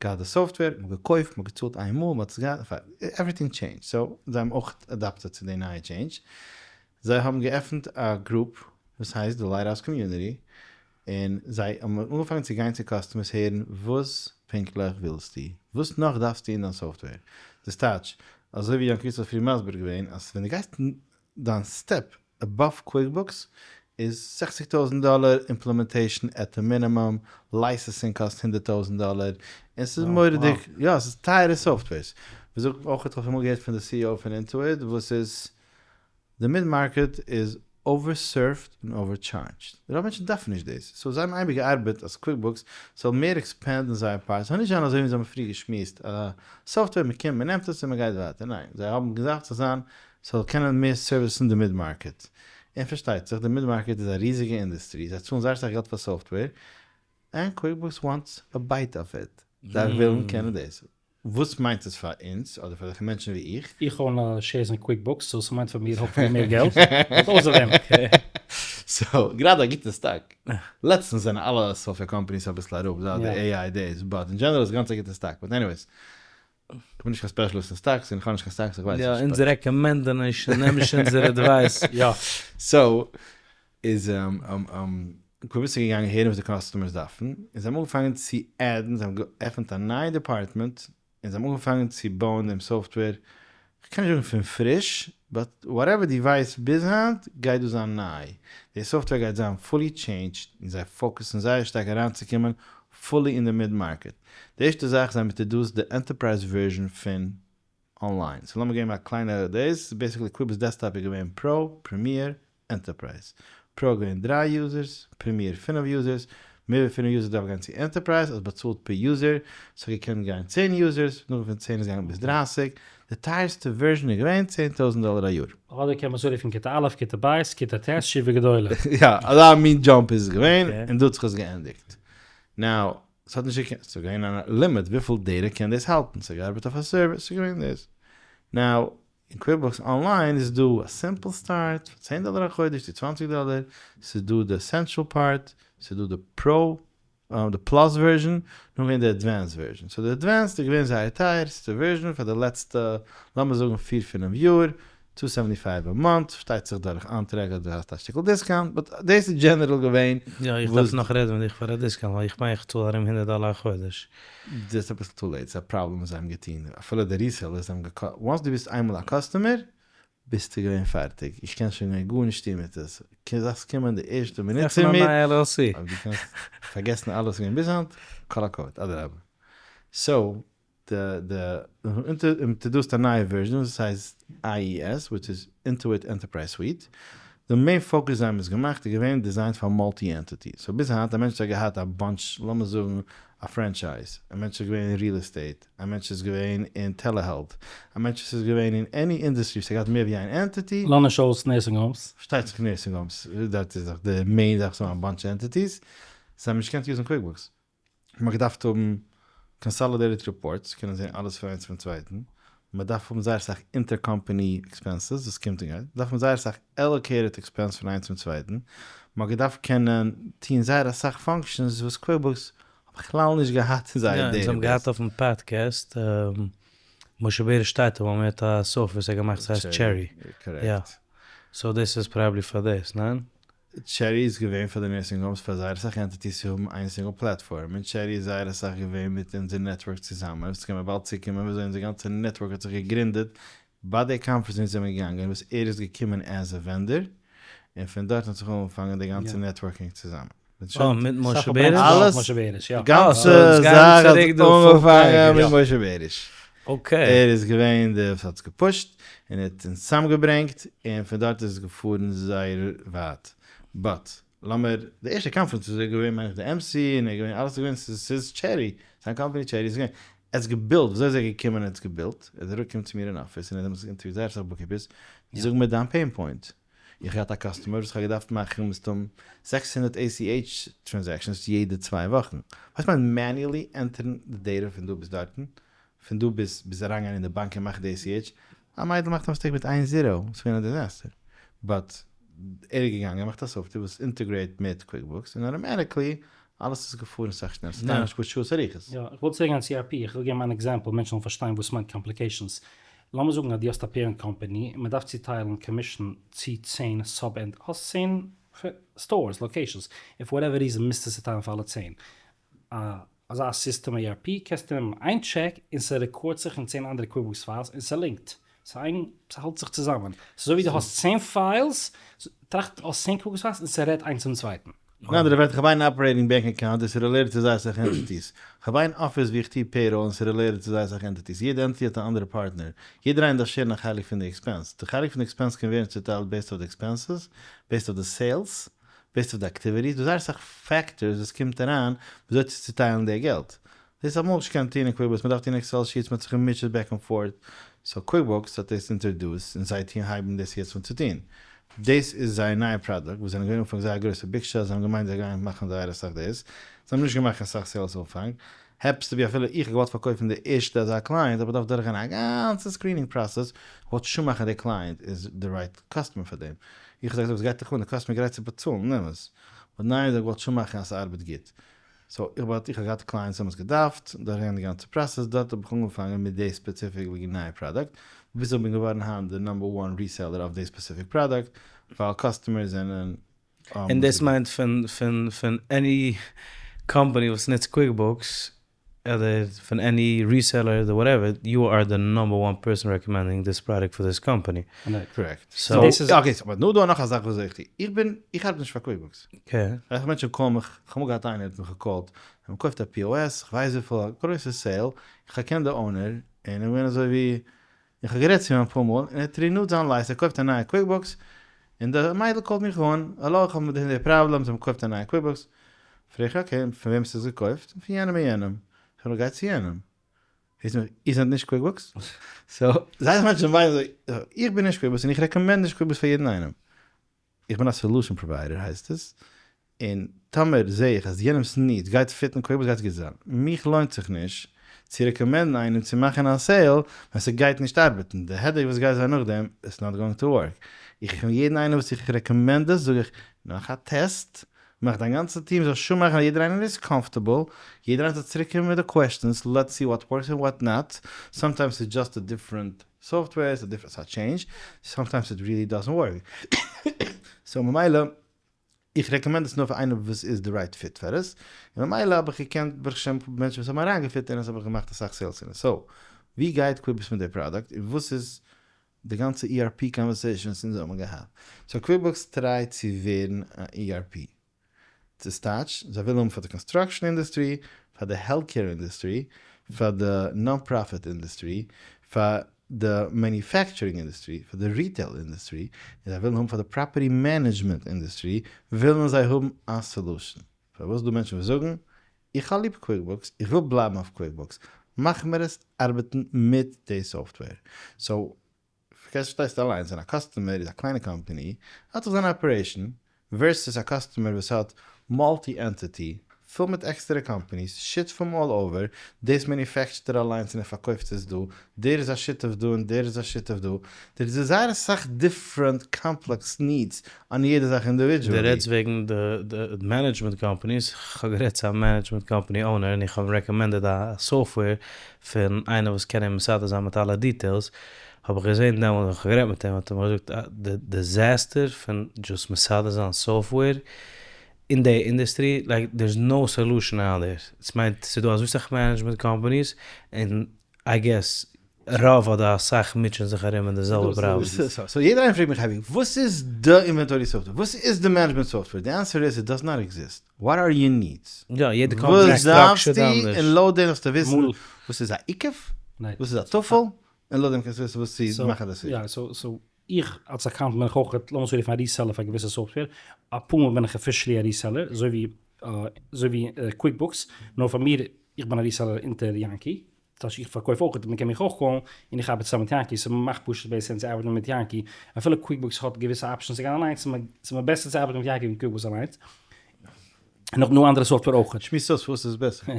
געהאט די software, מ'האט געקויפט, מ'האט געצאלט איינמאל, מ'האט עס געהאט, everything changed. So, זיי האבן אויך adapted צו די נייע change. זיי האבן געעפנט א group. וואס הייסט די Lighthouse Community, און זיי האבן אנגעפאנגען צו גיין צו customers הערן וואס פונקטליך ווילסטו, וואס נאך דארפסטו אין דיין software. דאס טייטש, אזוי ווי יענקי האט פריער מסביר געווען, אז ווען דו גייסט דיין step above QuickBooks איז 60,000 דאלער implementation at the minimum, licensing קאסט 100,000 דאלער, און ס'איז מורא'דיג, יא ס'איז טייערע softwares. מ'זאגט אויך, איך האב אמאל געהערט פון די CEO פון Intuit וואס איז, די mid market איז overserved און overcharged. רוב מענטשן דארפן נישט דאס. So זיי האבן אייביג געארבעט אז QuickBooks זאל מער expand ן זייער part. ס'זאל נישט זיין אזוי ווי זיי האבן פריער געשמועסט, א software מען קומט מען נעמט עס און מען גייט ווייטער. ניין, זיי האבן געדארפט צו זיין ס'זאל קענען מער service ן די mid market. און פארשטייט זיך די mid market איז א ריזיגע אינדוסטרי, זיי צאלן זייער אסאך געלט פאר software, and QuickBooks wants a bite of it. זיי ווילן קענען דאס. וואס מיינט עס פאר אונז, אדער פאר אזעלכע מענטשן ווי איך? איך own א shares אין QuickBooks, so ס'מיינט פאר מיר hopefully מער געלט. But אויסער דעם. So, גראדע א גוטע סטאק. לעצטנס זענען אלע software companies אביסל אראפ זייט די AI days, but אין general איז גאנץ א גוטע stock. But anyways, כ'בין נישט קיין specialist אין stocks און כ'האב נישט קיין סטאקס, איך ווייס יא, נישט. אונז recommend ען נישט, נעם נישט אונזער advice. יא. So, איז QuickBooks איז געגאנגען הערן וואס די customers דארפן, און זיי האבן אנגעפאנגען צו add ן, זיי האבן געעפנט א נייע department, און זיי האבן אנגעפאנגען צו בויען דעם software, כ'קען נישט זאגן פון פריש, but whatever דו ווייסט ביז היינט גייט דא זיין ניי, די software גייט זיין fully changed, און זיי focus ן זייער שטארק אריינצוקומען fully אין די mid market. די ערשטע זאך זיי האבן introduced די enterprise version פון online. So לאמיר געבן א קליינע דאס, basically QuickBooks Desktop איז געווען Pro, Premier, Enterprise. Pro איז געווען דריי users, Premier פינף users, מער ווי פינף users דארף גיין צו Enterprise, האסט באצאלט פער user, ס'האט געקענט גיין 10 users, נאכדעם פון 10 איז געגאנגען ביז 30, די טייערסטע version איז געווען 10,000 דאלער א יאר. אדער קען מען עס אנרופן כיתה א', כיתה ב', כיתה ט', ישיבה גדולה. יא, אזא מין jump איז עס געווען, און דא האט זיך עס געענדיגט. Now, ס'האט נישט געקענט, ס'איז געווען א limit וויפיל data קען דאס האלטן, ס'האט געארבעט אויף א server, ס'איז געווען דאס. Now, אין QuickBooks Online איז דא א simple start פאר 10 דאלער א חודש צו 20 דאלער, ס'איז דא די essential part, ס'איז דא די Pro, די Plus version, נאכדעם די advanced version. So די advanced איז געווען זייער טייערסטע version פאר די לעצטע, לאמיר זאגן פיר פינף יאר, two seventy five א month, פארשטייט זיך דורך איינטרעגער דו האסט א שטיקל discount, but דאס איז general געווען. יא, איך דארף נאך רעדן מיט דיך פאר א discount, ווייל איך מיין איך צאל ארום 100 דאלער א חודש. דאס איז אביסל too late, ס'איז א פראבלעם וואס זיי האבן געטון, אפילו די resellers האבן געקא, once דו ביסט איינמאל א customer, ביסטו געווען פארטיג, איך קען שוין מער גארנישט טון מיט עס, דארפסט קומען די ערשטע מינוט צו מיר, עפן א נייע LLC. אויב דו קענסט פארגעסן אלעס וואס געווען ביז היינט, כל הכבוד, אדרבה. So, די די introduced א נייע version וואס הייסט IES, which איז Intuit Enterprise Suite, די main focus זיי האבן עס געמאכט איז געווען designed פאר multi entity, so ביז היינט א מענטש האט געהאט א bunch, לאמיר זאגן א franchise, א מענטש איז געווען אין real estate, א מענטש איז געווען אין telehealth, א מענטש איז געווען אין any industry וואס האט געהאט מער ווי איין entity. לאז נישט אויס nursing homes. פארשטייט זיך nursing homes, דארט איז דאך די main זאך צו האבן א bunch entities, זיי האבן נישט געקענט use ן QuickBooks. מען האט געדארפט האבן consolidated reports, קענען זען אלעס פון איינס צום צווייטן, מען דארף האבן זייער אסאך intercompany expenses וואס קומט און גייט, מען דארף האבן זייער אסאך allocated expense פון איינס צום צווייטן, מען האט געדארפט קענען טון זייער אסאך functions וואס QuickBooks האט בכלל נישט געהאט אין זייער יא, אונז האבן database. געהאט אויפן פאדקעסט משה בעריש טייטלבוים, ער האט א software וואס ער האט געמאכט ס'הייסט Cherry. Correct. יא. So דאס איז probably פאר דאס, ניין? Cherry איז געווען פאר די nursing homes פאר זייער אסאך entities צו האבן איין single platform, און Cherry איז זייער אסאך געווען מיט אונזער network צוזאמען, וואס קען מען באלד צוקומען וויאזוי אונזער גאנצע network האט זיך געגרינדעט ביי די קאנפערענס אונז זעמיר געגאנגען וואס ער איז געקומען as a vendor, און פון דארט האט זיך אנגעפאנגען די גאנצע networking צוזאמען. אה, מיט משה בעריש? אלעס, משה בעריש, יא. גאנצע זאך האט זיך אנגעפאנגען מיט משה בעריש. Okay. ער איז געווען דער וואס האט עס גע push ט, און ער האט אונז צוזאמגעברענגט, און פון דארט איז עס געפארן זייער ווייט. But, לאמיר, די ערשטע קאנפערענס איז ער געווען מיין איך די MC, און ער איז געווען, אלעס איז געווען, ס'איז Cherry, זיין קאמפאני Cherry איז געווען, ער האט עס געבילט, וויאזוי איז ער געקומען און האט עס געבילט, ער איז אראפגעקומען צו מיר אין אפיס, און ער האט דעמאלטס אינטערוויוט זייער אסאך bookkeepers, זאג מיר דיין pain point. איך האב געהאט א customer וואס כ'האב געדארפט מאכן מסתם 600 ACH transactions יעדע צוויי וואכן. ווייסט מיין manually enter ן די data פון דא ביז דארטן, פון דא ביז ביז אריינגיין אין די באנק און מאכן די ACH, א מיידל מאכט א mistake מיט איין zero, ס'איז געווען א disaster. But ער איז געגאנגען געמאכט א software וואס integrate מיט QuickBooks און automatically אלעס איז געפארן סאך שנעלער, ס'איז נישט פשוט שעות אריכות. יא, איך וואלט צוריק גיין צו ERP, איך וויל געבן אן example מענטשן זאלן פארשטיין וואס מיינט complications. לאמיר זאגן אז דו האסט א parent company און מען דארף צוטיילן commission צו 10 sub ent, האסט 10. stores, locations, און for whatever reason מוזטו עס צוטיילן פאר אלע 10. אזא סיסטעם ERP קענסטו נעמען איין טשעק און ס'רעקארדט זיך אין 10 אנדערע QuickBooks files און ס'לינקט. ס'האלט זיך צוזאמען. ס'איז אזוי ווי דו האסט 10 files, טראכט האסט 10 QuickBooks files און ס'רעדט איינס צום צווייטן. אין אנדערע ווערטער, כ'האב איין operating bank account, דאס איז related צו זייער אסאך entities. כ'האב איין אפיס ווי איך טוה payroll און ס'איז related צו זייער אסאך entities. יעדע entity האט א אנדערע פארטנער. יעדער איינער דארף share ן א חלק פון די expense. די חלק פון די expense קען ווערן צוטיילט based אויף די expenses, based אויף די sales, based אויף די activities. דא זייער אסאך factors וואס קומט אריין וויאזוי צו צוטיילן די געלט. דאס האט מען אויך נישט געקענט טון אין QuickBooks, מען דארף טון Excel sheets, מען האט זיך געמוטשעט back and forth, so QuickBooks האט דאס introduced און זיי טוען הייבן דאס יעצט אן צו טון. דאס איז זייער נייע פראדוקט וואס זענען געווען אנפאנג זייער גרויסע big shots, זיי האבן געמיינט זיי גייען מאכן זייער אסאך דאס, זיי האבן נישט געמאכט קיין סאך sales אנפאנג, happens to be אפילו איך האב געוואלט פארקויפן די ערשטע אזא client האב איך געדארפט דורכגיין א גאנצע screening process, געוואלט sure מאכן די client איז די right customer פאר דעם, איך האב זיי געזאגט וואס גייט דיך אן, די customer איז גרייט צו באצאלן, נעם עס, but ניין זיי האבן געוואלט sure מאכן אז ס'ארבעט גוט. so איך but איך האב געהאט clients האבן עס געדארפט דורכגיין די גאנצע process דארט האב איך אנגעפאנגען מיט די specific נייע פראדוקט ביז איך בין געווארן היינט די number one reseller אויף די specific פראדוקט ווייל customers זענען און דאס מיינט פון פון פון any company וואס נוצט QuickBooks אדער פון any reseller אדער whatever, you are the number one person recommending this product for this company. Correct. So okay so אבער נאר דא נאך א זאך וואס איך טו, איך בין איך ארבעט נישט פאר QuickBooks. אסאך מענטשן call ן מיך, איך האב אמאל געהאט איינער האט מיך געקאלט, ער האט געקויפט א POS, איך ווייס וויפיל, א גרויסע sale, איך האב געקענט די owner, און איך בין אזוי ווי, איך האב גערעדט צו אים אפאר מאל, און ער האט renewed זיין license, ער קויפט א נייע QuickBooks, און די מיידל call ט מיך אן, האלא איך האב מיט די פראבלעם, זיי האבן געקויפט א נייע QuickBooks, פרעג איך okay, פון וועם האסטו עס געקויפט? פון יענעם און יענעם, זאג איך גיי צו יענעם, זאגט זי מיר, איר זענט נישט QuickBooks? So, זייער מענטשן ווייסן אזוי, איך בין נישט QuickBooks און איך recommend נישט QuickBooks פאר יעדן איינעם. איך בין א solution provider הייסט עס, און טאמער זעה איך אז יענעמס need גייט fit ן QuickBooks גייט עס גוט זיין. מיך לוינט זיך נישט צו recommend ן איינעם צו מאכן א sale ווען ס'גייט נישט ארבעטן, די headache וואס גייט זיין נאכדעם איז not going to work. איך יעדן איינעם וואס איך recommend עס זאג איך מאך א טעסט, מאך דיין גאנצע טיעם זאל sure מאכן אז יעדער איינער איז comfortable, יעדער איינער זאל צוריק קומען מיט די questions, let's see what works and what not, sometimes איז just a different software, ס'איז different, ס'איז א change, sometimes it really doesn't work. So ממילא, איך recommend עס נאר פאר איינער וואס איז די right fit פאר עס, און ממילא האב איך געקענט ברוך השם מענטשן וואס האבן אריינגעפיט אין עס האב איך געמאכט אסאך sales אין עס. So, ווי גייט QuickBooks מיט די פראדוקט, און וואס איז די גאנצע ERP conversation וואס אונז האבן געהאט. So QuickBooks try ט צו ווערן א ERP. דאס טייטש, זיי ווילן האבן פאר די construction industry, פאר די healthcare industry, פאר די non profit industry, פאר די manufacturing industry, פאר די retail industry, און זיי ווילן האבן פאר די property management industry, ווילן זיי האבן א solution. פארוואס דא מענטשן וואס זאגן, איך האב ליב QuickBooks, איך וויל בלייבן אויף QuickBooks, מאך מיר עס ארבעטן מיט די software. So, פארשטייסט אליינס, ווען א customer איז א קליינע קאמפאני, האט זיך זיין operation, versus א customer וואס האט multi entity, פול מיט עקסטערע companies, shit from all over, דאס manufacture ט ער אליינס און ער פארקויפט עס דא, דער איז א שותף דא און דער איז א שותף דא, דער איז זייער אסאך different complex needs אן יעדע זאך דו individually. רעדסט וועגן די management companies, כ'האב גערעדט צו א management company owner און איך האב אים recommended א software פון איינער וואס קען אים מסדר זיין מיט אלע details, האב איך געזען דעמאלט ווען כ'האב גערעדט מיט אים האט ער מיר געזאגט די disaster פון just מסדר זיין software אין די industry, like there is no solution out there, ס'מיינט ס'דא אזוי סאך management companies און I guess רוב אדער אסאך מוטשען זיך ארום אין די זעלבע פראבלעם. So יעדער איינער פרעגט מיך אייביג וואס איז די inventory software? וואס איז די management software? די answer איז it does not exist. What are your needs? יא, יעדע קאמפאני וואס איז structured דארפסטו אנדערש. און לויט דעם זאלסטו וויסן וואס איז א עיקר, וואס איז א טפל, און לויט דעם קענסטו וויסן וואס צו מאכן א decision. יא, so איך אלס accountant בין איך אויך, לאמיר עס רופן א reseller פאר געוויסע software, אפאר מאל בין איך officially א reseller, אזוי ווי אזוי ווי QuickBooks, נאר פאר מיר, איך בין א reseller אונטער יענקי, טאהש איך פארקויף אויך, מען קען מיך אויך call ן, און איך ארבעט צוזאמען מיט יענקי, ס'מאכט פשוט מער sense צו ארבעטן מיט יענקי, אפילו QuickBooks האט געוויסע options צו גיין אליינס, ס'איז מיר בעסער צו ארבעטן מיט יענקי ווי QuickBooks אליינס. און נאך נאר אנדערע software אויך. שמועס אויס וואס איז בעסער.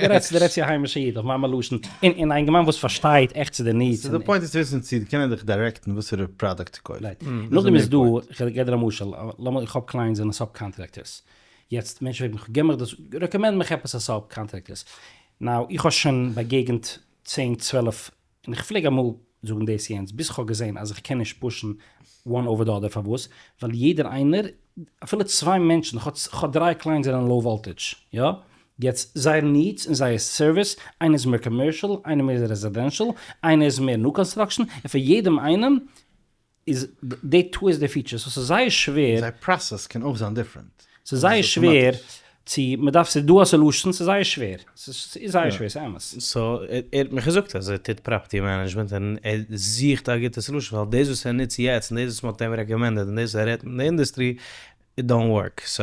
דו רעדסט דו רעדסט צו א היימישע איד אויף מאמע לשון, און און א אינגערמאן וואס פארשטייט עכט צו די needs. So די point איז צו וויסן צו קענען דיך direct ן וואסערע פראדוקט צו קויפן. Right. נאכדעם איז דא, איך געב דיר א משל, לאמיר איך האב clients זענען subcontractors, יעצט מענטשן פרעגן מיך גיב מיך דאס, recommend מיך עפעס א subcontractors, now איך האב שוין באגעגענט צען צוועלף, און איך פלעג אמאל. זאגן דאס יענץ, ביז כ'האב געזען אז איך קען נישט push ן one over the other, פארוואס? ווייל יעדער איינער, אפילו צוויי מענטשן, כ'האב דריי clients זענען low voltage, יא? יעצט זייער needs און זייער service, איינער איז מער commercial, איינער מער residential, איינער איז מער new construction, און פאר יעדעם איינעם איז די twist די features, so ס'איז זייער שווער. זייער process קען אויך זיין different. ס'איז זייער שווער צו, מ'דארף, ס'איז דא א solution, ס'איז זייער שווער, ס'איז זייער שווער, ס'איז אמת. so ער האט מיך געזאגט אז ער טוט property management און ער זוכט א גוטע solution ווייל דאס וואס ער נוצט יעצט און דאס וואס מ'האט אים recommended און דאס וואס ער רעדט אין די industry it don't work so.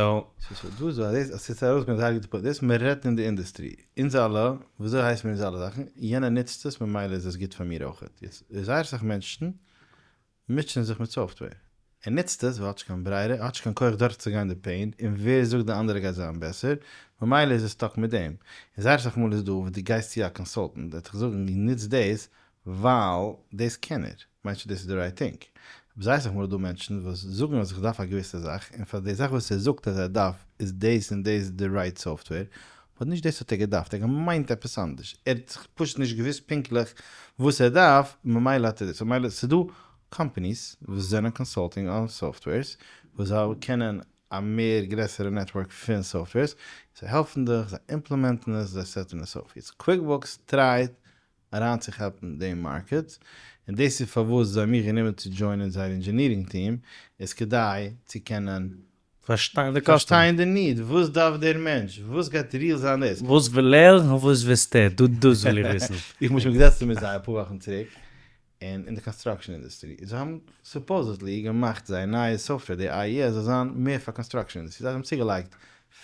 ס'איז דא אזא דאס אז ס'איז ארויסגעקומען זייער גוטע point דאס מ'רעדט אין די industry אונז אלע וויאזוי הייסט מיר אונז אלע זאכן יענער נוצט עס ממילא איז עס גוט פאר מיר אויכעט יעצט זייער אסאך מענטשן מוטשען זיך מיט software. ער נוצט עס ווייל ער האט נישט קיין ברירה, ער האט נישט קיין כח דורכצוגיין די pain, און ווער זאגט די אנדערע גייט זיין בעסער, ממילא איז ער stuck מיט דעם. און זייער אסאך מאל איז דא וואס דו גייסט צו א consultant, ער וועט דיך זאגן נוץ דאס ווייל דאס קען ער, מיינט נישט דאס איז די right thing. אבער זייער אסאך מאל איז דא מענטשן וואס זאגן אז איך דארף א געוויסע זאך, און פאר די זאך וואס ער זאגט אז ער דארף איז דאס און דאס די right software, but נישט דאס האט ער געדארפט, ער האט געמיינט עפעס אנדערש, ער האט זיך פשוט נישט געוואוסט פונקטליך וואס ער דארף, ממילא האט ער דאס, ממילא ס'איז דא companies וואס זענען consulting אויף softwares, וואס זיי קענען א מער גרעסערע network פון softwares, זיי העלפן דיך, זיי implement ן עס, זיי set ן עס אויף. יעצט QuickBooks try ט אריינצוכאפן דעם market, און דאס איז פארוואס זיי האבן מיך גענומען צו join ען זייער engineering team, איז כדי צו קענען פארשטיין די customer. פארשטיין די need, וואס דארף דער מענטש, וואס גייט real זיין דאס. וואס וויל ער און וואס ווילסטו, דא דאס וויל איך וויסן. איך בין שוין געזעצן מיט זיי אפאר וואכן צוריק, און אין די construction industry, זיי האבן supposedly געמאכט זייער נייע software, די IES זאל זיין מער פאר construction industry, זיי האבן צוגעלייגט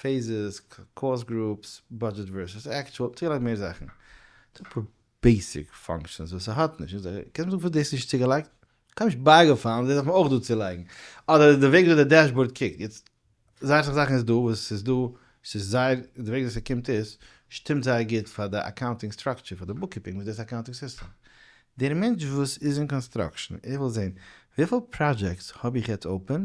phases, cost groups, budget versus actual, צוגעלייגט מער זאכן. ס'דא אפאר basic functions וואס ס'האט נישט, קענסט מיר זאגן פארוואס דאס איז נישט צוגעלייגט? קיינעם נישט בייגעפאלן דאס דארף מען אויך דא צולייגן. אדער די וועג וויאזוי די dashboard קוקט. יעצט, זייער אסאך זאכן איז דא וואס ס'איז דא, ס'איז זייער, די וועג וויאזוי ס'קומט איז, שטימט זייער גוט פאר די accounting structure, פאר די bookkeeping וואס דאס accounting system. דער מענטש וואס איז אין construction, ער וויל זען, וויפיל projects האב איך יעצט open,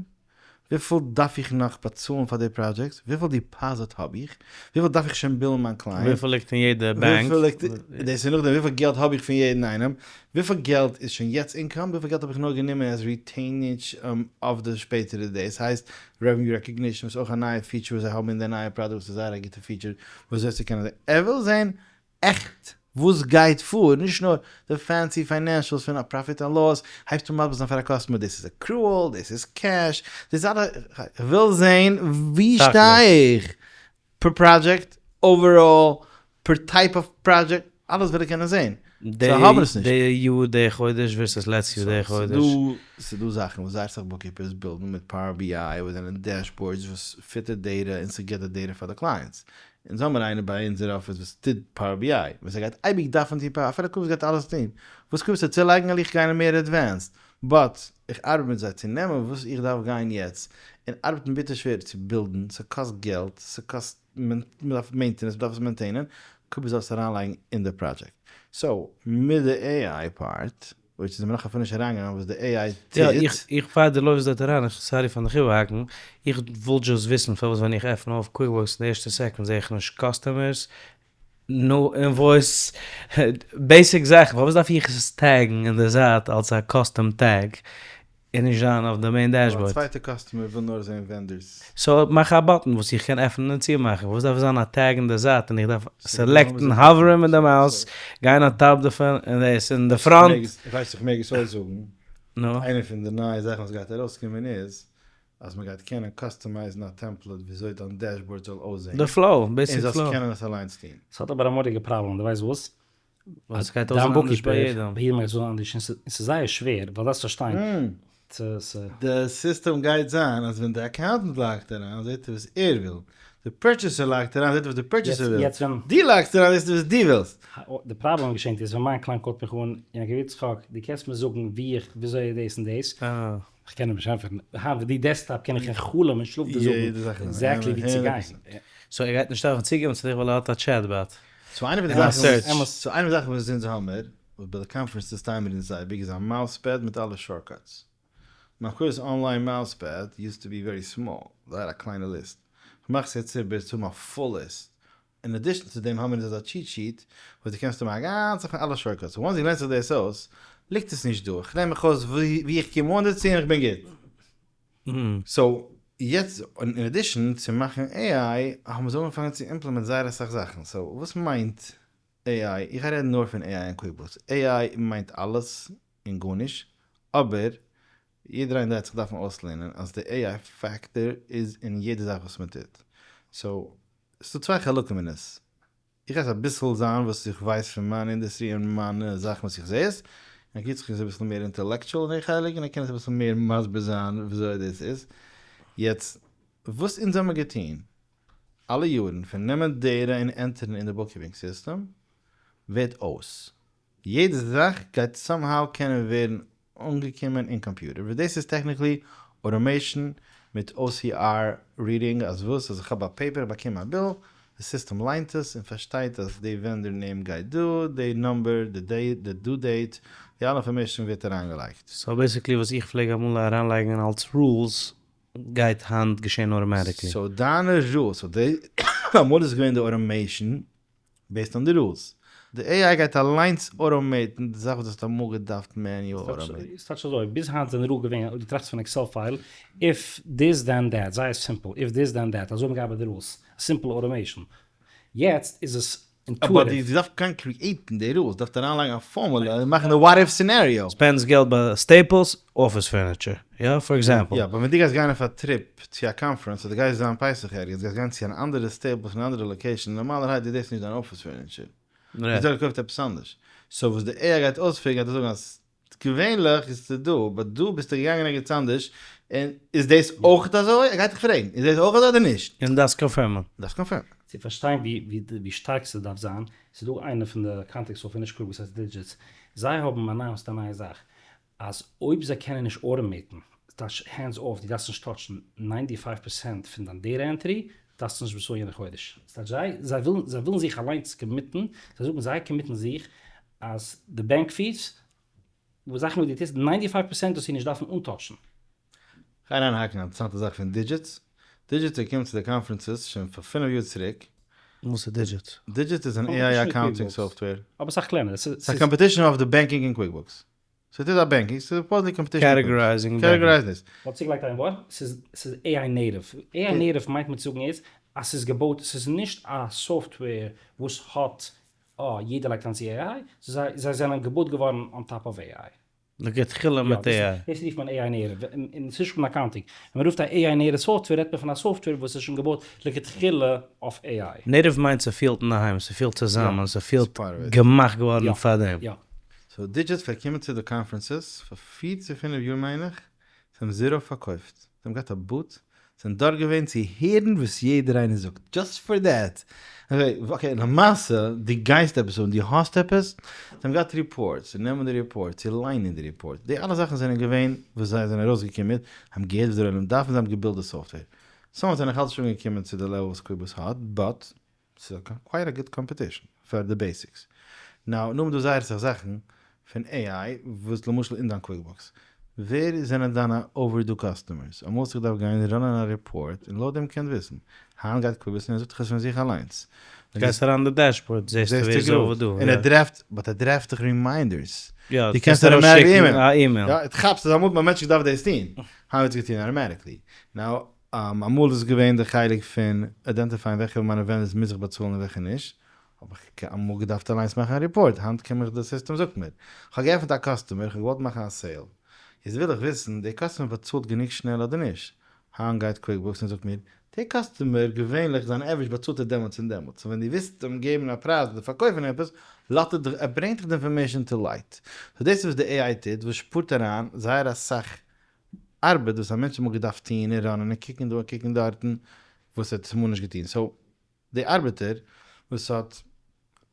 וויפיל דארף איך נאך באצאלן פאר די projects? וויפיל deposit האב איך? וויפיל דארף איך שוין bill ן מיין client? וויפיל ליגט אין יעדע באנק? וויפיל ליגט, דאס איז נאכדעם, וויפיל געלט האב איך פון יעדן איינעם? וויפיל געלט איז שוין יעצט income? וויפיל געלט האב איך נאר גענומען as retainage אויף די שפעטערע דעיס? הייסט revenue recognition וואס איז אויך א נייע feature וואס זיי האבן אין די נייע פראדוקט וואס איז זייער א גוטע feature וואס וועסטו קענען זען? ער וויל זען עכט וואס גייט פאר, נישט נאר די fancy financials פון א profit and loss, הייבסט אן מסביר זיין פאר א customer דאס איז accrual, דאס איז קעש, דאס איז אלע, איך וויל זען ווי שטיי איך per project, overall, per type of project, אלעס וויל איך קענען זען, זיי האבן עס נישט. די יאר די חודש versus לעצט יאר די חודש. ס'דא זאכן וואס זייער אסאך bookkeepers build ן מיט Power BI וואס זענען dashboards וואס פיטערט data און ס'גיבט די data פאר די clients, אונז האמיר איינער ביי אונזער אפיס וואס טוט Power BI, וואס ער גייט אייביג דארפן טון Power, אפילו קובץ גייט אלעס טון, וואס קובץ וועט צולייגן וועל איך גיין מער advanced, but איך ארבעט מיט זיי צו נעמען וואס איך דארף גיין יעצט, און ארבעטן ביטער שווער צו build ן, ס'קאסט געלט, ס'קאסט מ'דארף maintenance, מ'דארף עס maintain ען, קובץ זאל עס אריינלייגן אין די project. so, מיט די AI part, which איז מיר נאך אפילו נישט אריינגעגאנגען וואס די AI טוט. יא, איך פאר דו לויפסט דארט אריין, איך sorry פארן דיך איבערהאקן, איך וויל just וויסן פארוואס ווען איך עפן אויף QuickBooks אין די ערשטע second זעה איך נישט customers, no invoice, basic זאכן, פארוואס דארף איך עס tag ן אין די זייט אלס א custom tag און נישט זיין אויף די main dashboard? א צווייטע customer וויל נאר זען vendors. so מאך א button וואס איך קען עפענען און צומאכן, פארוואס דארף עס זיין א tag אין די זייט און איך דארף select ן hover ן מיט די mouse, גיין א tab דערפון און דאס אין די front. איך ווייס איך מעג עס אויסזאגן, נו? איינע פון די נייע זאכן וואס גייט ארויסקומען איז אז מען גייט קענען customize ן א template וויאזוי דיין dashboard זאל אויסזען, די flow, basic און זאלסט flow. קענען עס אליינס טון. ס'האט אבער א מורא'דיגע פראבלעם, דו ווייסט וואס? ווייל ס'גייט דיין אויסזען אנדערש ביי bookkeeper, יעדעם. ביי יעדעם גייט עס אויסזען אנדערש, און ס'איז זייער שווער, ווייל דארפסט פארשטיין, די סיסטעם גייט זיין אז ווען די accountant לייגט אריין זעט ער וואס ער וויל, די purchaser לייגט אריין זעט ער וואס די purchaser וויל, דו לייגסט אריין זעסטו וואס דו ווילסט. די פראבלעם געשענט איז ווען מיין client call ט מיך אן, יעקב יצחק, דו קענסט מיר זאגן ווי איך, וויאזוי דאס און דאס, איך קען אים נישט ענטפערן, היינט מיט די desktop קען איך אין חלום און שלאף דיר זאגן exactly ווי צו גיין. so ער גייט נישט דארפן צוקומען צו דיך ווייל ער האט א chatbot. so איינע פון די זאכן, so איינע פון די זאכן וואס אונז האמיר, וואס ביי די conference טיילן מיר אונז אייביג איז א mouse pad מיט אלע shortcuts. מיין קורס online mouse pad used to be very small, זייער א קליינע list. כ'מאך עס יעצט איבער צו האבן א full list. אין addition צו דעם האבן מיר אונז אזא cheat sheet וואס דו קענסט האבן א גאנצע פון אלע shortcuts. so once דו לערנסט זיך דאס אויס, ליגט עס נישט דא, איך נעם מיך אויס ווי איך קום אן דערצו און איך בין גוט. so יעצט אין addition צו מאכן AI האבן זיי אנגעפאנגען צו implement זייער אסאך זאכן, so וואס מיינט AI? איך גיי רעדן נאר פון AI אין QuickBooks, AI מיינט אלעס און גארנישט, אבער יעדער איינער גייט זיך דארפן אויסלערנען אז די AI factor איז אין יעדע זאך וואס מען טוט, so ס'דא צוויי חלקים אין עס, איך גיי עס אביסל זיין וואס איך ווייס פון מיין אינדוסטרי און מיינע זאכן וואס איך זע עס, און יצחק איז אביסל מער intellectual אין די חלק און ער קען עס אביסל מער מסביר זיין וויאזוי דאס איז. יעצט, וואס אונז האמיר געטון אלע יארן פון נעמען data און enter ן אין די bookkeeping system ווערט אויס. יעדע זאך גייט somehow קענען ווערן אנגעקומען אין קאמפיוטער, וואס דאס איז technically automation מיט OCR reading, אז וואס? אז איך האב א paper, איך באקום א bill, די סיסטעם ליינט עס און פארשטייט אז די vendor name גייט דא, די number, די date, די due date, די אלע information ווערט אריינגעלייגט. so basically וואס איך פלעג אמאל אריינלייגן אלס rules גייט היינט געשען automatically. so דיינע rules, so די אמאל איז געווען די automation based on די rules. די AI גייט אליינס automate ן די זאך וואס דו האסט אמאל געדארפט manual automate ן. ס'טייטש אזוי, ביז היינט זענען rule געווען, אויב דו טראכסט פון Excel file, if this then that, זייער simple, if this then that, אזוי האבן געארבעט די rules, simple automation. יעצט איז עס אבער intuitive. דו דארפסט גיין create ן די rules, דארפסט אריינלייגן א formula און מאכן די what if scenario. spend סט געלט ביי Staples office furniture, יא, for example. יא, אבער ווען דו גייסט גיין אויף א trip צו א conference אדער גייסט זיין פסח ערגעץ, גייסט גיין צו אן אנדערע Staples אין אן אנדערע location, נארמאלערהייט איז דאס נישט דיין office furniture. דו האסט דאך געקויפט עפעס אנדערש. so וואס די AI גייט אויספיגערן גייט ער זאגן אז געווענליך איז עס דא, but דא ביסטו געגאנגען ערגעץ אנדערש, און איז דאס אויך אזוי? ער גייט דיך פרעגן, איז דאס אויך אזוי אדער נישט? און דארפסט confirm ען. דארפסט confirm ען. צו פארשטיין ווי שטארק ס'דארף זיין, ס'איז דא איינער פון די accounting software, נישט קלאר וואס הייסט Digits, זיי האבן announced א נייע זאך, אז אויב זיי קענען נישט automate ן, טייטש hands off, דו דארפסט נישט touch ן ninety five percent פון דיין data entry, דארפסטו נישט באצאלן יעדע חודש. ס'טייטש זיי זיי ווילן זיי ווילן זיך אליינס commit ן, זיי זאגן זיי commit ן זיך אז די bank fees, וואס זאכן וואס דו טוסט, ninety five percent דארפסטו נישט דארפן אנ touch ן. כ'גיי אריינהאקן א אינטערעסאנטע זאך פון Digits, Digits איז געקומען צו די conferences שוין פאר 5 יאר צוריק. וואס איז Digits? Digits איז אן AI accounting software. אבער סאך קלענער. ס'איז א competition אויף די banking אין QuickBooks. ס'טוט א banking, ס'איז supposedly competition. Categorizing banking. Categorize דאס. כ'האב צוגעלייגט איין ווארט, ס'איז AI native. AI native מיינט מען צו זאגן איז אז ס'איז געבויט, ס'איז נישט א software וואס האט אה, יעדער לייגט אריין צו AI, זיי זענען געבויט געווארן on top of AI. לכתחילה מיט AI. דאס רופט מען AI native, און ס'איז נישט פון accounting. ווען מען רופט א AI native software רעדט מען פון א software וואס איז שוין געבויט לכתחילה אויף AI. Native מיינט ס'פילט אינדערהיים, ס'פילט צוזאמען, ס'פילט געמאכט געווארן פאר דעם. יא. So Digits פלעגט קומען צו די conferences פאר 4 צו 5 יאר מיין איך, זיי האבן zero פארקויפט, זיי האבן געהאט א booth, זענען דארט געווען צו הערן וואס יעדער איינער זאגט, just for that. Okay, למעשה, דו גייסט עפעס אן, דו האסט עפעס, זיי האבן געהאט reports, צו נעמען די reports, צו ליינען די reports, די אלע זאכן זענען געווען וואס זיי זענען ארויסגעקומען מיט, האבן געהערט וואס דער עולם דארף און זיי האבן געבילט די software. Some זענען נאכאלץ נישט אנגעקומען צו די level וואס QuickBooks האט, but ס'איז quite a good competition פאר די basics. Now, נאכדעם דא זייער אסאך זאכן פון AI וואס למשל אין דיין QuickBooks, ווער זענען דיינע overdue customers? אמאל האסטו געדארפט גיין run ען א report און לויט דעם קענט וויסן. היינט גייט QuickBooks און ער זאגט דיך עס פון זיך אליינס. גייסט אריין אין די dashboard זעסטו ווער איז overdue. און ער draft, but ער draft דיך reminders. יא, דו קענסט ארויסשיקן א אימעיל. יא, דו כאפסט אז אמאל האט מען מענטשן געדארפט דאס טון. היינט ווערט עס געטון automatically. Now, אמאל איז געווען די חלק פון identify ען וועלכע פון מיינע vendors מוז איך באצאלן און וועלכע נישט, האב איך אמאל געדארפט אליינס מאכן א report, היינט קום איך די סיסטעם זאגט מיר, כ'האב געעפנט א customer, כ'האב געוואלט מאכן א sale, יעצט וויל איך וויסן די customer באצאלט גענוג שנעל אדער נישט, היינט גייט QuickBooks און זאגט מיר, די customer געווענליך זיין average באצאלט ער דעמאלטס און דעמאלטס, so ווען דו ווילסט אים געבן א פרייז אדער פארקויפן עפעס, לאזט ער דיך, ער ברענגט דיך די information to light. So דאס איז וואס די AI טוט, וואס שפארט אריין זייער אסאך ארבעט וואס א מענטש האט אמאל געדארפט טון און run ען און קוקן דא און קוקן דארטן, וואס ער האט עס אמאל נישט געטון. So די ארבעטער וואס האט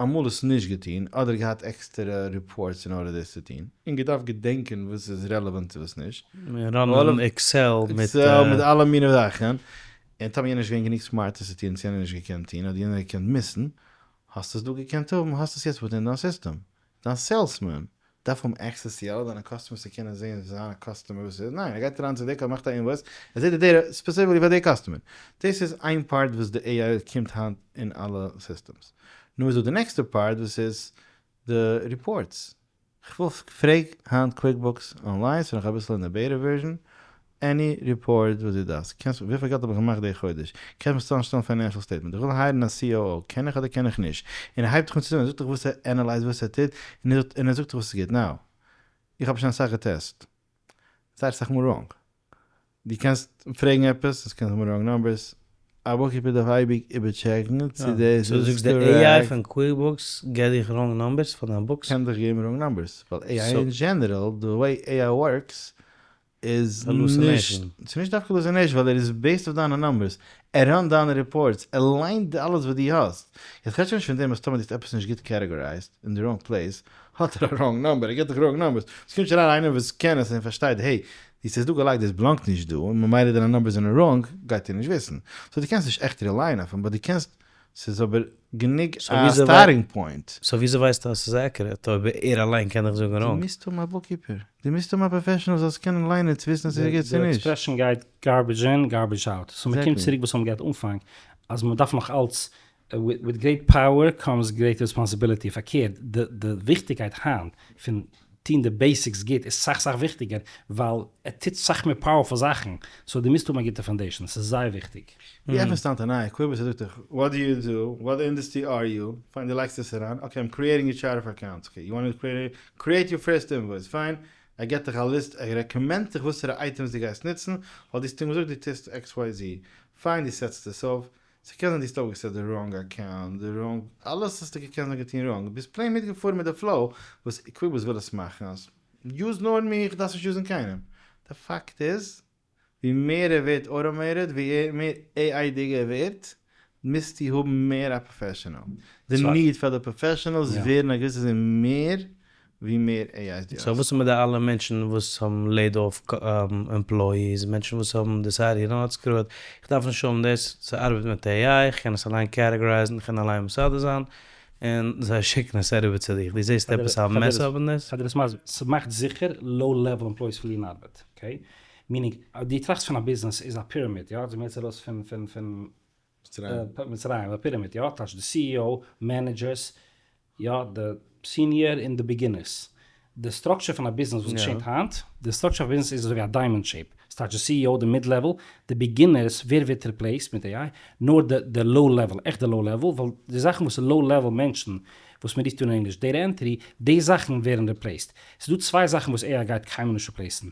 אמאל עס נישט געטון, אדער געהאט עקסטערע reports אין order דאס צו טון, און געדארפט געדענקען וואס איז relevant און וואס נישט. Run ען Excel מיט. Excel מיט אלע מיני זאכן, און טאמער יענער איז נישט געווען גענוג smart עס צו טון, צו יענער נישט געקענט טון, אדער יענער געקענט miss ן, האסטו עס דא געקענט האבן, האסט עס יעצט within דיין סיסטעם. דיין salesman דארף האבן access צו אלע דיינע customers צו קענען זעהן זיינע customer וואס איז, ניין ער גייט אריין צו די מאכט א invoice, ער זעהט די data specifically פאר די customer. דאס איז איין part וואס די AI קומט היינט אין אלע systems. נו איז דא די נעקסטע part וואס איז די reports. כ'וויל פרעג היינט QuickBooks Online, ס'איז נאך אביסל אין די beta version, any report וואס דו דארפסט, קענסט, וויפיל געלט האב איך געמאכט די חודש, קענסט מיר צוזאמשטעלן financial statement, איך וויל hire ן א COO, קען איך אדער קען איך נישט, און ער הייבט דיך אן צו זאגן, ער זאגט דיך וואס ער analyze ט וואס ער טוט, און ער זאגט דיך וואס איז גוט, now, איך האב שוין אסאך געטעסט, זייער אסאך מאל wrong. דו קענסט פרעגן עפעס, עס קען זיין wrong numbers, א bookkeeper דארף אייביג איבערטשעקן צו דאס איז קארעקט. סאו דו זאגסט די AI פון QuickBooks געט דיך wrong numbers פאר דיין books? קען דיך געבן wrong numbers, ווייל AI אין general, די way AI works, איז נישט, ס'איז נישט דווקא hallucination, ווייל ער איז based אויף דיינע numbers, ער run ט דיינע reports, ער ליינט אלעס וואס דו האסט, יעצט רעדט שוין נישט פון דעם אז טאמער דו האסט עפעס נישט גוט categorized אין די wrong place, האט ער א wrong number, ער געט דיך wrong numbers, עס קומט שוין אריין איינער וואס קען עס און פארשטייט, hey, דו האסט עס דא געלייגט דאס באלאנגט נישט דא, און ממילא דיינע numbers זענען wrong, גייט ער נישט וויסן. so דו קענסט נישט עכט rely ען אויף אים, but דו קענסט, ס'איז אבער גענוג א starting point. so וויאזוי ווייסטו אז ס'איז accurate אויב ער אליין קען דיך זאגן wrong? דו מוזט האבן א bookkeeper, דו מוזט האבן א professional זאל עס קענען ליינען צו וויסן אז ס'איז גוט צו די נישט. expression גייט garbage in garbage out, so מ'קומט צוריק וואס האבן געהאט אנפאנג, אז מ'דארף נאך אלץ with great power comes great responsibility, פארקערט די וויכטיגקייט היינט פון טון די basics גוט איז סאך סאך וויכטיגער ווייל ער טוט סאך מער powerful זאכן, so דו מוזט האבן א גוטע foundation, ס'איז זייער וויכטיג. דו עפענסט היינט א נייע QuickBooks ער זאגט דיך what do you do, what industry are you, פיין דו לייגסט עס אריין, okay I'm creating your chart of accounts, okay you want to create create your first invoice, פיין ער געבט דיך א list, ער recommend ט דיך וואסערע items דו גייסט נוצן, ווייל דו האסט אים געזאגט דו טוסט XYZ, פיין דו סעטסט עס אויף, ס'קען זיין דו האסט אויפגעסעט די wrong account, די wrong, אלעס האסטו געקענט זיין געטון wrong, ביסט plain מיטגעפארן מיט די flow וואס QuickBooks וויל עס מאכן אז use נאר מיך, דארפסט נישט use ן קיינעם. די פאקט איז, ווי מער ער ווערט automated, ווי מער AI דיג ער ווערט, מוזטו האבן מער א professional. די need פאר די professionals ווערן א געוויסע זין מער ווי מער AI דו האסט. so וואס איז מיט די אלע מענטשן וואס האבן laid off employees, מענטשן וואס האבן decided you know what screw it, איך דארף נישט האבן דאס, ס'ארבעט מיט AI, איך קען עס אליין categorize ן, איך קען אליין מסדר זיין, און זיי שיקן עס אריבער צו דיך, דו זעסט עפעס א mess up אין דאס? כ'וועל דיר עס מסביר, ס'מאכט זיכער low level employees פארלירן ארבעט, okay? meaning אז דו טראכסט פון א ביזנעס איז א pyramid, יא? אזוי מ'הערט עס ארויס פון פון פון מצרים, א pyramid, יא? טייטש די CEO, managers, יא, די senior און די beginners. די structure פון א ביזנעס וואס געשעט היינט, די structure פון א ביזנעס איז אזויווי א diamond shape. ס'טייטש די CEO, די mid level, די beginners, ווער ווערט replaced מיט AI? נאר די די low level, עכט די low level, ווייל די זאכן וואס איז low level מענטשן, וואס מ'רופט אן אין ענגליש data entry, די זאכן ווערן replaced. ס'איז דא צוויי זאכן וואס AI גייט קיינמאל נישט replace ן,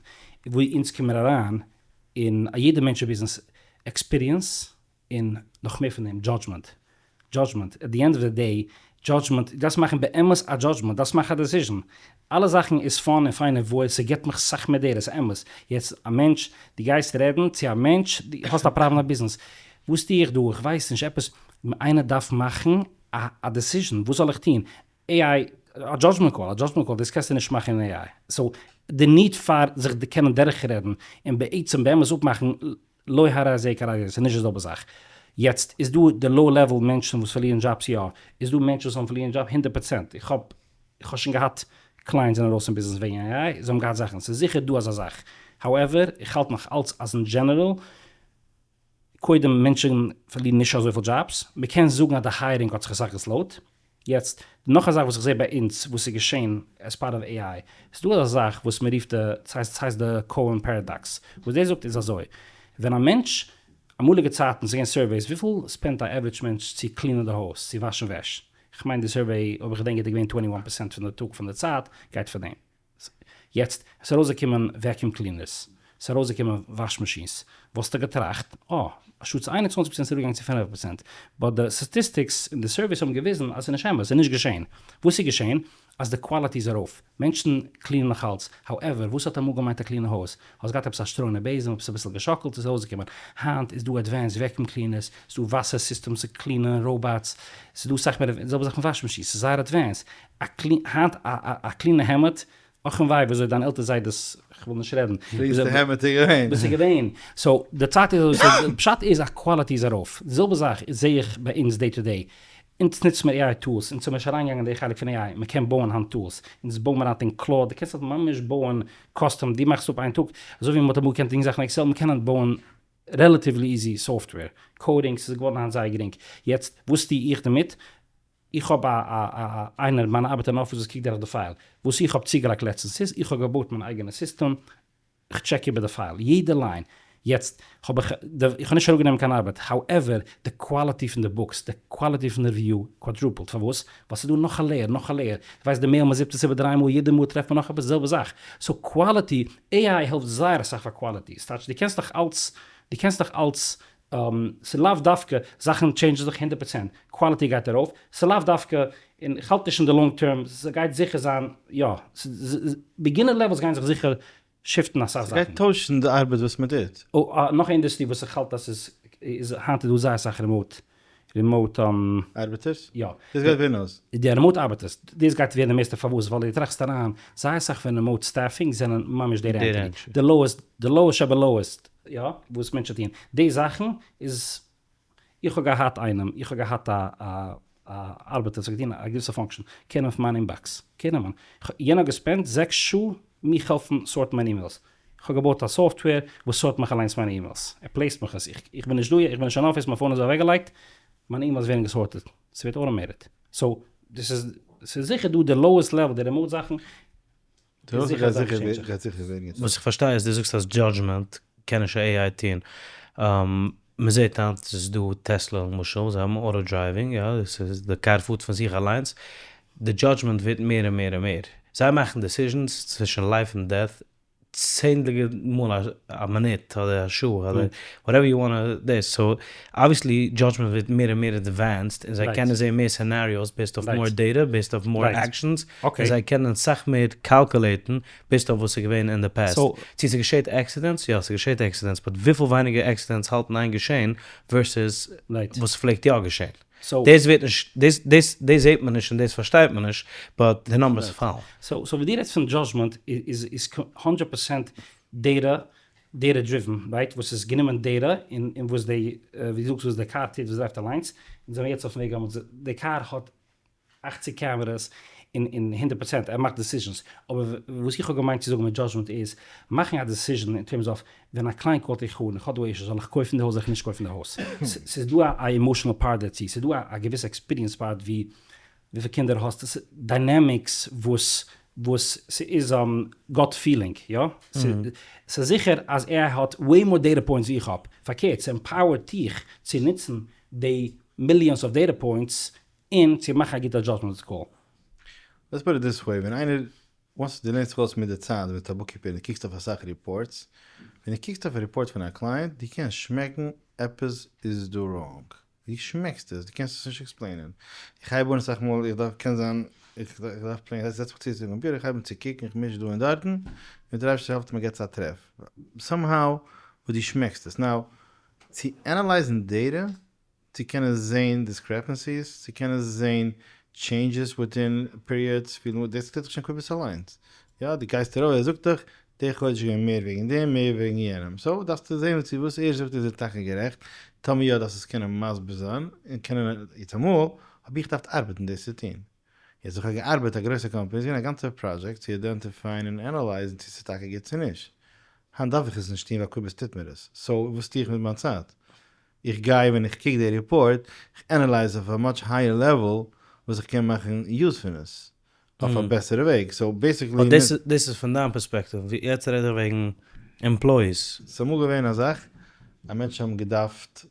וואו אונז קומען אריין אין א יעדע מענטש'ס ביזנעס, experience און נאך מער פון דעם, judgment. judgment, at the end of the day, judgment, דו דארפסט מאכן באמת א judgment, דארפסט מאכן א decision. אלע זאכן איז fun און פיין און וואויל, ס'געבט מיך סאך מער data, ס'איז אמת. יעצט א מענטש, דו גייסט רעדן צו א מענטש, דו האסט א פראבלעם אין א ביזנעס, וואס טו איך דא, איך ווייס נישט, עפעס, איינער דארף מאכן א decision, וואס זאל איך טון? AI, א judgment call, א judgment call, דאס קענסטו נישט מאכן אין AI. so, די need פאר זיך קענען דורכרעדן און בעצם באמת אפמאכן לא הרי זה כהרי זה, ס'איז נישט די זעלבע זאך. יעצט, איז דא די low level מענטשן וואס פארלירן דזשאבס? יא. איז דא מענטשן וואס האבן פארלירן דזשאב? הונדערט פראצענט. איך האב איך האב שוין געהאט clients זענען ארויס פון ביזנעס וועגן AI, זיי האבן געהאט זאכן. ס'איז זיכער דא אזא זאך. however, איך האלט נאך אלץ אז אין general, קודם מענטשן פארלירן נישט אזויפיל דזשאבס, מ'קען זאגן אז די hiring האט זיך אסאך גע slow ט. יעצט, נאך א זאך וואס איך זעה ביי אונז וואס איז געשען as part of AI, ס'איז דא אזא זאך וואס מ'רופט די, ס'הייסט ס'הייסט די Cohen paradox, וואס דאס זאגט איז אזוי, ווען א מענטש, אמאליגע צייטן ס'איז געווען surveys, וויפיל spend ט א average מענטש צו clean ען די הויז, צו וואשן וועש? כ'מיין די survey אויב איך געדענק גוט איז געווען twenty one percent פון די טאג פון די צייט גייט פאר דעם. יעצט, עס איז ארויסגעקומען vacuum cleaners, עס איז ארויסגעקומען וואש מאשינס, וואלסטו געטראכט, אה, א שאד ס'איז 21 פראצענט צוריקגעגאנגען צו 5 פראצענט, but די statistics און די surveys האבן געוויזן אז ס'איז נישט אמת, ס'איז נישט געשען. וואס איז געשען? אז די quality איז ארויף, מענטשן clean ען נאך אלץ, however, וואס האט אמאל געמיינט א clean ע הויז? האסט געהאט עפעס א שטרוינע בעזעם, עפעס אביסל געשאקלט, איז ארויסגעקומען. היינט איז דא advanced vacuum cleaners, ס'איז דא וואסער systems צו clean ען, robots, ס'איז דא סאך מער, די זעלבע זאך מיט וואש מאשינס, ס'איז זייער advanced. א clean היינט א א clean ע העמד, אך און וויי וויאזוי דיין עלטער זיידעס, כ'וויל נישט רעדן, clean סטע העמד איז געווען. וואס איז געווען, so די צייט איז אזוי, די פשט איז אז quality איז ארויף, די זעלבע זאך זעה איך ביי אונז day to day, אונז נוצן מיר AI tools, אונז האבן נישט אריינגעגאנגען אין די חלק פון AI, מען קען בויען היינט tools, אונז בויען מיר היינט אין Claude, דו קענסט היינט ממש בויען custom, דו מאכסט אפ איין טאג, אזוי ווי מען האט אמאל געקענט טון זאכן אין Excel, מען קען היינט בויען relatively easy software, coding, ס'איז געווארן היינט זייער גרינג, יעצט וואס טו איך דערמיט? איך האב א א איינער מיין ארבעטער אין אפיס וואס קוקט דורך די file. וואס איך האב צוגעלייגט לעצטנס איז, איך האב געבויט מיין אייגענע סיסטעם, איך check איבער די file יעדע line, יעצט האב איך איך האב נישט אראפגענומען קיין ארבעט, however די quality פון די books, די quality פון די review quadrupled, פארוואס? ווייל ס'איז דא נאך א layer, נאך א layer, דו ווייסט די mail מען זיפט עס איבער דריי מאל, יעדע מאל טרעפט מען נאך עפעס, די זעלבע זאך, so quality, AI העלפט זייער אסאך פאר quality, ס'טייטש דו קענסט דאך אלץ, דו קענסט דאך אלץ ס'איז לאו דווקא, זאכן change ן זיך 100%, quality גייט ארויף, ס'איז לאו דווקא, און איך האלט נישט אין די long term, ס'גייט זיכער זיין, יא, beginner levels גייען זיך זיכער shift ן אסאך זאכן. ס'גייט טוישן די ארבעט וואס מ'טוט. נאך א industry וואס איך האלט אז ס'איז, איז היינט איז דא זייער אסאך remote, remote. ארבעטערס? יא. דאס גייט ווערן אויס. די remote ארבעטערס, דאס גייט ווערן די מערסטע פארוואס? ווייל דו טראכסט אריין, זייער אסאך פון remote staffing זענען ממש data entry, די lowest, די lowest שבלאועסט, יא, וואס מענטשן טוען, די זאכן איז, איך האב געהאט איינעם, איך האב געהאט א א ארבעטער וואס האט געטון א געוויסע function, קען פון מיין inbox, קען ער מיין, יענער האט גע spend ט 6 שעה מיך העלפן sort ן מיינע emails, איך האב געבויט א software וואס sort מיך אליינס מיינע emails, ער place ט מיך עס, איך בין נישט דא, איך בין נישט אין אפיס, מיין phone איז אוועקגעלייגט, מיינע emails ווערן גע sorted, ס'ווערט automated, so דאס איז, ס'איז זיכער דא די lowest level, די remote זאכן, וואס איך פארשטיי איז דו זאגסט אז judgment קען נישט א AI טוהן. מען זעט היינט ס'איז דא טעסלא למשל זיי האבן auto driving יא דאס איז די קאר פארט פון זיך אליינס די judgment ווערט מער און מער און מער זיי מאכן decisions צווישן life און death צענדליגע מאל א מינוט אדער א שעה אדער whatever you wanna דאס so obviously judgment ווערט מער און מער advanced און זיי קענען זעהן מער scenarios based אויף more data based אויף more actions און זיי קענען סאך מער calculate ן based אויף וואס איז געווען אין די past. צו ס'געשעהט accidents? יא ס'געשעהט accidents but וויפיל ווייניגער accidents האלטן איין געשעהן versus וואס פלעגט יא געשעהן. דאס ווערט נישט דאס דאס דאס זעהט מען נישט און דאס פארשטייט מען נישט but די numbers פאלן. so ווי דו רעדסט פון judgment איז איז 100% data data driven right וואס איז גענומען data און און וואס די ווי דו זאגסט וואס די קאר טוט וואס דרייווט אליינס אונז זעמיר יעצט אויפן וועג אז די קאר האט 80 cameras און און 100% ער מאכט decisions אבער וואס איך האב געמיינט צו זאגן מיט judgment איז מאכן א decision אין terms of ווען א client call ט דיך אן איך האב דא issue זאל איך קויפן די הויז זאל איך נישט קויפן די הויז ס'איז דא א emotional part דערצו ס'איז דא א געוויסע experience part ווי וויפיל קינדער האסטו dynamics וואס וואס ס'איז gut feeling יא ס'איז זיכער אז ער האט way more data points ווי איך האב פארקערט ס' empower ט דיך צו נוצן די millions of data points און צו מאכן א גוטע judgment call. Let's put it this way, ווען איינער once דו לערנסט זיך אויס מיט די צייט מיט א bookkeeper און דו קוקסט אויף אסאך reports, ווען דו קוקסט אויף א report פון א client, דו קענסט שמעקן עפעס איז דא wrong, דו שמעקסט עס, דו קענסט עס נישט explain ען. איך הייב אן אסאך מאל, איך דארף, קען זיין, איך דארף plain, איך זעץ מיך צו צום קאמפיוטער, איך הייב אן צו קוקן, איך מיש דא און דארטן, מיט דער אייבערשטער'ס העלפט מען געט עס א טרעף. Somehow וואס דו שמעקסט עס. Now, צו analyze ן data, צו קענען זעהן discrepancies, צו קענען זעהן changes within periods, ווי למשל דאס טוט דאך שוין QuickBooks אליינס, יא דו גייסט ארויף ער זאגט דיך די חודש איז געווען מער וועגן דעם מער וועגן יענעם, so דארפסטו זעהן צו וואס ער זאגט איז ער טאקע גערעכט, טאמער יא דארפסטו עס קענען מסביר זיין, און קענען, יעצט אמאל האב איך געדארפט ארבעטן דאס צו טון, יעצט איך האב געארבעט א גרויסע קאמפאני איז געווען א גאנצע פראדזשעקט צו identify ען און analyze ן צו ס'איז טאקע גוט צו נישט, היינט דארף איך עס נישט טון ווייל QuickBooks טוט מיר עס, so וואס טו איך מיט מיין צייט? איך גיי ווען איך קוק די report, איך analyze אויף א much higher level וואס איך קען מאכן use פון עס, אויף א בעסערע וועג, so basically. But דאס דאס איז פון דיין פערספעקטיוו, יעצט רעד איך וועגן employees. ס'איז אמאל געווען א זאך אז מענטשן האבן געדארפט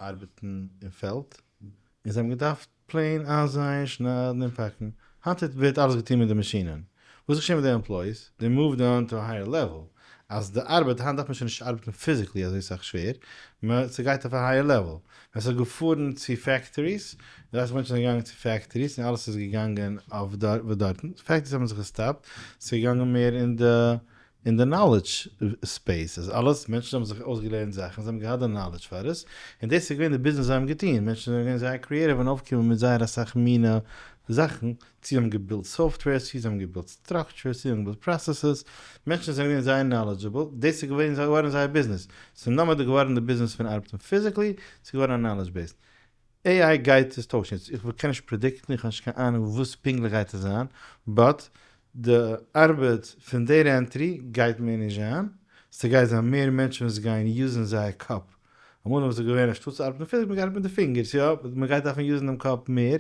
ארבעטן אין פעלד, און זיי האבן געדארפט plain איינזייען, שניידן און פאקן, היינט ווערט אלעס געטון מיט די מאשינען, וואס איז געשען מיט די employees? They moved on to a higher level, אז די ארבעט, היינט דארף מען שוין נישט ארבעטן physically אזוי סאך שווער, מען ס'גייט אויף א higher level, ווען ס'איז געפארן צו factories, די אסאך מענטשן זענען געגאנגען צו factories און אלעס איז געגאנגען אויף דארטן, factories האבן זיך געסטאפט, ס'איז געגאנגען מער אין די אין די knowledge space אז אלעס, מענטשן האבן זיך אויסגעלערנט זאכן, זיי האבן געהאט די knowledge פאר עס, און דאס איז געווען די ביזנעס זיי האבן געטון, מענטשן זענען געווען זייער creative און אויפגעקומען מיט זייער אסאך מינע זאכן, צו זיי האבן געבילט software, צו זיי האבן געבילט structures, צו זיי האבן געבילט processes, מענטשן זענען געווען זייער knowledgeable, דאס איז געווען געווארן זייער ביזנעס, ס'איז נאמאר געווארן די ביזנעס פון ארבעטן physically, ס'איז געווארן א knowledge based. AI גייט עס טוישן, יעצט איך קען נישט predict ן, איך האב נישט קיין אהנונג וואס פונקטליך גייט עס זיין, but די ארבעט פון data entry גייט מער נישט זיין, ס'גייט זיין מער מענטשן וואס גייען use ן זייער קאפ. אמאל איז עס געווען אנשטאט צו ארבעטן פיזיק, מ'גייט ארבעטן מיט די פינגערס, יא, מ'גייט דארפן use ן דעם קאפ מער,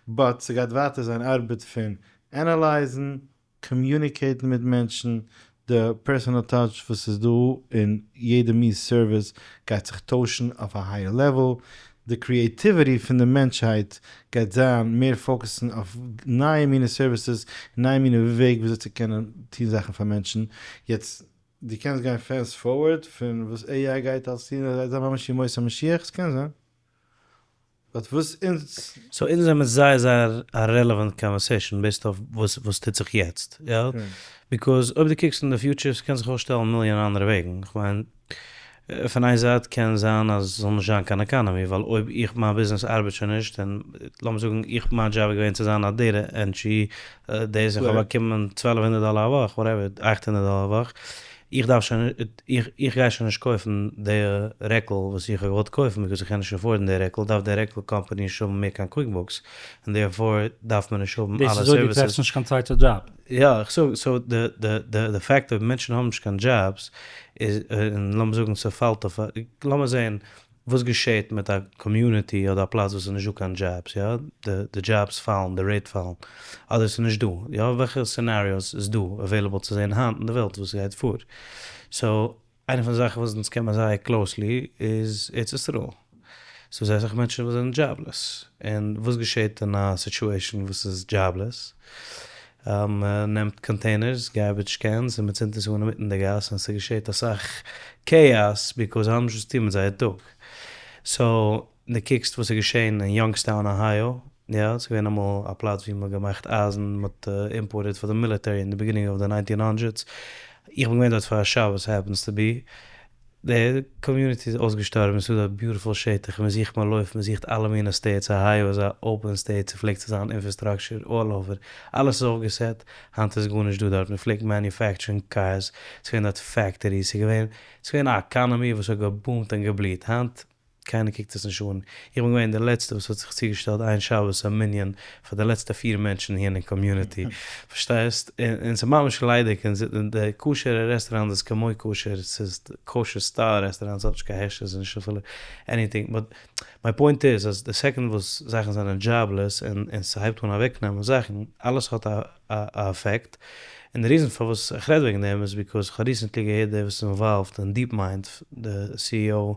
but ס'גייט ווייטער זיין ארבעט פון analyze ן, communicate ן מיט מענטשן, די personal touch וואס איז דא אין יעדע מין service גייט זיך טוישן אויף א higher level, די creativity פון די מענטשהייט גייט זיין מער focus ן אויף נייע מינע services, נייע מינע וועג וויאזוי צו קענען טון זאכן פאר מענטשן. יעצט דו קענסט גיין fast forward פון וואס AI גייט אלס טון, עס גייט זיין ממש ימות המשיח, ס'קען זיין. But וואס אונז. So אונז זעמיר זייער זייער א relevant conversation based אויף וואס וואס טוט זיך יעצט, יא? Because אויב דו קוקסט אין די future ס'קען זיך אויסשטעלן מיליאן אנדערע וועגן, כ'מיין פון איין זייט קען זיין אז ס'זאל נישט זיין קיין economy ווייל אויב איך מיין ביזנעס ארבעט שוין נישט און לאמיר זאגן איך מיין דזשאב איז געווען צו זיין א data entry דאס איך האב באקומען 1200 דאלער א וואך whatever 800 דאלער א וואך איך דארף שוין איך גיי שוין נישט קויפן די רעקל וואס איך האב געוואלט קויפן because איך קען נישט afford ן די רעקל, דארף די רעקל קאמפאני נישט האבן מער קיין QuickBooks, און therefore דארף מען נישט האבן אלע דאס איז אויב דו services. טרעפסט נישט קיין צווייטע דזשאב. יא, איך זאג, so די די די די fact אויב מענטשן האבן נישט קיין דזשאבס איז, און לאמיר זאגן ס'פאלט אויף א, לאמיר זען וואס געשעט מיט א community אדער א פלאץ וואס איז נישט דא קיין דזשאבס, יא, די די דזשאבס פאלן, די rate פאלן, אדער ס'איז נישט דא, יא, וועלכע scenarios איז דא available צו זען היינט אין די וועלט וואס גייט פאר? So, איינע פון די זאכן וואס אונז קען מען זייער closely איז ארץ ישראל. ס'דא זייער אסאך מענטשן וואס זענען jobless, און וואס געשעט אין א situation וואס איז jobless? מ'נעמט containers, garbage cans, און מ'צינדט עס אן אינמיטן די גאס, און ס'געשעט אסאך chaos because זיי האבן נישט וואס צו טון מיט זייער טאג. So, דו קוקסט וואס איז געשען אין יאנגסטאון אהייאו, יא, ס'איז געווען אמאל א פלאץ ווי מ'האט געמאכט אייזן, מ'האט imported פאר די military אין די beginning of the nineteen hundreds, איך בין געווען דארט פאר א שבת happens to be, די community איז אויסגעשטארבן, ס'איז דא א beautiful שטח, מ'זוכט מ'לויפט מ'זוכט אלע מיני states, אהייאו איז א open state, ס'פלעגט צו זיין infrastructure all over, אלעס איז אויפגע set, היינט איז גארנישט דא דארט, מ'פלעגט manufacture ן cars, ס'איז געווען דארט factories, ס'איז געווען, ס'איז געווען א economy וואס האט גע boom ט און געבליט, היינט קיינער קוקט עס נישט אן. איך בין געווען די לעצטע וואס האט זיך צוגעשטעלט איין שבת א מנין פאר די לעצטע פיר מענטשן here אין community. פארשטייסט? און ס'איז ממש ליידיג און די כשר'ע רעסטוראנט איז כמו כשר, ס'איז kosher style רעסטוראנט, ס'האט נישט קיין הכשר, ס'איז נישט אפילו anything. But my point איז אז די second וואס זאכן זענען jobless און ס'הייבט אן אוועקנעמען זאכן, אלעס האט א אפעקט, און די reason פארוואס איך רעד וועגן דעם איז because איך האב recently געהערט דער וואס איז involved אין DeepMind, די CEO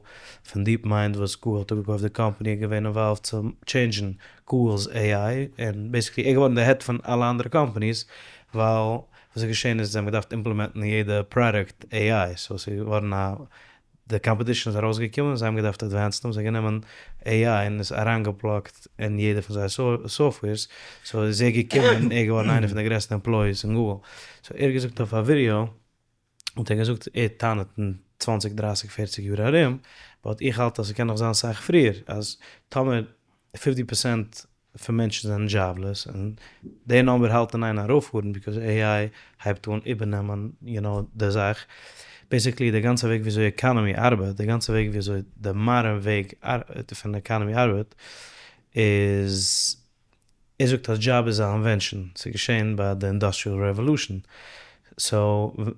פון DeepMind וואס גוגל האט אפגעקויפט די קאמפאני איז געווען involved צו change ן גוגל'ס AI, און basically ער איז געווארן די head פון אלע אנדערע companies, ווייל וואס איז געשען איז זיי האבן געדארפט implement ן יעדע פראדוקט AI, so ס'איז געווארן א די competition איז ארויסגעקומען, זיי האבן געדארפט advance ן, האבן זיי גענומען AI און עס אריינגע plug ט אין יעדע פון זייער softwares, so איז ער געקומען און ער איז געווארן איינער פון די גרעסטע employees אין גוגל. So ער האט געזאגט אויף א ווידעא, האט ער געזאגט, ער טענה'ט אין צוואנציג דרייסיג פערציג יאר ארום, but איך האלט אז ס'קען נאך זיין סאך פריער, אז טאמער fifty percent פון מענטשן זענען jobless, און די number האלט אין איין ארויפפארן because AI הייבט אן איבערנעמען you know די זאך, basically די גאנצע וועג וויאזוי economy ארבעט, די גאנצע וועג וויאזוי די modern וועג פון economy ארבעט איז, ער זאגט אז דזשאב איז א invention, ס'איז געשען ביי די industrial revolution, so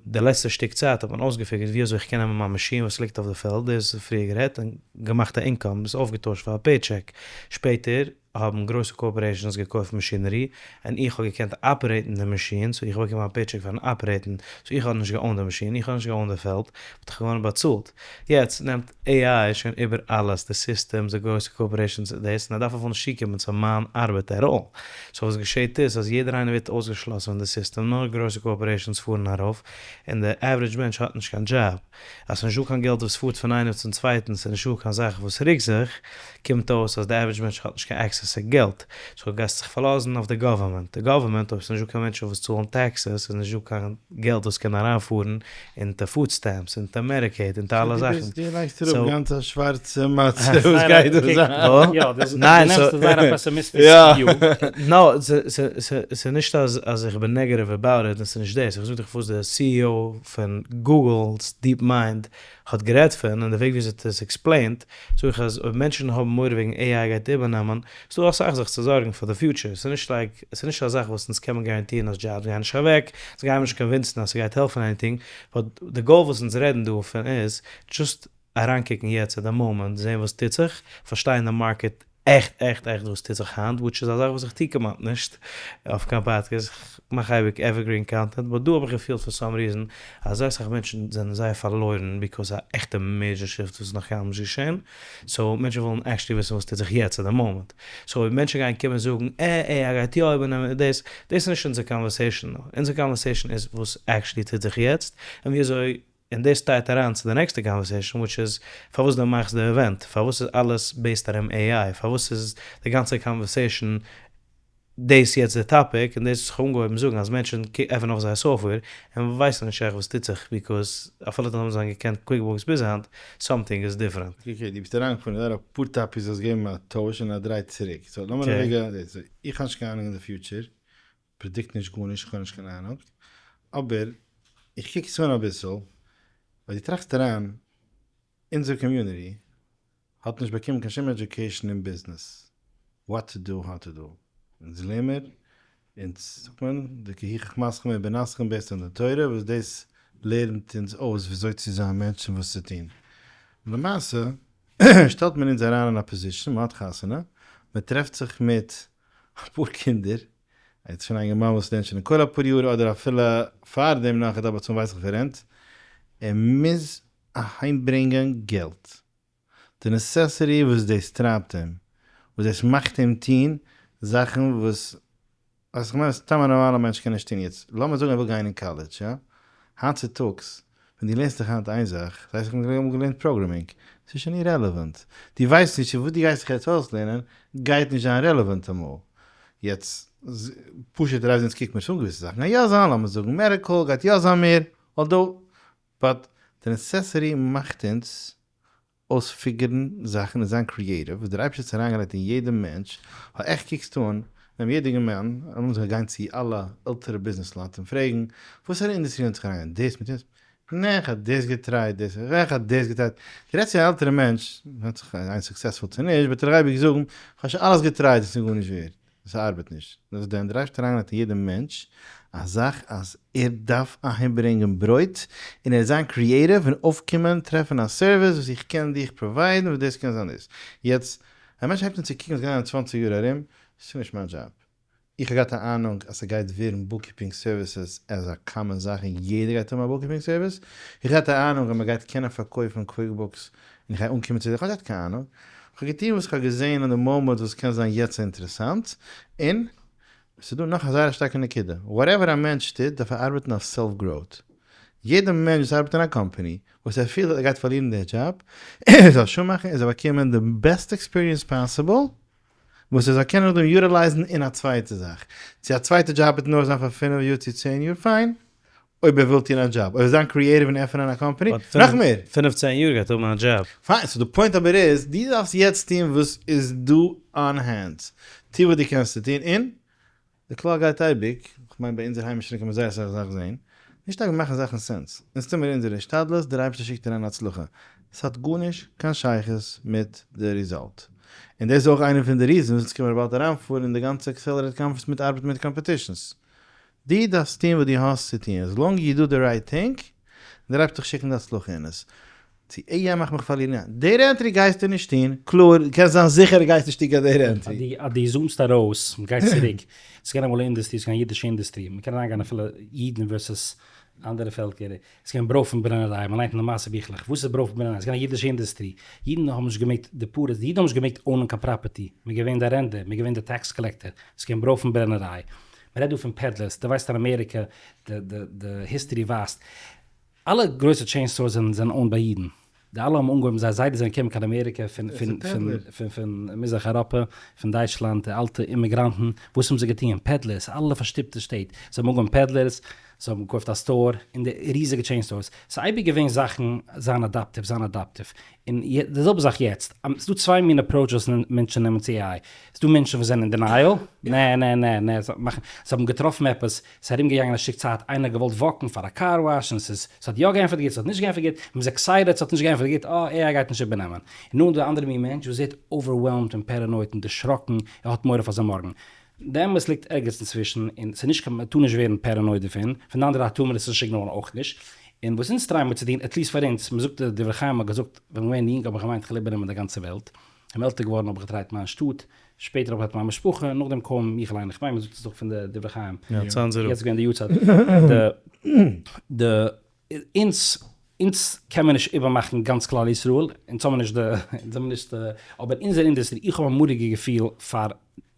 די לעצטע שטיק צייט האט מען אויסגע figure ט ווי אזוי איך קען נעמען מיין מאשין וואס ליגט אויף די פעלד, דאס איז פריער גערעדט, און געמאכט א income, עס אויפגעטוישט פאר א paycheck, שפעטער האבן גרויסע corporations געקויפט machinery, און איך האב געקענט operate ן די מאשין, so איך האב באקומען א paycheck פארן operate ן, so איך האב נישט גע own ט די מאשין, איך האב נישט גע own ט די פעלד, but איך האב געווארן באצאלט. יעצט נעמט AI שוין איבער אלעס, די systems, די גרויסע corporations, דאס, און ער דארף אפילו נישט צוקומען צו מיין ארבעט at all. So וואס געשעט איז אז יעדער איינער ווערט אויסגעשלאסן פון די סיסטעם, נאר גרויסע corporations פארן ארויף, און די average מענטש האט נישט קיין דזשאב. אז ס'נישט דא קיין געלט וואס פארט פון איינעם צום צווייטן, ס'איז נישט דא קיין זאך וואס רוקט זיך, קומט אויס אז די average מענטש האט נישט קיין access צו געלט, so גייסט זיך פארלאזן אויף די government, די government אויב ס'נישט דא קיין מענטשן וואס צאלן taxes איז נישט דא קיין געלט וואס קען אריינפארן אונטער food stamps, אונטער Medicaid, אונטער אלע זאכן. דו לייגסט אראפ גאנץ א שווארצע מצב וואס גייט דא זיין. יא, דו נעמסט זייער א pessimistic view. No, ס'איז נישט אז איך בין negative about it, און ס'איז נישט דאס, איך זאג דיך וואס די CEO פון גוגל'ס DeepMind האט גערעדט פון, און די וועג וויאזוי ער האט עס explained, זאג איך אז אויב מענטשן האבן מורא וועגן AI גייט איבערנעמען, ס'איז דא אסאך זיך צו זארגן פאר די future, ס'איז נישט like, ס'איז נישט א זאך וואס אונז קען מען guarantee רן אז דזשאבס גייען נישט אוועק, אונז גייען נישט convince ן אז ס'גייט העלפן anything, but די goal וואס אונז רעדן דא פון איז, just. אריינקוקן יעצט at the moment, זען וואס טוט זיך, פארשטיין די market עכט עכט עכט וואס טוט זיך היינט, which איז א זאך וואס איך טו כמעט נישט אויף קיין פאדקעסט, איך מאך אייביג evergreen content, but דא האב איך געפילט for some reason אז זייער אסאך מענטשן זענען זייער פארלוירן because א עכטע major shift וואס איז נאך קיינמאל נישט געשען, so מענטשן ווילן actually וויסן וואס טוט זיך יעצט at the moment, so אויב מענטשן גייען קומען זאגן אה אה ער גייט יא איבערנעמען דאס, דאס איז נישט אונזער conversation דא, אונזער conversation איז וואס actually טוט זיך יעצט און ווי אזוי און דאס טייט אריין צו די נעקסטע conversation which איז פארוואס דו מאכסט די event, פארוואס איז אלעס based ארום AI, פארוואס איז די גאנצע conversation דאס יעצט די topic, און דאס וואס איך האב אנגעהויבן זאגן אז מענטשן עפענען אויף זייער software און ווייסן נישט עכט וואס טוט זיך because אפילו האבן זיי געקענט QuickBooks ביז היינט, something is different. Okay, דו ביסט אריינגעפארן אין זייער אפאר topics, האסט געגעבן א טויש און א דריי צוריק, so לאמיר א רגע, איך האב נישט קיין אהנונג אין די future, predict נישט גארנישט, איך האב נישט קיין אהנונג, אבער איך קוק עס אן אביסל, ווייל דו טראכסט אריין, אונזער community האט נישט באקומען קיין שום education אין ביזנעס, what to do, how to do, אונז לערן מיר, אונז זאגט מען, די כי היא חכמתכם ובינתכם based on די תורה, וואס דאס לערנט אונז אויס וויאזוי צו זיין מענטש און וואס צו טון. למעשה שטעלט מען אונז אריין אין א position, מען האט חתונה, מען טרעפט זיך מיט אפאר קינדער, יעצט שוין א אינגערמאן וואס לערנט שוין אין כולל אפאר יאר אדער אפילו פארדעם נאך ער דארף באצאלן ווייס איך ווי rent, ער מוז אהיימברענגען געלט, די necessity וואס דאס טרייבט אים, וואס דאס מאכט אים טון זאכן וואס אז כ'מיין סתם א נארמאלע מענטש קען נישט טון יעצט, לאמיר זאגן ער וויל גיין אין קאלעדזש יא, היינט צוטאגס ווען דו לערנסט דיך היינט איין זאך, זיי זיך האבן געלערנט programming, ס'איז שוין irrelevant, דו ווייסט נישט צו וואס דו גייסט זיך יעצט אויסלערנען גייט נישט זיין relevant אמאל, יעצט פשוט רייז אונז קוקט מיר עס אן געוויסע זאכן גייען יא זיין, לאמיר זאגן medical גייט יא זיין מער, although, but די necessity מאכט אונז אויספיגערן זאכן און זיין creative וואס דער אייבערשטער האט אריינגעלייגט אין יעדע מענטש, ווייל עכט קוקסטו אן דעם יעדער מאן, לאמיר זיך גיין צו אלע עלטערע ביזנעס לייט און פרעגן וואסערע אינדוסטרי האט זיך אריינגעלייגט דאס מיט יענץ, נע איך האב דאס געטרייט דאס, נע איך האב דאס געטרייט, דו רעדסט צו א עלטערע מענטש, ווענדט זיך איין successful צו נישט, וועט ער אייביג זאגן איך האב שוין אלעס געטרייט עס איז גארנישט ווערד. עס ארבעט נישט. דאס דען דער אייבערשטער אריינגעלייגט אין יעדע מענטש א זאך אז ער דארף אהיימברענגען ברויט און ער זיין creative און אויפקומען טרעפן א service וואס איך קען דיך provide ן וואס דאס קען זיין דאס. יעצט א מענטש הייבט אן צו קוקן וואס גייט זיין אין צוואנציג יאר ארום, ס'איז נישט מיין דזשאב. איך האב געהאט א אהנונג אז ס'גייט ווערן bookkeeping services as a common זאך און יעדער גייט האבן א bookkeeping service. איך האב געהאט א אהנונג אז מ'גייט קענען פארקויפן QuickBooks און איך גיי אנקומען צו די, איך האב נישט געהאט קיין אהנונג. כ'האב געטון וואס כ'האב געזען אין די מאמענט וואס קען זיין יעצט אינטערעסאנט, און ס'איז דא נאך א זייער א שטארקע נקודה, whatever א מענטש טוט דארף ער ארבעטן אויף self growth, יעדע מענטש וואס ארבעט אין א קאמפאני וואס ער פילט אז ער גייט פארלירן די דזשאב, ער זאל sure מאכן ער זאל באקומען די בעסטע experience possible, וואס ער זאל קענען נאכדעם utilize ן אין א צווייטע זאך, צו א צווייטע דזשאב וועט נאר זיין פאר פינף יאר צו צען יאר, פיין, אויב ער וויל טון א דזשאב, אויב זיין creative און עפענען א קאמפאני, נאך מער. פינף צען יאר גייט האבן א דזשאב. פיין, so די point אבער איז, דו דארפסט יעצט טון וואס איז דא on hand. טו וואס דו קענסט צו טון, און די כלל גייט אייביג, כ'מיין ביי אונזער היימישע קען מען זייער אסאך זאכן זעהן, נישט אייביג מאכן זאכן sense. אונז טון מיר אונזערע השתדלות, דער אייבערשטער שיקט אריין הצלחה. ס'האט גארנישט קיין שייכות מיט די result. און דאס איז אויך איינע פון די reasons וואס קען מיר באלד אריינפארן אין די גאנצע Accelerate conference מיט ארבעטן מיט competitions. דו דארפסט טון וואס דו האסט צו טון, as long you do the right thing, דער אייבערשטער שיקן די הצלחה אין עס. צו AI מאכט מיך פארלירן יא. data entry גייסטו נישט טון, קלאר, דו קענסט זיין זיכער דו גייסט נישט טון קיין data entry. אז דו zoom סט ארויס, מ'גייט צוריק, ס'איז געווען אמאל א אינדוסטרי, ס'איז געווען א אידישע אינדוסטרי, מ'קען אריינגיין אפילו אידן versus אנדערע פעלקער, ס'איז געווען ברויפן ברענעריי, מ'ליינט אין די מעשה ביכלעך, וואס איז ברויפן ברענעריי? ס'איז געווען א אידישע אינדוסטרי, אידן האבן נישט געמעגט די פאר, די אידן האבן נישט געמעגט own ען קיין property, מ'איז געווען די ארענדער, מ'איז געווען די tax collector, ס'איז געווען ברויפן ברענעריי. מ'רעדט דא פון peddlers, דו ווייסט אין אמעריקע די די די history ווייזט, אלע גרויסע chain stores זענען זענען owned ביי אידן, די אלע האבן אנגעהויבן זייער זיידעס זענען געקומען קיין אמעריקע פון פון פון פון פון מזרח אייראפע, פון דייטשלאנד, די אלטע אימיגראנטן, וואס האבן זיי געטוען? peddlers, אלע פארשטופטע שטעט, זיי האבן אנגעהויבן peddlers, זיי האבן געקויפט א store, און די ריזיגע chain stores, ס'איז אייביג געווען זאכן זיין adaptive, זיין adaptive, און די זעלבע זאך יעצט, ס'איז דא צוויי מין approaches וואס מענטשן נעמען צו AI, ס'איז דא מענטשן וואס זענען אין denial, נע נע נע נע, זיי מאכן, זיי האבן געטראפן עפעס, ס'איז ארום געגאנגען א שטיק צייט, איינער האט געוואלט walk ן פאר א car wash און ס'איז, ס'האט יא געענטפערט גוט, ס'האט נישט געענטפערט גוט, מ'איז excited, ס'האט נישט געענטפערט גוט, אה, AI גייט נישט איבערנעמען. און נאכדעם די אנדערע מין מענטש וואס ווערט overwhelmed און paranoid און דערשראקן, ער האט מורא פאר זיין מארגן. די אמת ליגט ערגעץ אינצווישן, און ס'איז נישט קיין, מ'טאר נישט ווערן paranoid דערפון, פון די אנדערע זייט טאר מען עס נישט ignore ן אויך נישט. און וואס אונז try ען מיר צו טון, at least פאר אונז, מ'זאגט די דברי חיים האט געזאגט, ווען כ'בין געווען יונג האב איך געמיינט כ'וועל איבערנעמען די גאנצע וועלט, כ'בין עלטער געווארן האב איך געטרייט מיין שטאט, שפעטער האב איך געהאט מיין משפחה, נאכדעם קוים מיך אליין, איך מיין מ'זאגט עס דאך פון די דברי חיים, יא, צאנזער רב. יעצט געווען די יארצייט, די די אונז אונז קען מען נישט איבערמאכן גאנץ כלל ישראל, אונז האבן נישט די אונז האבן נישט די, אבער אונזער אינדוסטרי, איך האב א מורא'דיגע געפיל פאר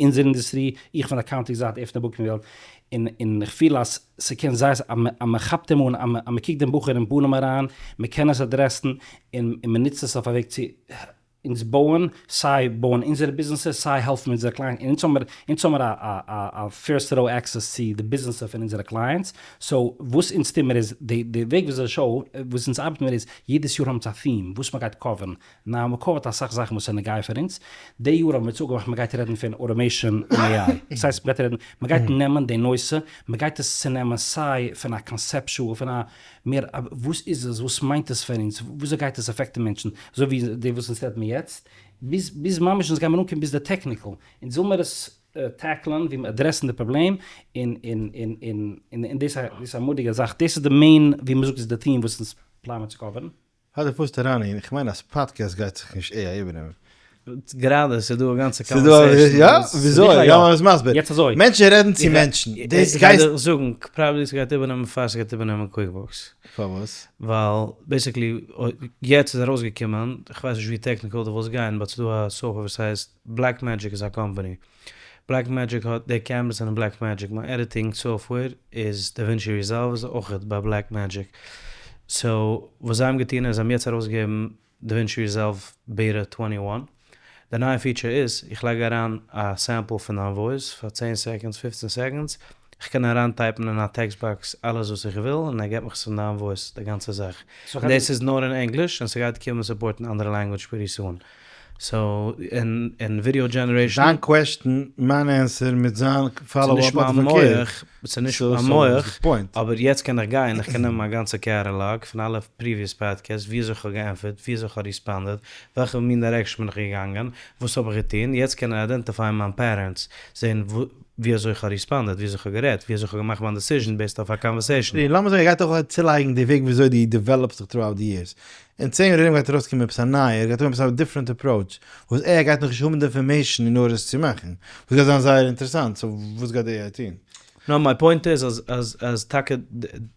אונזער אינדוסטרי, איך פון די accounting זייט, ער פון די booking וועלט, און און איך פיל אז ס'קען זייער אז מ'כאפט אים אן, אז מ'קוקט דעם בחור אין פנים אריין, מ'קען עס אדרעסן, און און מ'נוצט עס אויף א וועג צו אונז בויען, סיי בויען אונזערע ביזנעסער, סיי העלפן אונזערע קלייענטס, און אונז האמיר אונז האמיר א א א first row access צו די ביזנעסער פון אונזערע קלייענטס, so וואס אונז טוהן מיר איז, די די וועג וויאזוי די show, וואס אונז ארבעטן מיר איז, יעדעס יאר האבן אונז א theme וואס מ'גייט cover ן, ניין מען cover ט אסאך זאכן וואס איז נוגע פאר אונז, די יאר האבן מיר צוגעמאכט מען גייט רעדן פון automation און AI, דאס הייסט מען גייט רעדן, מען גייט נעמען די נושא, מען גייט עס צונעמען סיי פון א conceptual פון א מער וואס איז עס, וואס מיינט עס פאר אונז, וויאזוי גייט עס affect ן מענטשן, אזוי ווי די וואס אונז רעדט מיר יעצט, ביז ביז ממש אונז גיימיר אנקומען ביז די technical, אונז וויל מיר עס tackle ען, ווי מען אדרעסן די פראבלעם, און און און און און דאס איז א מורא'דיגע זאך, דאס איז די main ווי מען זאגט איז די theme וואס אונז פלאנען צו cover ן. פאר די פארסט אריין אהין, איך מיין אז פאדקעסט גייט זיך נישט AI איבערנעמען. גראדע ס'איז דא א גאנצע conversation. יא? וויאזוי? יא מ'איז מסביר. יעצט אזוי. מענטשן רעדן צו מענטשן. דאס איך גיי דיר זאגן, probably ס'גייט איבערנעמען פאר ס'גייט איבערנעמען QuickBooks. פארוואס? ווייל basically יעצט איז ארויסגעקומען, כ'ווייס נישט ווי technical דו ווילסט גיין, but ס'איז דא א software וואס הייסט Blackmagic איז א קאמפאני. Blackmagic האט, די cameras זענען Blackmagic, מיין editing software איז DaVinci Resolve איז אויכעט ביי Blackmagic, so וואס זיי האבן געטון איז זיי האבן יעצט ארויסגעגעבן DaVinci Resolve beta 21, די נייע feature איז איך לייג אריין א sample פון דיין voice פאר צען seconds 15 seconds, איך קען אריין type ן אין א text box אלעס וואס איך וויל און ער געבט מיך עס אין דיין voice די גאנצע זאך, און דאס איז נאר אין ענגליש און ס'גייט קומען support ן אנדערע language pretty soon. so אין אין video generation. דיין question, מיין answer מיט זיין follow up אדער פארקערט. ס'איז נישט מיין מח, אבער יעצט קען איך גיין, איך קען נעמען מיין גאנצע catalog פון אלע previous podcasts, ווי אזוי כ'האב געענטפערט, ווי אזוי כ'האב responded, וועלכע מין direction בין איך געגאנגען, וואס האב איך געטון, יעצט קען ער identify ען מיין patterns, זען ווי אזוי כ'האב responded, ווי אזוי כ'האב גערעדט, ווי אזוי כ'האב געמאכט מיין decision based אויף א conversation. לאמיר זאגן ער גייט אויך צולייגן די וועג ווי אזוי דו develop סט דיך throughout די years, אין 10 יאר ארום גייט ארויסקומען עפעס א נייע, ער גייט האבן עפעס א different approach, וואס ער גייט נאכנישט האבן די information אין order עס צו מאכן, וואס גייט זיין זייער אינטערעסאנט, so וואס גייט די AI טון? נאר מיין point איז אז אז אז טאקע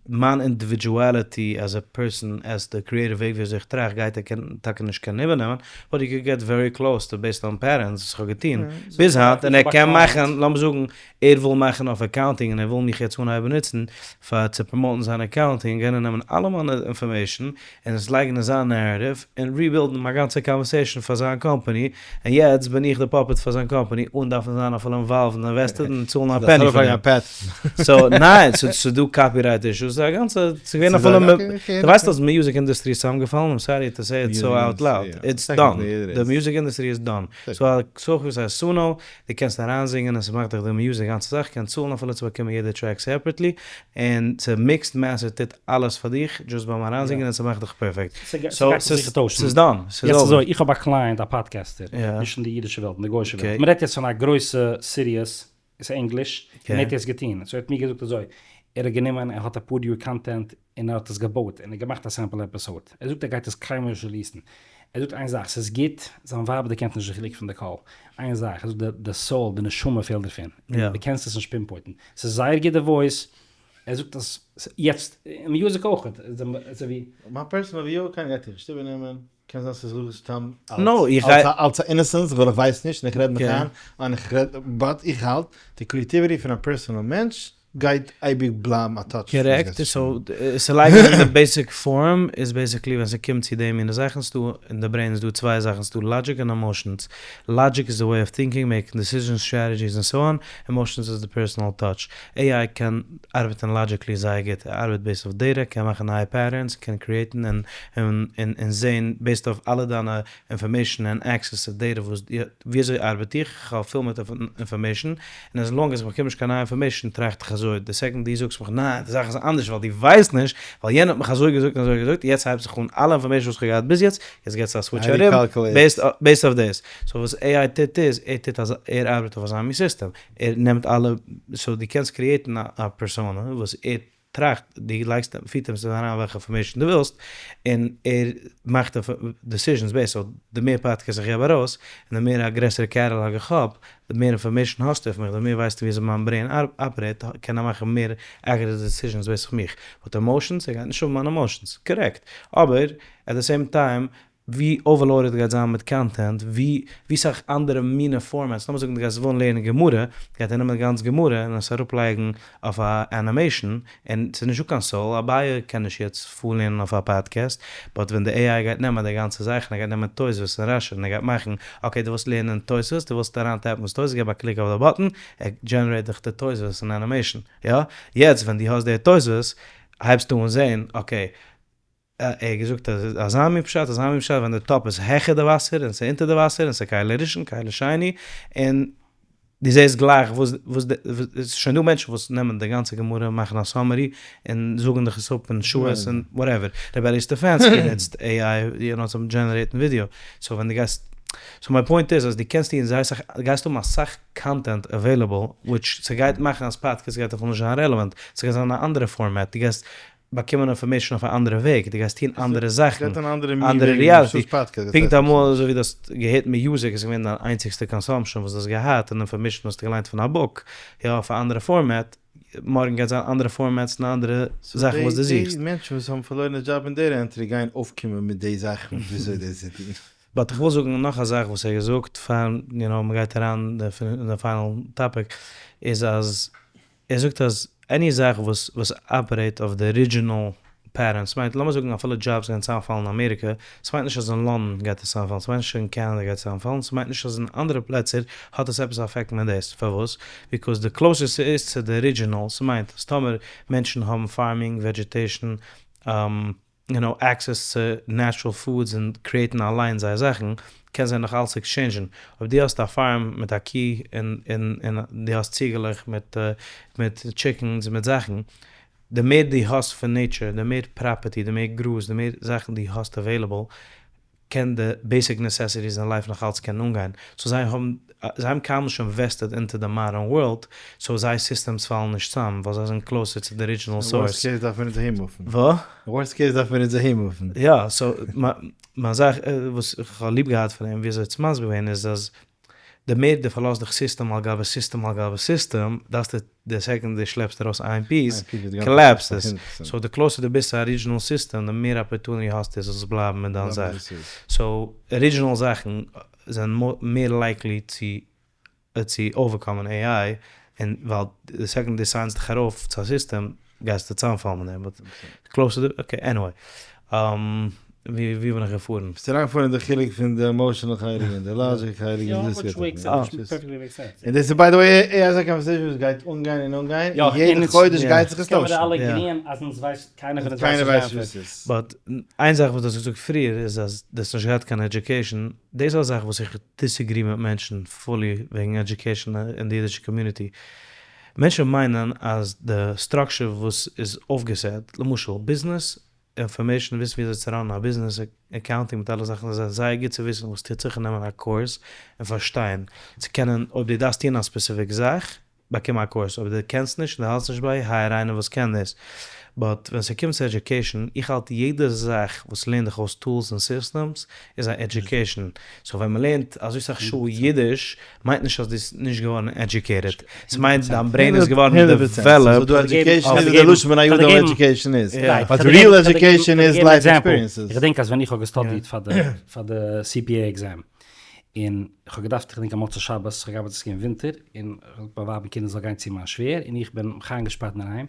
מיין individuality as a person as די creative וועג ווי אזוי איך טראכט גייט ער קען טאקע נישט קענען איבערנעמען, but he could get very close to based on patterns וואס איך האב געטון ביז היינט און ער קען מאכן לאמיר זאגן ער וויל מאכן אויף accounting און ער וויל מיך יעצט אנהייבן נוצן פאר צו promote ן זיין accounting קען ער נעמען אלע מיינע information און עס לייגן אין זיין narrative און rebuild ן מיין גאנצע conversation פאר זיין קאמפאני און יעצט בין איך די puppet פאר זיין קאמפאני אן דארפן זיין אפילו involved און invested און צאלן א penny פאר דעם. so ניין ס'איז דא copyright issues א גאנצע ס'איז געווען אפילו דו ווייסט אז music industry איז צוזאמגעפאלן I'm sorry to say it so out loud it's done די music industry איז done so וואס הייסט Suno דו קענסט אריינזינגען און ס'מאכט דיך די music גאנצע זאך, קענסט צאלן אפילו צו באקומען יעדע track separately, און ס' mixed master טוט אלעס פאר דיך, just ביים אריינזינגען און ס'מאכט דיך perfect. so ס'איז done, ס'איז יעצט אזוי, איך האב א client א podcaster, נישט אין די אידישע וועלט, אין די גוישע וועלט, מ'רעדט יעצט פון א גרויסע series, עס איז ענגליש, און ער האט יעצט געטון, so ער האט מיר געזאגט אזוי, ער האט גענומען, ער האט אפאר יאר content, און ער האט עס געבויט און ער האט געמאכט א sample episode, ער זאגט ער גייט עס קיינמאל נישט release ן, ער זאגט איין זאך ס'איז גוט, זיין ווייב דערקענט נישט די חילוק פון די קול, איין זאך, ער זאגט די soul, די נשמה פעלט דערפון, דו קענסט עס נישט pinpoint ן, ס'איז זייער גוט די voice, ער זאגט אז יעצט, און music אויך, אזוי ווי. מיין personal view, קיינער גייט דיך נישט איבערנעמען, קען זיין ס'איז לויט סתם אלס א innocence ווייל איך ווייס נישט און איך רעד מיך איין און איך רעד but איך האלט די creativity פון א personal מענטש גייט אייביג בלייבן א touch. correct, so ס'לייגן אין די basic form איז basically ווען ס'קומט צו די מינע זאכן ס'דא אין די brain איז דא צוויי זאכן ס'דא logic און emotions, logic איז די way of thinking making decisions strategies און so on, emotions איז די personal touch, AI קען ארבעטען logically זייער גוט, ער ארבעט based אויף data, קען מאכן נייע patterns, קען create ן און און זעהן based אויף אלע דיינע information און access צו data וואס ווי אזוי ארבעט איך, איך האב פיל מיט information, און as long as איך באקום נישט קיין נייע information טראכט איך אזוי, די second דו זאגסט מיך ניין די זאך איז אנדערש ווייל דו ווייסט נישט, ווייל יענער האט מיך אזוי געזאגט און אזוי געזאגט, יעצט הייבט זיך אן אלע information וואס איך האב געהאט ביז יעצט, יעצט געטס א switch ארום based אויף דאס, so וואס AI טוט איז, ער טוט אז ער ארבעט אויף אזא מין סיסטעם, ער נעמט אלע, so דו קענסט create ן א persona וואס ער. טראכט, דו לייגסט פיטערסט אים אריין וועלכע information דו ווילסט, און ער מאכט decisions based, so די מער podcasts איך געב ארויס, און די מער א גרעסערע catalog איך האב, די מער information האסטו אויף מיך, די מער ווייסטו וויאזוי מיין brain operate, קען ער מאכן מער accurate decisions based אויף מיך. But emotions? ער גייט נישט האבן מיינע emotions. Correct. אבער, at the same time, ווי overloaded גייט זיין מיט content, ווי ווי סאך אנדערע מינע formats, לאמיר זאגן דו גייסט וועלן לערנען גמרא, גייט ער נעמען גאנץ גמרא און עס אראפלייגן אויף א animation, און ס'איז נישטא קיין soul, אביי קען נישט יעצט פארלערנען אויף א podcast, but ווען די AI גייט נעמען די גאנצע זאך און ער גייט נעמען תוספות און רשי און ער גייט מאכן, okay דו ווילסט לערנען תוספות, דו ווילסט אריין type ן וואס תוספות, געב א click אויף די button, ער generate דיך די תוספות און animation, יא? יעצט ווען דו האסט די תוספות, הייבסטו אן זען, okay, ער האט געזאגט אז אזא מין פשט אזא מין פשט ווען די טאפ איז העכער די וואסער און ס'איז אונטער די וואסער און ס'איז כלי ראשון כלי שני און דו זעסט גלייך וואס וואס די ס'איז שוין דא מענטשן וואס נעמען די גאנצע גמרא מאכן א summary און זאגן דיך עס אפ אין שעות און whatever רבי אלי' סטעפאנסקי נוצט AI יו נאו צו generate ן ווידיאו so ווען דו גייסט so מיין point איז אז דו קענסט טון זייער סאך גייסט האבן אסאך content available which ס'גייט מאכן אז פאדקעסט גייט אפילו נישט זיין relevant ס'גייט זיין א אנדערע format דו גייסט באקומען information אויף א אנדערע וועג, דו גייסט טון אנדערע זאכן, אנדערע reality, פונקט אמאל אזוי ווי דו האסט געהערט music איז געווען דיין איינציגסטע consumption וואס דו האסט געהאט, און information האסטו געליינט פון א book, יא אויף א אנדערע format, מארגן גייט זיין אנדערע formats און אנדערע זאכן וואס דו זוכסט. די מענטשן וואס האבן פארלוירן די דזשאב אין data entry גייען אויפקומען מיט די זאכן וויאזוי דאס צו טון. But איך וויל זאגן נאך א זאך וואס ער האט געזאגט פאר יו נאו מ'גייט אריין אין די final topic, איז אז ער זאגט אז any זאך וואס וואס operate אויף די original pattern, ס'מיינט לאמיר זאגן אפילו דזשאבס גייען צוזאמפאלן אין אמעריקע, ס'מיינט נישט אז אין לאנדאן גייט עס צוזאמפאלן, ס'מיינט נישט אין קאנאדע גייט עס צוזאמפאלן, ס'מיינט נישט אז אין אנדערע פלעצער האט עס עפעס א effect מיט דאס, פארוואס? Because די closer ס'איז צו די original, ס'מיינט אז טאמער מענטשן האבן farming, vegetation, יו נאו, access צו natural foods און create ן אליין זייער זאכן, קען זיי נאך אלץ exchange ן. אויב דו האסט א farm מיט א קי און און און דו האסט ציגעלעך מיט מיט chickens און מיט זאכן, די מער דו האסט פון nature, די מער property, די מער גראז, די מער זאכן דו האסט available, קען די basic necessities אין life נאך אלץ קענען אנגיין, so זיי האבן זיי האבן קיינמאל נישט invested into די modern world, so זייער systems פאלן נישט צאם ווייל זיי זענען closer צו די original source. Worst case דארף מען אונז אהין move ן. ווא? Worst case דארף מען אונז אהין move ן. יא, so מיין זאך וואס איך האב ליב געהאט פון אים ווי אזוי ער האט עס מסביר געווען איז אז די מער די פארלאזט דיך סיסטעם על גבי סיסטעם על גבי סיסטעם, דארפסטו די second די שלעפסט ארויס איין piece, collapse ט עס. So די closer די ביסט צו original system, די מער opportunity האסטו זאלסט בלייבן מיט דיין זאך. So original זאכן זענען מער likely צו צו overcome ען AI, און ווייל די second די sign סט דיך ארויף צו א סיסטעם גייסטו צוזאמפאלן מיט דעם, but closer די, okay anyway. ווי בין איך געפארן? ביסט אריינגעפארן אין די חילוק פון די emotional חלק און די logic חלק און דאס גייט און דאס איז by the way אזא conversation וואס גייט אנגיין און אנגיין און יעדע חודש גייט זיך עס טוישן. קיינער ווייסט נישט וואס ס'איז. But איין זאך וואס דו האסט געזאגט פריער איז אז דו האסט נישט געהאט קיין education, דאס איז א זאך וואס איך disagree מיט מענטשן fully וועגן education אין די אידישע community. מענטשן מיינען אז די structure וואס איז אויפגעסעט, למשל ביזנעס information, וויסן ווי אזוי צו run ען א ביזנעס, accounting מיט אלע זאכן, זיי זייער גוט צו וויסן וואס טוט זיך און נעמען א קורס און פארשטיין צו קענען אויב דו דארפסט טון א specific זאך, באקום א קורס, אויב דו קענסט נישט און דו האלטסט נישט ביי, hire איינער וואס קען דאס. But ווען ס'קומט צו education, איך האלט יעדע זאך וואס לערנט דיך אויס tools און systems איז א education. So ווען מ'לערנט אזוי סאך שעה אידיש, מיינט נישט אז דו ביסט נישט געווארן educated. ס'מיינט דיין brain איז געווארן developed. ס'דא education איז די לשון בני אדם education איז. But real education איז life experiences. איך געדענק אז ווען איך האב גע study ט פאר די CPA exam, און איך האב געדארפט, איך געדענק א מוצאי שבת, איך האב געארבעט עס איז געווען ווינטער, און איך האב געזאגט מיין ווייב און קינדער זאל גיין צו מיין שווער, און איך בין מיך איינגעשפארט אינדערהיים,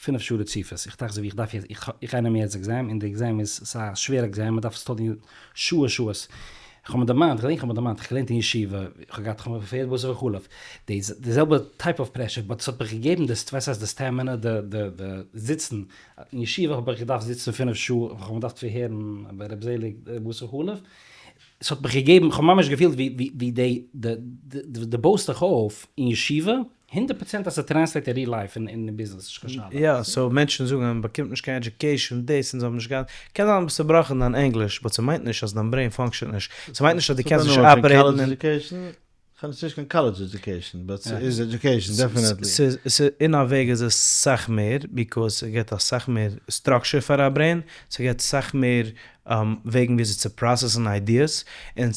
פינף שעה רציפות, איך טראכט אזוי ווי איך דארף יעצט, איך גיי נעמען יעצט exam, און די exam איז, ס'איז א שווערע exam, מען דארף study ען שעות שעות, איך האב מיר דערמאנט, איך געדענק איך האב מיר דערמאנט, איך האב געלערנט אין ישיבה, איך האב געהאט, איך האב פארהערט בשר וחלב, די די זעלבע type of pressure, but ס'האט מיך געגעבן די, ווייסט אז די stamina, די די די זיצן, אין ישיבה האב איך געדארפט זיצן פינף שעה, איך האב געדארפט פארהערן ביי רב זעליג בשר וחלב, ס'האט מיך געגעבן, כ'האב ממש געפילט ווי ווי ווי די די די די בויסט דיך אויף אין ישיבה, הונדערט פראצענט אז ס' translate אין real life און אין ביזנעס, נישט קיין שאלה. יא, so מענטשן זאגן אז מ'באקומט נישט קיין education דאס אונז האבן נישט געהאט, קען זיין ביסט צובראכן דיין ענגליש, but ס'מיינט נישט אז דיין brain function ט נישט, ס'מיינט נישט אז דו קענסט נישט operate ן אין. כ'האב נישט קיין college education, but ס'איז education definitely. ס'איז אין א וועג איז עס סאך מער, because ס'געט אסאך מער structure פאר א brain, ס'געט סאך מער וועגן וויאזוי צו process ן ideas, און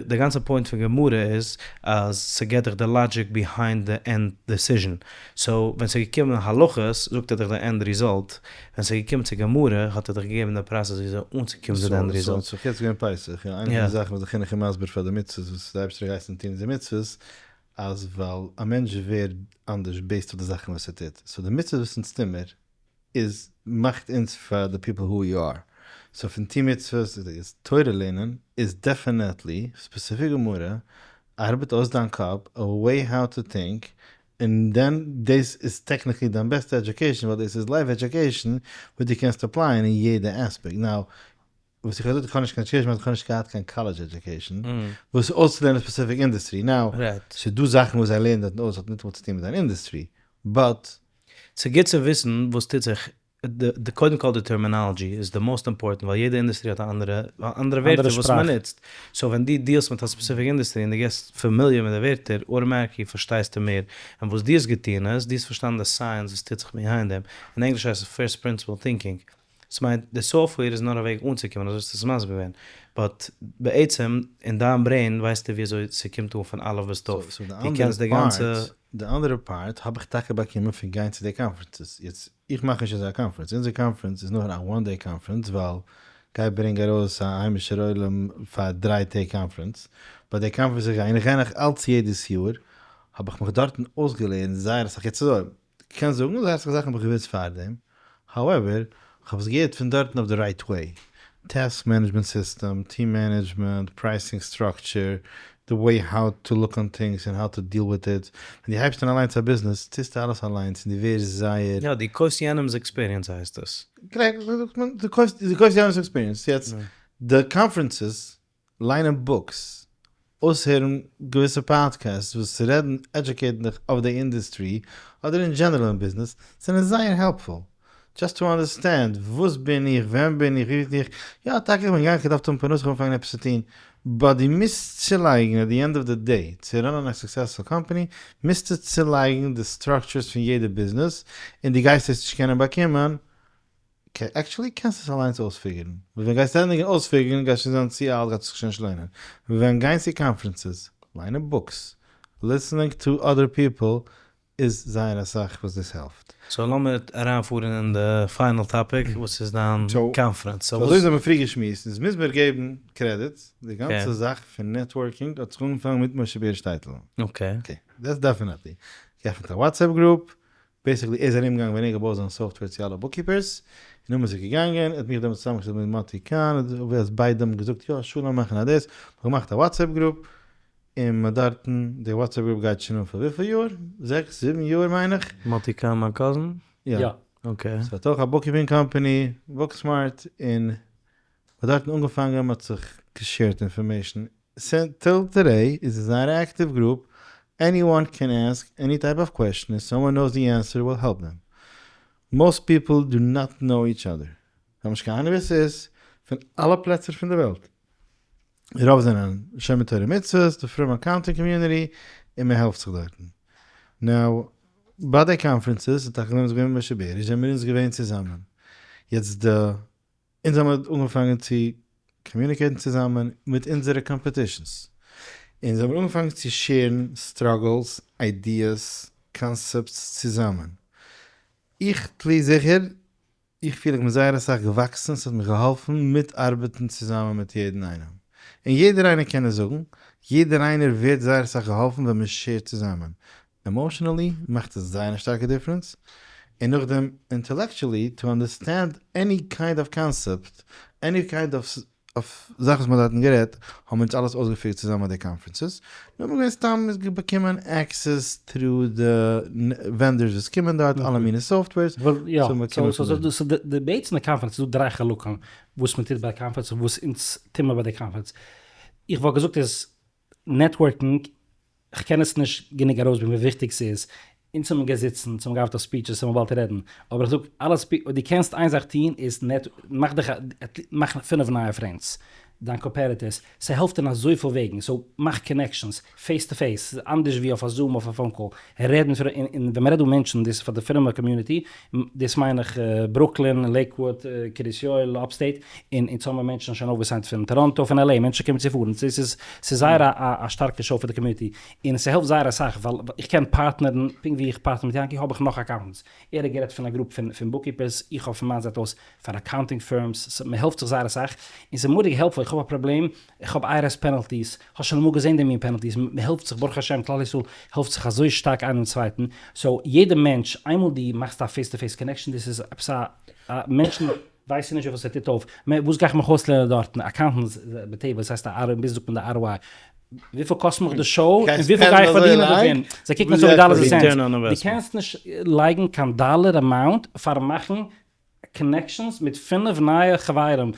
די גאנצע point פון גמרא איז אז ס'געט דיך די logic behind די end decision. So ווען ס'איז געקומען הלכות זאגט ער דיך די end result, ווען ס'איז געקומען צו גמרא האט ער דיך געגעבן די process וויאזוי אנצוקומען צו די end result. So ס'איז יעצט געווען פסח, און איינע פון די זאכן וואס די חינוך איז מסביר פאר די מצוות וואס די אייבערשטער האט געהייסן טון איז די מצוות, אז ווייל א מענטש ווערט אנדערש based אויף די זאכן וואס ער טוט, so די מצוות וואס אונז טוהן מיר איז מאכט אונז פאר די people who we are, so פון טוהן מצוות איז תורה לערנען איז definitely specific גמרא ארבעט אויס דיין קאפ א way how to think און then דאס איז technically דיין בעסטע education ווייל דאס איז life education וואס דו קענסט apply ען אין יעדע aspect. Now וואס איך האב געזאגט איך האב נישט קיין education מיינט איך האב נישט געהאט קיין college education וואס אויסצולערנען specific industry. Now ס'איז דא זאכן וואס זיי לערנען דארטן אויס האט ניטאמאל צוטון מיט דיין industry but. ס'גוט צו וויסן וואס טוט זיך די קודם כל די terminology איז די most important ווייל יעדע industry האט א אנדערע אנדערע ווערטער וואס מען נוצט, so ווען דו deal סט מיט א specific industry און דו געסט familiar מיט די ווערטער automatically פארשטייסטו מער, און וואס דו האסט געטון איז דו האסט פארשטאנען די science וואס טוט זיך behind דעם, אין ענגליש הייסט עס first principle thinking, ס'מיינט די software איז נאר א וועג אנצוקומען אזוי האסטו עס מסביר געווען, but בעצם אין דיין brain ווייסטו ווי אזוי ס'קומט אן פון אלף ביז תיו, דו קענסט די גאנצע. די אנדערע part האב איך טאקע באקומען פון גיין צו די conferences, יעצט איך מאך נישט אזא קאנפרענס, אונזער קאנפרענס איז נאר א one day conference ווייל גיי ברענג ארויס א היימישער עולם פאר דריי טעג קאנפרענס, ביי די קאנפרענס איך גיי און איך גיי נאך אלץ יעדעס יאר, האב איך מיך דארטן אויסגעלערנט זייער אסאך, יעצט אזוי, כ'קען זאגן זייער אסאך זאכן האב איך געוואוסט פארדעם, however, כ'האב עס געהערט פון דארטן אויף די right way, task management system, team management, pricing structure, די way how to look on things און how to deal with it, ווען דו הייבסט אן אליינס א ביזנעס טוסטו אלעס אליינס און דו ווערסט זייער. יא, דו קויפסט יענעמ'ס experience הייסט עס. Correct, דו קויפסט יענעמ'ס experience, יעצט די conferences ליינען books, אויסהערן געוויסע podcasts וואס רעדן educate ן דיך אויף די industry אדער אין general אין ביזנעס זענען זייער helpful just to understand וואס בין איך ווען בין איך ווי בין איך, יא טאקע איך בין געגאנגען געדארפט האבן פרנסה איך האב אנגעפאנגען עפעס צו טון but דו מוזט צולייגן at the end of the day צו run ען א successful company מוזטו צולייגן די structures פון יעדע ביזנעס און דו גייסט עס נישט קענען באקומען actually קענסט עס אליינס אויספיגערן, but ווען גייסט ענדיגן אויספיגערן גייסט שוין זיין צו אלט גייט זיך שוין נישט לוינען, ווען גיין צו conferences, ליינען books, listening to other people איז זייער אסאך וואס דאס העלפט. So לאמיר אריינפארן אין די final topic וואס איז דיין קאנפרענס. So אזוי האבן מיר פריער געשמועסט, אונז מוז מיר געבן credit, די גאנצע זאך פון networking האט זיך אנגעפאנגען מיט משה בעריש טייטלבוים. Okay. Okay, that's definitely. געעפנט א WhatsApp group, basically ער איז ארום געגאנגען ווען ער האט געבויט זיין software צו אלע bookkeepers, און נאכדעם איז ער געגאנגען, ער האט מיך דעמאלטס צוזאמגעשטעלט מיט מאטי קאהן, וואס ביידע האבן געזאגט יא שלום מאכן א דאס, מ'האט געמאכט א WhatsApp group, און מ'האט דארטן, די WhatsApp group גייט שוין אן פאר וויפיל יאר? זעקס זיבן יאר מיין איך. מאטי קאהן מיין cousin? יא. Okay. ס'האט אויך א bookkeeping company, BookSmart, און מ'האט דארטן אנגעפאנגען, מ'האט זיך גע share ט information, till today איז עס זייער א active group, anyone can ask any type of question און someone knows the answer will help them. Most people do not know each other. זיי האבן נישט קיין אהנונג ווער ס'איז, פון אלע פלעצער פון די וועלט. רוב זענען שומרי תורה ומצוות, די פרומע accounting community, און מען העלפט זיך דארטן. Now, ביי די conferences, און טאקע ווען מ'איז געווען מיט משה בעריש, זענען מיר אונז געווען צוזאמען. יעצט די אונז האבן אנגעפאנגען צו communicate ן צוזאמען מיט אונזערע competitions, אונז האבן אנגעפאנגען צו share ן struggles, ideas, concepts צוזאמען. איך תלי זיכער, איך פיל איך בין זייער אסאך געוואקסן, ס'האט מיך געהאלפן מיטארבעטן צוזאמען מיט יעדן איינעם. און יעדער איינער קען עס זאגן, יעדער איינער ווערט זייער אסאך געהאלפן ווען מען share ט צוזאמען. Emotionally מאכט עס זייער א שטארקע difference, און נאכדעם intellectually to understand any kind of concept, any kind of זאך וואס מען האט דארטן גערעדט, האבן אונז אלעס אויסגעפירט צוזאמען די conferences, נאר מ'איז געווען סתם מ'איז באקומען access through די vendors וואס קומען דארט, אלע מיני softwares, יא, so די בעצם די קאנפרענס איז דא דריי חלקים וואס מען טוט ביי די קאנפרענס און וואס אונז טוהן מיר ביי די קאנפרענס, איך וואלט געזאגט איז networking כ'קען עס נישט גענוג ארויסברענגען ווי וויכטיג ס'איז, אונז האבן געזיצן, אונז האבן געהאט אויף speeches, און מ'וואלט רעדן, אבער איך זאג, אלע spe, אויב דו קענסט איין זאך טון איז net, מאך דיך א, מאך פינף נייע friends. דיין competitors, ס'העלפט אין אזויפיל וועגן, so מאך connections, face to face, ס'איז אנדערש ווי אויף א Zoom אויף א phone call, רעד מיט פרומע, און ווען מ'רעדט דא מענטשן, דאס איז פאר די פרומע community, דאס מיין איך ברוקלין, לעיקוואוד, קרית יואל, upstate, און אונז האמיר מענטשן שוין אויפגעסיינט פון טאראנטא, פון LA, מענטשן קומען צו פארן, ס'איז ס'איז זייער א א שטארקע show פאר די community, און ס'העלפט זייער אסאך, ווייל איך קען פארטנערן, פונקט ווי איך partner מיט יענקי האב איך נאך accountants, ער האט גערעדט פון א group פון פון bookkeepers, איך האב פון מיין זייט אויס פאר accounting firms, סא מען העלפט זיך זייער אסאך, און ס'איז מורא'דיג helpful, איך האב א פראבלעם, איך האב IRS penalties, האסט שוין אמאל געזען די מין penalties, מען העלפט זיך ברוך השם כלל ישראל העלפט זיך אזוי שטארק איינעם צווייטן, so יעדע מענטש, איינמאל דו מאכסט א face to face connection, דאס איז עפעס א א מענטשן ווייסן נישט וויפיל ס'טוט אויף, וואס גיי איך מיך אויסלערנען דארטן, accountants בטבע, עס הייסט א ROI, ביז זאגט מען די ROI, וויפיל קאסט מיך די show און וויפיל גיי איך פארדינען דערפון, זיי קוקן עס אויף dollars און cents, דו קענסט נישט לייגן קיין dollar amount פארן מאכן connections מיט פינף נייע חברים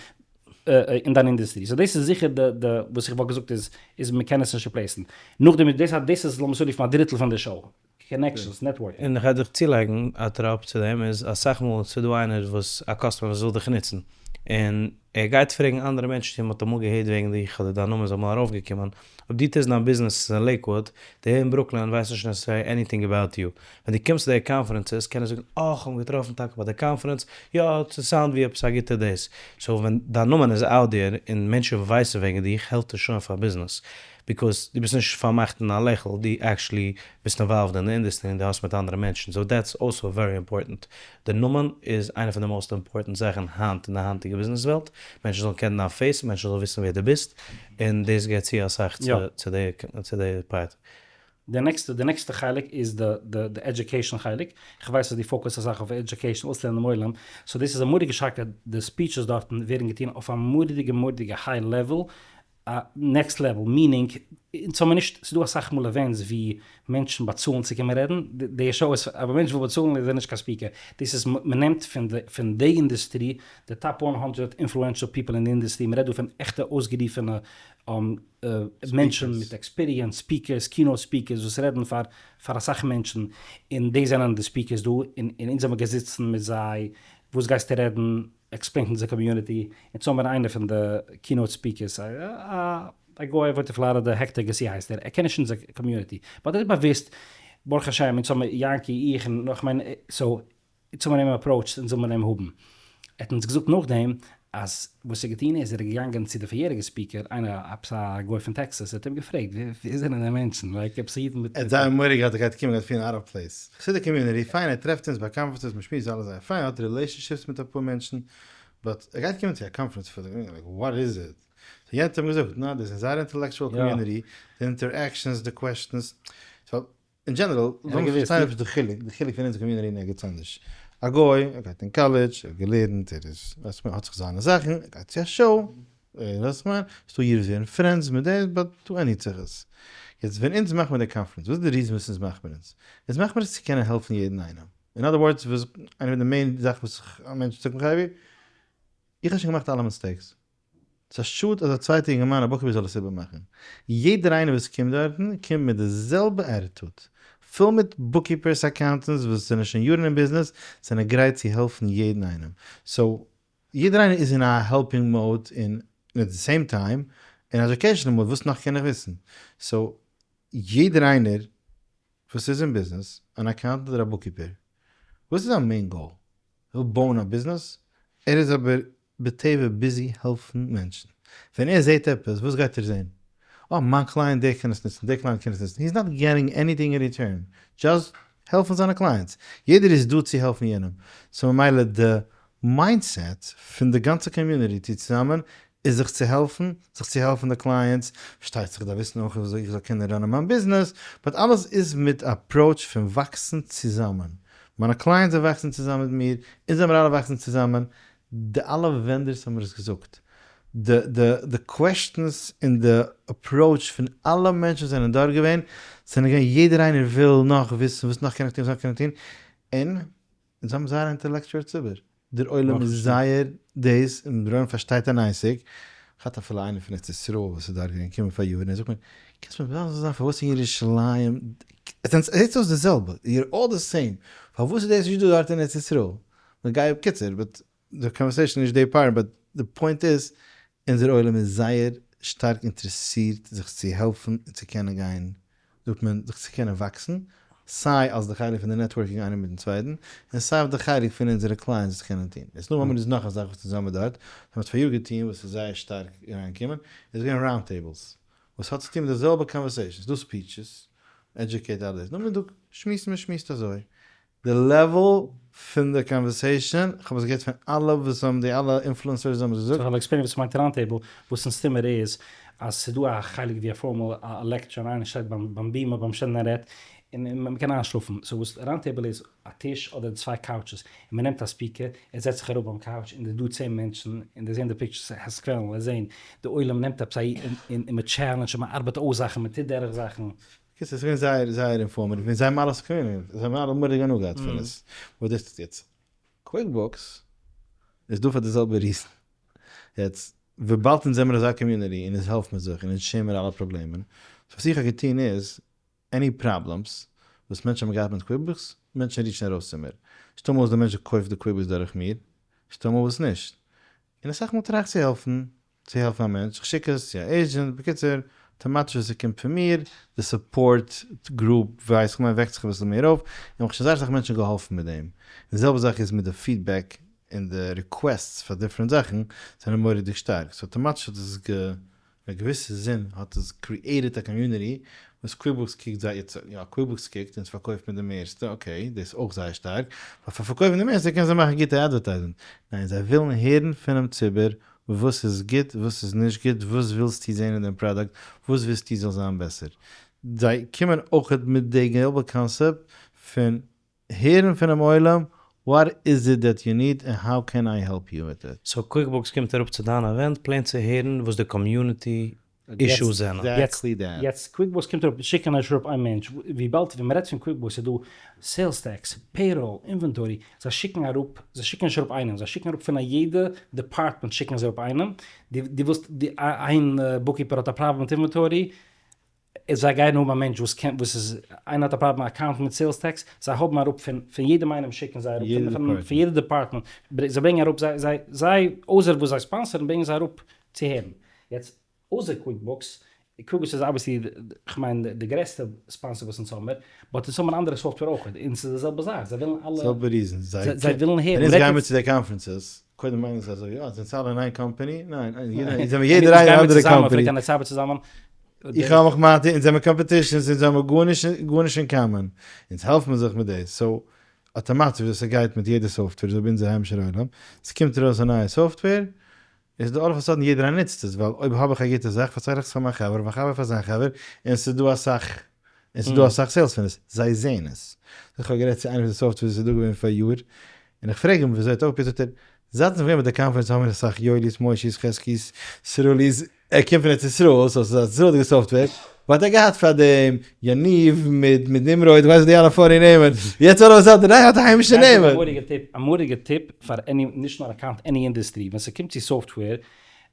אין דיין אינדוסטרי, so דאס איז זיכער די די וואס איך וואלט געזאגט איז איז מען קען עס נישט replace ן, נאכדעם איז דאס דאס איז לאמיר עס אנרופן א דריטל פון די show, connections, networking. און איך גיי דיך צולייגן א טראפ צו דעם איז אסאך מאל ס'דא איינער וואס א customer וואס וויל דיך נוצן און ער גייט פרעגן אנדערע מענטשן צו מ'האט אמאל געהערט וועגן דיך אדער דיין נאמען איז אמאל ארויפגעקומען, אויב דו טוסט דיין ביזנעס אין לעיקוואד, דער אין ברוקלין ווייסט נישט necessarily anything about you, ווען דו קומסט צו די conferences קען ער זאגן אה כ'האב אים געטראפן טאקע ביי די קאנפרענס, יא ס'sound ווי עפעס א גוטע דאס, so ווען דיין נאמען איז out there און מענטשן ווייסן וועגן דיך העלפט עס שוין פאר ביזנעס, because דו ביסט נישט פארמאכט אין א לעכל, דו actually ביסט involved אין די אינדוסטרי און דו האסט מיט אנדערע מענטשן, so that's also very important, די נאמען איז איינע פון די most important זאכן היינט אין די היינטיגע ביזנעס וועלט, מענטשן זאלן קענען דיין face, מענטשן זאלן וויסן ווער דו ביסט, און דאס געבט צו אסאך צו די צו די part. די נעקסטע די נעקסטע חלק איז די די די education חלק, איך ווייס אז דו focus סט אסאך אויף education אויסלערנען דעם עולם, so דאס איז א מורא'דיגע שטארקייט, די speeches דארטן ווערן געטון אויף א מורא'דיגע מורא'דיגע high level, א next level, meaning, אונז האמיר נישט, ס'איז דא אסאך מאל events ווי מענטשן באצאלן צו קומען רעדן, די show איז, אויב א מענטש וויל באצאלן איז ער נישט קיין speaker, דאס איז מ'נעמט פון די פון די אינדוסטרי, די top 100 influential people אין די אינדוסטרי, מ'רעדט דא פון עכטע אויסגערופענע מענטשן מיט experience, speakers, keynote speakers וואס רעדן פאר פאר אסאך מענטשן, און די זענען די speakers דא, און אונז האמיר געזיצן מיט זיי, וואס גייסטו רעדן, explain ט אונזער community, אונז האמיר איינער פון די keynote speakers, א גוי וואוינט אין פלארידע, העקטאר גארסיא הייסט ער, ער קען נישט אונזער community, but ער איז באוויסט, ברוך השם אונז האמיר יענקי, איך און נאך מיין, so אונז האמיר אים approached אונז זאל מיר אים האבן, ער האט אונז געזאגט נאכדעם אז וואס ער האט געטון איז ער איז געגאנגען צו די פאריעריגע speaker, איינער עפעס א גוי פון טעקסעס, ער האט אים געפרעגט ווער זענען די מענטשן, like עפעס אידן מיט. ער האט זייער מורא געהאט ער גייט קומען גייט פילן out of place. חסידיק community, פיין ער טרעפט אונז ביי conferences מען שמועסט אלעס זייער פיין ער האט relationships מיט אפאר מענטשן, but ער גייט קומען צו א קאנפרענס פילט ער like what is it? so יענער האט אים געזאגט נא דאס איז זייער intellectual community, די interactions די questions, so אין general, לאמיר פארשטיין עפעס די חילוק, די חילוק פון אונזער community און ערגעץ אנדערש. א גוי, ער גייט אין קאלעדזש, ער האט געלערנט, ער איז, ווייסט איך מיין, האט זיך זיינע זאכן, ער גייט צו א show, ווייסט איך מיין, ס'דא אידן וואס ווערן friends מיט דעם, but דא ענדיגט זיך עס. יעצט ווען אונז מאכן מיר די קאנפרענס, וואס איז די reason וואס אונז מאכן מיר אונז? אונז מאכן מיר עס צו קענען העלפן יעדן איינעם. אין other words, וואס איינע פון די main זאכן וואס א מענטש זאגט מיך אייביג, איך האב שוין געמאכט אלע mistakes, ס'איז א שאד אז א צווייטע אינגערמאן א bookkeeper זאל עס איבערמאכן. יעדער איינער וואס קומט דארטן קומט מיט די זעלבע attitude. פול מיט bookkeepers accountants וואס זענען שוין יארן אין ביזנעס זענען גרייט צו העלפן יעדן איינעם. so יעדער איינער איז אין א helping mode און at the same time אין educational mode וואס נאך קען איך וויסן. so יעדער איינער וואס איז אין ביזנעס, אן accountant אדער א bookkeeper, וואס איז זיין main goal? ער וויל בויען א ביזנעס? ער איז אבער בטבע busy העלפן מענטשן. ווען ער זעהט עפעס, וואס גייט ער זעהן? אה, מיין client דער קען עס נוצן, דער client קען עס נוצן. he is not getting anything in return. just העלפן זיינע clients. יעדער איז דא צו העלפן יענעם. so ממילא די mindset פון די גאנצע community צוזאמען איז זיך צו העלפן, זיך צו העלפן די clients, פארשטייט זיך איך דארף וויסן אויך וויאזוי איך זאל קענען run ען מיין ביזנעס, but אלעס איז מיט approach פון וואקסן צוזאמען. מיינע clients זיי וואקסן צוזאמען מיט מיר, אונז זעמיר אלע וואקסן צוזאמען, די אלע vendors האבן מיר עס געזאגט, די די די questions און די approach פון אלע מענטשן וואס זענען דארט געווען, זענען געווען יעדער איינער וויל נאך וויסן וואס נאך קען איך טון וואס נאך קען איך טון, און אונז האבן זייער א intellectual ציבור, דער עולם איז זייער דאס, און דער עולם פארשטייט אן עסק, כ'האט אפילו איינער פון ארץ ישראל וואס איז דארט געווען געקומען פאר יארן, ער זאגט מיר, קענסט מיר מסביר זיין פארוואס אין ירושלים, עס זעט אויס די זעלבע, you're all the same, פארוואס איז דאס נישט דא דארט אין ארץ ישראל? מ'גייט, בקיצור, but די conversation איז נישט די part, but די point איז, אונזער עולם איז זייער שטארק אינטערעסירט זיך צו העלפן און צו קענען גיין, זאגט מען, זיך צו קענען וואקסן, סיי אלס די חלק פון די networking איינער מיטן צווייטן, און סיי אויף די חלק פון אונזערע clients צו קענען טון. יעצט נאר איז נאך א זאך וואס אונז האמיר דארט, האמיר פאריאר געטון וואס איז זייער שטארק אריינגעקומען, איז געווען round tables, וואס האט צו טון מיט די זעלבע conversations, דא speeches, educate אלעס, נאר מען דא שמועסן, מען שמועסט אזוי, די level פון די conversation, איך האב עס געהערט פון אלע וואס האבן די אלע influencers האבן עס געזאגט. So כ'וועל explain ען וואס מיינט round table, וואס אונז טוען מיר איז, אז ס'איז דא א חלק ווי א formal א lecture און איינער שטייט ביים בימה ביים שטענדער און רעדט, און מ'קען איינשלאפן, so וואס round table איז, א טיש אדער צוויי couches, און מ'נעמט א speaker, ער זעצט זיך אראפ ביים couch און ס'איז דא 10 מענטשן, און די זעהן די pictures הסקוועלן, זיי זעהן די עולם נעמט עפעס א און מ'טשעלענדזשט און מ'ארבעט אויס זאכן, מ'טוט דורך זאכן. קיצור, ס'איז געווען זייער זייער informative, און זיי האבן אלעס געווען, זיי האבן אלע מורא'דיג הנאה געהאט פון עס. וואס דאס טוט יעצט. QuickBooks איז דא פאר די זעלבע reason. יעצט, וויבאלד אונז זעמיר אזא community און אונז העלפט מיר זיך און אונז share מיר אלע פראבלעמען, so וואס איך האב געטון איז, any problems וואס מענטשן האבן געהאט מיט QuickBooks, מענטשן reach ן ארויס צו מיר. ס'דא אמאל וואס די מענטש קויפט די QuickBooks דורך מיר, ס'דא אמאל וואס נישט. און אסאך מאל try איך צו העלפן, צו העלפן א מענטש, איך שיק עס צו א agent, בקיצור, אטאמאטיש וואס ס'קומט פון מיר, די support group ווייס איך מיין וועקט זיך אביסל מער אויף, און כ'האב שוין זייער אסאך מענטשן געהאלפן מיט דעם. די זעלבע זאך איז מיט די feedback און די requests פאר different זאכן זענען מורא'דיג שטארק, so אטאמאטיש האט עס גע. אין א געוויסע זין האט עס created א community וואס QuickBooks קוקט זיי יעצט, יא QuickBooks קוקט און עס פארקויפט מיט די מערסטע, okay דאס איז אויך זייער שטארק, ווייל פאר פארקויפן די מערסטע קענען זיי מאכן גוטע advertisement, ניין זיי ווילן הערן פונעם ציבור וואס איז גוט וואס איז נישט גוט, וואס ווילסטו זען אין דעם פראדוקט, וואס ווילסטו זאל זיין בעסער, זיי קומען אויך מיט די זעלבע קאנסעפט פון הערן פונעם עולם what is it that you need and how can I help you with it. So QuickBooks קומט אראפ צו דיין event plain צו הערן וואס די community issues זענען. Exactly that. יעצט QuickBooks קומט אראפ שיקן נישט אראפ איין מענטש, וויבאלד ווען מ'רעדט פון QuickBooks איז דא sales tax, payroll, inventory, זיי שיקן אראפ, זיי שיקן נישט אראפ איינעם, זיי שיקן אראפ פון א יעדע department שיקן זיי אראפ איינעם, דו ווילסט איין bookkeeper האט א פראבלעם מיט inventory, זיי גייען האבן א מענטש וואס קען וואס איז איינער האט א פראבלעם accounting מיט sales tax, זיי האבן אראפ פון פון יעדעם איינעם שיקן זיי אראפ פון פון יעדע department, זיי ברענגען אראפ זיי זיי זיי אויסער וואס זיי sponsor ן ברענגען זיי אראפ צו הערן. יעצט אויסער QuickBooks, QuickBooks איז obviously כ'מיין די גרעסטע sponsor וואס אונז האמיר, but אונז האמיר אנדערע software אויך, און ס'איז די זעלבע זאך, זיי ווילן אלע זעלבע reason, זיי ווילן הערן. ווען אונז גיימיר צו די conferences, קודם מיינען זיי אזוי, יא, זענטס אלע אין איין קאמפאני? ניין, זענען מיר יעדער איינער אין אנדערע קאמפאני. איך האב מיך מאטי, אונז זעמיר competitions, אונז האמיר גארנישט גארנישט אין common, אונז העלפט מען זיך מיט דאס, so אטאמאטיש ווי ס'גייט מיט יעדע software, אזוי ווי אונזער היימישער עולם, ס'קומט ארויס א נייע software, איז דא all of a sudden יעדער נוצט עס, ווייל אויב האב איך א גוטע זאך פארצייל איך עס פאר מיין חבר, מיין חבר פאר זיין חבר, און ס'איז דא אסאך, און ס'איז דא אסאך sales פון עס, זיי זעהן עס. איך האב גערעדט צו איינער פון די software וואס איז דא געווען פאר יאר, און איך פרעג אים וויאזוי ער האט אויפגעפירט, זאגט ער, זייט אונז געווען ביי די conference האבן מיר אסאך יואלי'ס, מוישי'ס, חזקי'ס, סרולי'ס, ער קומט פון ארץ ישראל, so ס'איז א ישראל'דיגע software, וואס האט ער געהאט פאר דעם יניב מיט מיט נמרוד, ווייסט די אלע funny נעמען, יעצט all of a sudden ער האט היימישע נעמען. א מורא'דיגע tip פאר any, נישט נאר account, any industry, ווען ס'קומט צו software,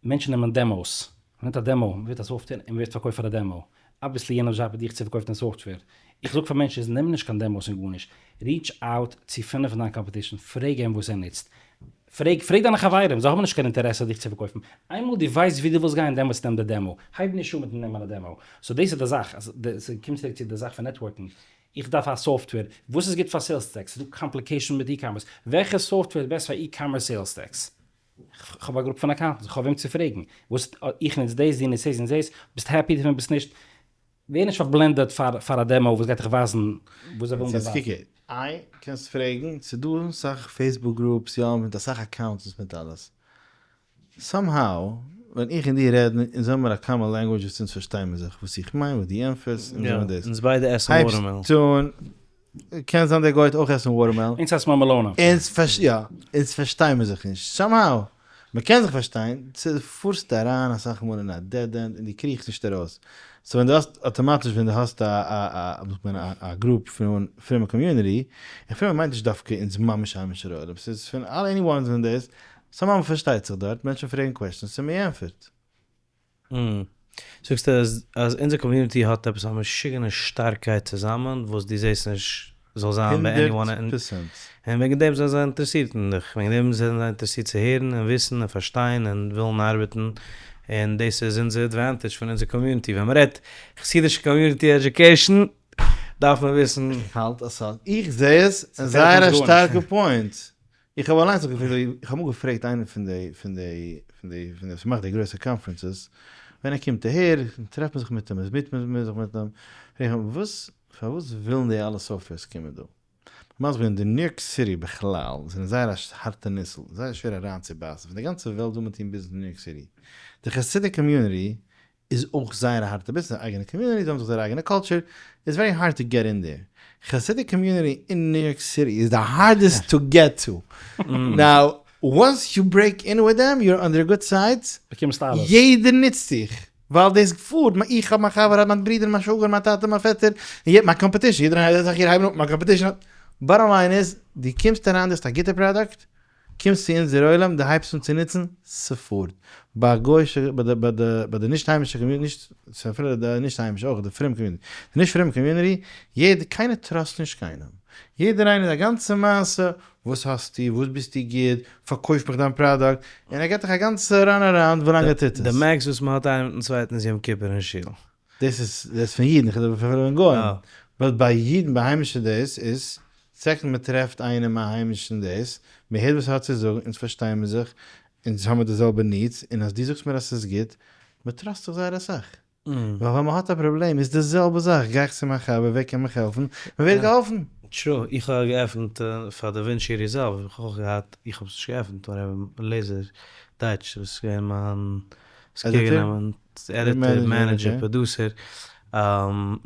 מענטשן נעמען demos, מ'נעמט א demo, מ'ווערט א software און מ'ווערט פארקויפט פאר א demo, obviously יענער דזשאב איז דיך צו פארקויפן די software, איך זאג פאר מענטשן איז נעם נישט קיין demos און גארנישט, reach out צו פינף פון דיין competition, פרעג אים וואס ער נוצט, פרעג פרעג דיינע חברים, זיי האבן נישט קיין אינטערעסע דיך צו פארקויפן, איינמאל דו ווייסט ווי דו ווילסט גיין דעמאלטס נעם די demo, הייב נישט אן מיטן נעמען א demo, so דאס איז די זאך, אז ס'קומט צוריק צו די זאך פון networking, איך דארף א software, וואס איז גוט פאר sales tax, ס'איז דא complication מיט e-commerce, וועלכע software איז best פאר e-commerce sales tax? כ'האב א group פון accountants, כ'האב וועם צו פרעגן, וואס איך נוץ דאס, דו נוצט דאס און דאס, ביסט happy דערפון ביסט נישט, ווער נישט פארבלענדעט פאר א demo וואס גייט דיך ווייזן וואס זיי ווילן דיר ווייזן. איי, קענסט פרעגן, ס'איז דא אסאך Facebook groups, יא, מיט אסאך accounts מיט אלעס. Somehow, ווען איך און דו רעדן, אונז האבן מיר א common language וואס אונז פארשטיין מיר זיך, וואס איך מיין, וואס דו ענטפערסט, אונז האבן דאס. אונז ביידע עסן watermelon. הייבסט אן, קען זיין דער גוי האט אויך עסן watermelon. אונז עסן מיר מעלאנע. אונז פארש יא, אונז פארשטיין מיר זיך נישט. Somehow, מ'קען זיך פארשטיין, פארסטו אריין אסאך מאל אין א dead end און דו קריכסט נישט ארויס. So ווען דו האסט, אטאמאטיש ווען דו האסט א א א ווי זאגט מען א א group פון פרומע community, און פרומע מיינט נישט דווקא אונז ממש היימישער עולם, ס'איז פון אלע any ones פון דאס, somehow מ'פארשטייט זיך דארט, מענטשן פרעגן questions און מ'ענפערט. זאגסטו אז אז אונזער community האט עפעס א משוגענע שטארקייט צוזאמען וואס דו זעסט נישט. זאל זיין ביי anyone. 100%. און וועגן דעם זענען זיי אינטערעסירט אין דיך, וועגן דעם זענען זיי אינטערעסירט צו הערן און וויסן און פארשטיין און ווילן ארבעטן, און דאס איז אונזער advantage פון אונזער community, ווען מען רעדט חסידישע community education דארף מען וויסן. איך האלט אז ס'האט, איך זע עס אין זייער א שטארקע point, איך האב אליינס געפרעגט, איך האב אמאל געפרעגט איינער פון די פון די פון די פון די וואס מאכט די גרויסע conferences, ווען ער קומט אהער טרעפט מען זיך מיט אים, עס meet מען זיך מיט אים, פרעג איך אים וואס פארוואס ווילן די אלע softwares קומען דא? מסביר אין די ניו יארק סיטי בכלל זענען זייער א הארטע ניסל, זייער שווער אריינצובייסן, פון די גאנצע וועלט וויל מען טון ביזנעס אין ניו יארק סיטי, די Hasidic community איז אויך זייער א הארטע ביזנעס, אייגענע community, זיי האבן זיך זייער אייגענע culture, it's very hard to get in there. Hasidic community אין ניו יארק סיטי איז די hardest to get to. Now, once you break in with them, you're on their good side, באקומסט אלעס. יעדער נוצט דיך, ווייל דאס פארט, איך האב מיין חבר, מיין ברודער, מיין שוואגער, מיין טאטע, מיין פעטער, מיין competition, יעדער איינער זאגט איך הייב אן, מיין competition האט, bottom line איז, דו קומסט אריין, דו האסט א גוטע פראדוקט, קומסט צו אונזער עולם, דו הייבסט אן צו נוצן, ס'פארט. ביי גוי'שע, ביי די, ביי די, ביי די נישט היימישע community, נישט, ס'איז אפילו די נישט היימישע אויך, די פרום community, די נישט פרום community, יעדער, קיינער trust נישט קיינעם. יעדער איינער איז א גאנצע מעשה, וואס האסטו, וואס ביסטו גוט, פארקויף מיך דיין פראדוקט, און ער געט דיך א גאנצע run around ווילאנג ער טוט עס. די max וואס מ'האט איינער מיטן צווייטן איז יום כיפור אין שול. דאס איז דאס פון אידן, איך רעד אבער פון גוים. But ביי אידן, ביי היימישע דאס איז, second מען טרעפט איינעם א היימישן דאס, מען הערט וואס ער האט צו זאגן, אונז פארשטיין מיר זיך, אונז האמיר די זעלבע needs, און אז דו זאגסט מיר אז ס'איז גוט, מען trust זיך זייער אסאך. ווייל ווען מען האט א פראבלעם איז די זעלבע זאך, גיי איך צו מיין חבר, ווער קען מיך העלפן, מען ווערט געהאלפן. True, איך האב געעפנט פאר DaVinci Resolve, האב איך אויך געהאט, איך האב עס נישט געעפנט, נאר ר' לעזער דייטש וואס איז געווען מיין editor? Editor, manager, producer,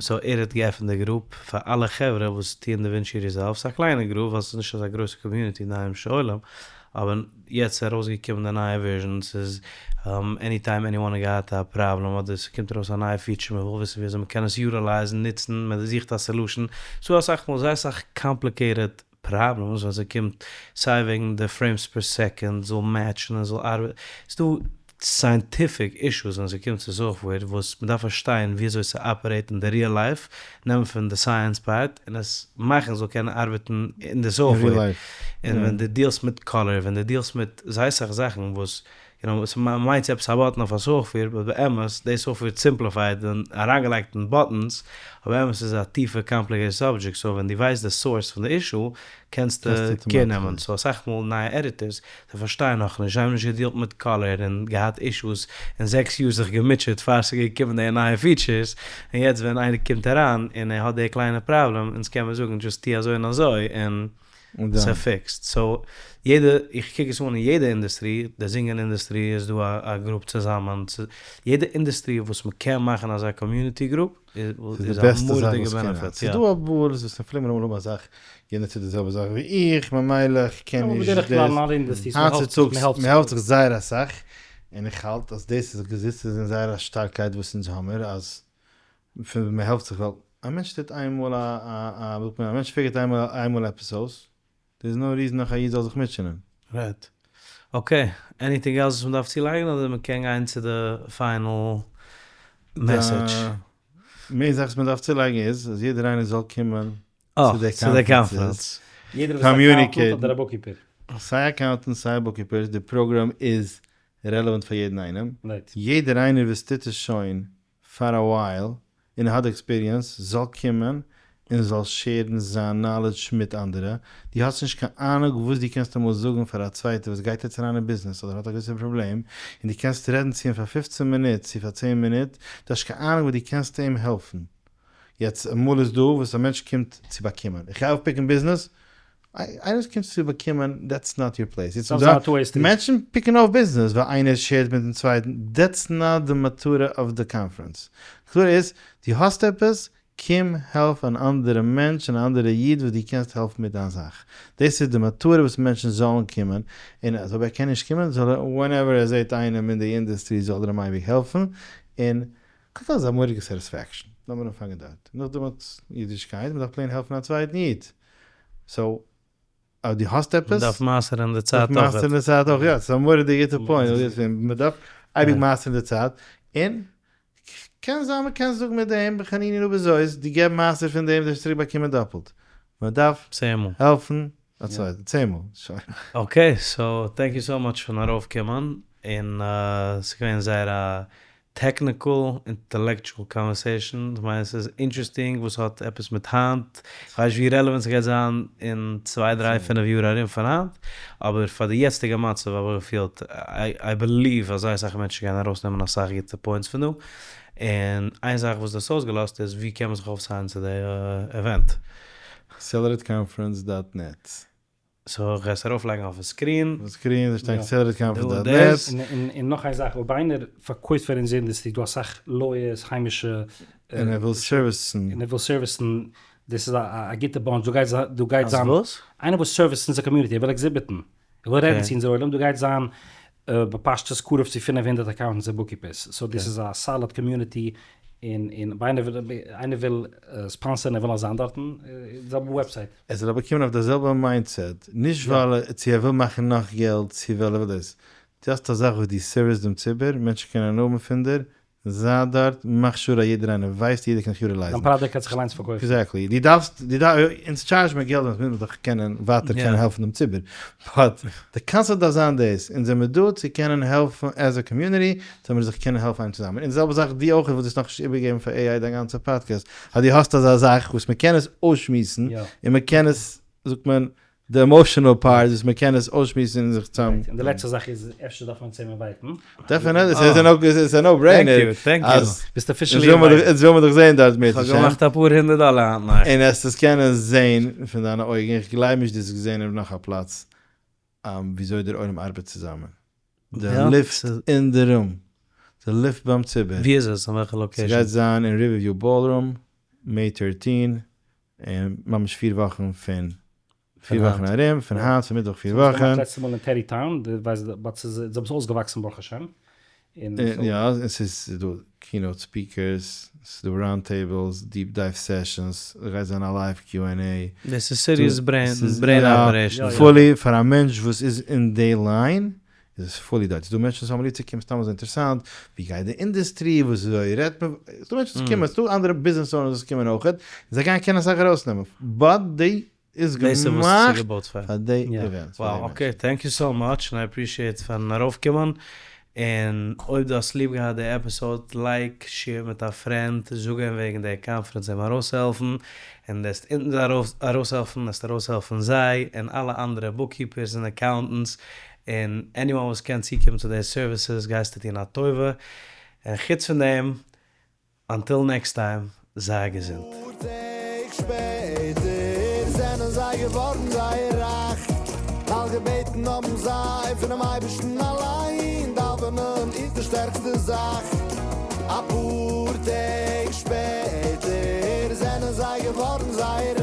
so ער האט געעפנט די group פאר אלע חברה וואס טוען DaVinci Resolve, ס'איז א קליינע group ווייל ס'איז נישט אזא גרויסע community אין די היימישע עולם, אבער יעצט איז ארויסגעקומען די נייע version, ס'איז anytime anyone האט געהאט א פראבלעם אדער ס'קומט ארויס א נייע feature מ'וויל וויסן ווי אזוי מ'קען עס utilize ן, נוצן, מ'זוכט א solution, ס'דא אסאך מאל זייער אסאך complicated problems ווען ס'קומט סיי וועגן די frames per second זאל match ן און זאל ארבעטן, ס'דא scientific issues ווען ס'קומט צו software וואס מ'דארף פארשטיין ווי אזוי ס' operate אין די real life, נעמען פון די science part און עס מאכן זאל קענען ארבעטן אין די software, און ווען דו deal סט מיט color, ווען דו deal סט מיט זייער סאך זאכן וואס יו נאו, מ'מיינט ס'איז עפעס א button אויף א software, but באמת די software simplified און אריינגעלייגט אין buttons, אבער באמת איז א טיפע complicated subject, so ווען דו ווייסט די source פון די issue קענסטו care נעמען, so אסאך מאל נייע editors זיי פארשטייען נאכנישט, זיי האבן נישט גע deal ט מיט color און געהאט issues און 6 יאר זיך געמוטשעט פאר ס'איז געקומען די נייע features, און יעצט ווען איינער קומט אריין און ער האט די קליינע פראבלעם, אונז קען מען זאגן just טו אזוי און אזוי און ס'איז fixed. So יעדע, איך קוק עס אן אין יעדע אינדוסטרי, די זינגען אינדוסטרי איז דא א group צוזאמען, יעדע אינדוסטרי וואס מ'קען מאכן אזא community group איז די א בעסטע זאך מורא'דיגע וואס קען זיין. Benefit, ס'איז יא. דא א באר וואס אפילו מיר האבן אמאל א זאך, יענער טוט די זעלבע זאך ווי איך, ממילא איך קען יא, נישט בדרך כלל דאס. אין אלע industries, היינט מ'העלפט זיך, צוטאגס, מ'העלפט זיך. מ'העלפט זיך זייער אסאך, און איך האלט אז דאס איז געזיצט איז אין זייער א שטארקייט וואס אונז האמיר, אז פון מ'העלפט זיך, ווייל א מענטש טוט איינמאל א א א, ווי זאגט מען, א מענטש figure ט איינמאל איינמאל עפעס אויס, there is no reason נאך א איד זאל זיך מוטשענען. Right. Okay, anything else וואס מ'דארף צולייגן אדער מ'קען גיין צו די final message? די main זאך וואס מ'דארף צולייגן איז אז יעדער איינער זאל קומען אה, צו די צו די conferences. Conference. יעדער וואס איז accountant אדער א bookkeeper. סיי accountant סיי bookkeepers, די פראגראם איז relevant פאר יעדן איינעם. Right. יעדער איינער וואס טוט עס שוין פאר א while און האט experience זאל קומען און זאל share ן זיין knowledge מיט אנדערע, דו האסט נישט קיין אהנונג וואס דו קענסט אמאל זאגן פאר א צווייטער וואס גייט יעצט אריין אין ביזנעס אדער האט א געוויסע פראבלעם, און דו קענסט רעדן צו אים פאר 15 מינוט צו פאר 10 מינוט, דו האסט נישט קיין אהנונג וואס דו קענסט אים העלפן. יעצט אמאל איז דא וואס א מענטש קומט צו באקומען, איך גיי אויפ pick ן ביזנעס, איינער וואס קומט צו באקומען, that's not your place. יעצט דארף זיין א two-way street. מענטשן pick ן אויף ביזנעס ווייל איינער share ט מיטן צווייטן, that's not די מטרה אוו די קאנפרענס. די מטרה איז, דו האסט עפעס, קום העלף אן אנדערע מענטש, אן אנדערע איד וואס דו קענסט העלפן מיט דיין זאך. דאס איז די מטרה וואס מענטשן זאלן קומען, און אז אויב ער קען נישט קומען, זאל ער whenever ער זעט איינעם אין די אינדוסטרי זאל ער אים אייביג העלפן, און קודם כל איז א מורא'דיגע satisfaction, לאמיר אנפאנגען דארט, נאכדעם האט אידישקייט, מ'דארף plain העלפן א צווייטן איד, so אז דו האסט עפעס, מ'דארף מעשר'ן די צייט מ'דארף אויך. מעשר'ן די צייט אויך, יא, ס'איז א מורא'דיגע גוטע point, מ'דארף אייביג מעשר'ן די צייט, און קען זיין מ'קען זאגן מיט דעם בחניני ובזאת, דו געב מעשר פון דעם, דו וועסט צוריק באקומען דאפלט. מען דארף צען מאל. העלפן א צווייטן. צען מאל. שוין. okay, so thank you so much פארן ארויפקומען, און ס'איז געווען זייער א technical intellectual conversation, כ'מיין ס'איז interesting וואס האט עפעס מיט היינט, כ'ווייס נישט ווי relevant ס'גייט זיין אין צוויי דריי פינף יאר ארום פון היינט, אבער פאר די יעצטיגע מצב האב איך געפילט, I believe אז זייער אסאך מענטשן גייען ארויסנעמען אסאך גוטע points פון דא, און איין זאך וואס דו האסט אויסגעלאזט איז ווי קען מען זיך אויפסיינען צו די event? Accelerate Conference dot net. So איך גיי עס ארויפלייגן אויפן screen. אויפן screen, דא שטייט Accelerate Conference dot net. און נאך איין זאך, אויב איינער פארקויפט פאר אונזער אינדוסטרי, דא אסאך lawyers, היימישע. און ער וויל סערוויסן. און ער וויל סערוויסן, דאס איז א גוטע bunch, דא גייט זיין, דא גייט זיין. אז וואס? איינער וואס סערוויסט אונזער community, ער וויל exhibit ן, ער וויל רעדן צו אונזער עולם, דא גייט זיין בפשטות קרוב צו 500 accountants און bookkeepers, so דאס איז א solid community, און און אויב איינער וויל איינער וויל ספאנסערן ער וויל זיין דארטן, זעלבע website. ער זאל אבער קומען אויף די זעלבע mindset, נישט ווייל צו ער וויל מאכן נאך געלט צו ווייל ער וויל דאס, דו האסט א זאך וואס דו סערוויסט דעם ציבור, מענטשן קענען הנאה האבן פון דיר, זיי דארט, מאך sure אז יעדער איינער ווייסט, יעדער קען זיך utilize ן. דיין product קען זיך אליינס פארקויפן. Exactly. דו דארפסט, דו דארפסט, אונז טשארדזשן מיר געלט, אונז מוז מען דאך קענען ווייטער קענען העלפן דעם ציבור. But, די קאנצעפט דארף זיין דאס, אונז זעמיר דא צו קענען העלפן as a community, זאל מיר זיך קענען העלפן איינעם צוזאמען. און די זעלבע זאך דו אויך, וואס דו האסט נאכנישט איבערגעגעבן פאר AI דיין גאנצע פאדקעסט, אז דו האסט אזא זאך וואס מען קען עס אויסשמועסן, און מען קען עס, זאגט מען, די emotional part וואס מען קען עס אויסשמועסן און זיך צוזאם. און די לעצטע זאך איז אפשר דארף מען צו אים invite ן. Definitely, ס'איז א no brainer. Thank you, thank you. ביסט officially invited. אונז וויל מען דיך זעהן דארט מיט. כ'האב געמאכט אפאר הונדערט דאלער היינט נאכט. און עסט עס קענען זעהן פון דיינע אויגן, איך גלייב נישט דו האסט עס געזעהן אין נאך א פלאץ, וויאזוי דער עולם ארבעט צוזאמען. די לופט אין די room, די לופט ביים ציבור. ווי איז עס? אין וועלכע location? ס'גייט זיין אין Riverview Ballroom, May 13, און ממש פיר וואכן פון, פיר וואכן ארום, פון היינט, פון מיטוואך פיר וואכן. לעצטע מאל אין Tarrytown, די ווייסט, but ס'איז, זיי האבן עס אויסגעוואקסן ברוך השם. יא, און ס'איז דא keynote speakers, ס'איז דא round tables, deep dive sessions, ס'גייט זיין א live Q and A. דאס איז serious brain operation. Fully, פאר א מענטש וואס איז אין די line, איז עס fully דארט. ס'דא מענטשן וואס האבן ליב צו קומען סתם אזוי אינטערעסאנט, ווי גייט די אינדוסטרי, וואס אזוי רעדט מען, ס'דא מענטשן וואס קומען, ס'דא אנדערע business owners וואס קומען אויכעט, זיי גייען קענען אסאך ארויסנעמען, but די איז געמאכט פאר די event. Wow, okay, thank you so much, און I appreciate פארן ארויפקומען, און אויב דו האסט ליב געהאט די episode, like, share מיט א friend, זאג אים וועגן די קאנפרענץ אים ארויסהעלפן, און דו וועסט אונז ארויסהעלפן, וועסט ארויסהעלפן זיי און אלע אנדערע bookkeepers און accountants, און anyone וואס קען צוקומען צו די services גייסטו טון א טובה, און חוץ פון דעם, Until next time, זיי געזונט. פאר טעג שפעטער זענען זיי געווארן זייער רייך, ווייל געבעטן האבן זיי פונעם אייבערשטן אליין, דאווענען איז די שטערקסטע זאך. אפאר טעג שפעטער זענען זיי געווארן זייער.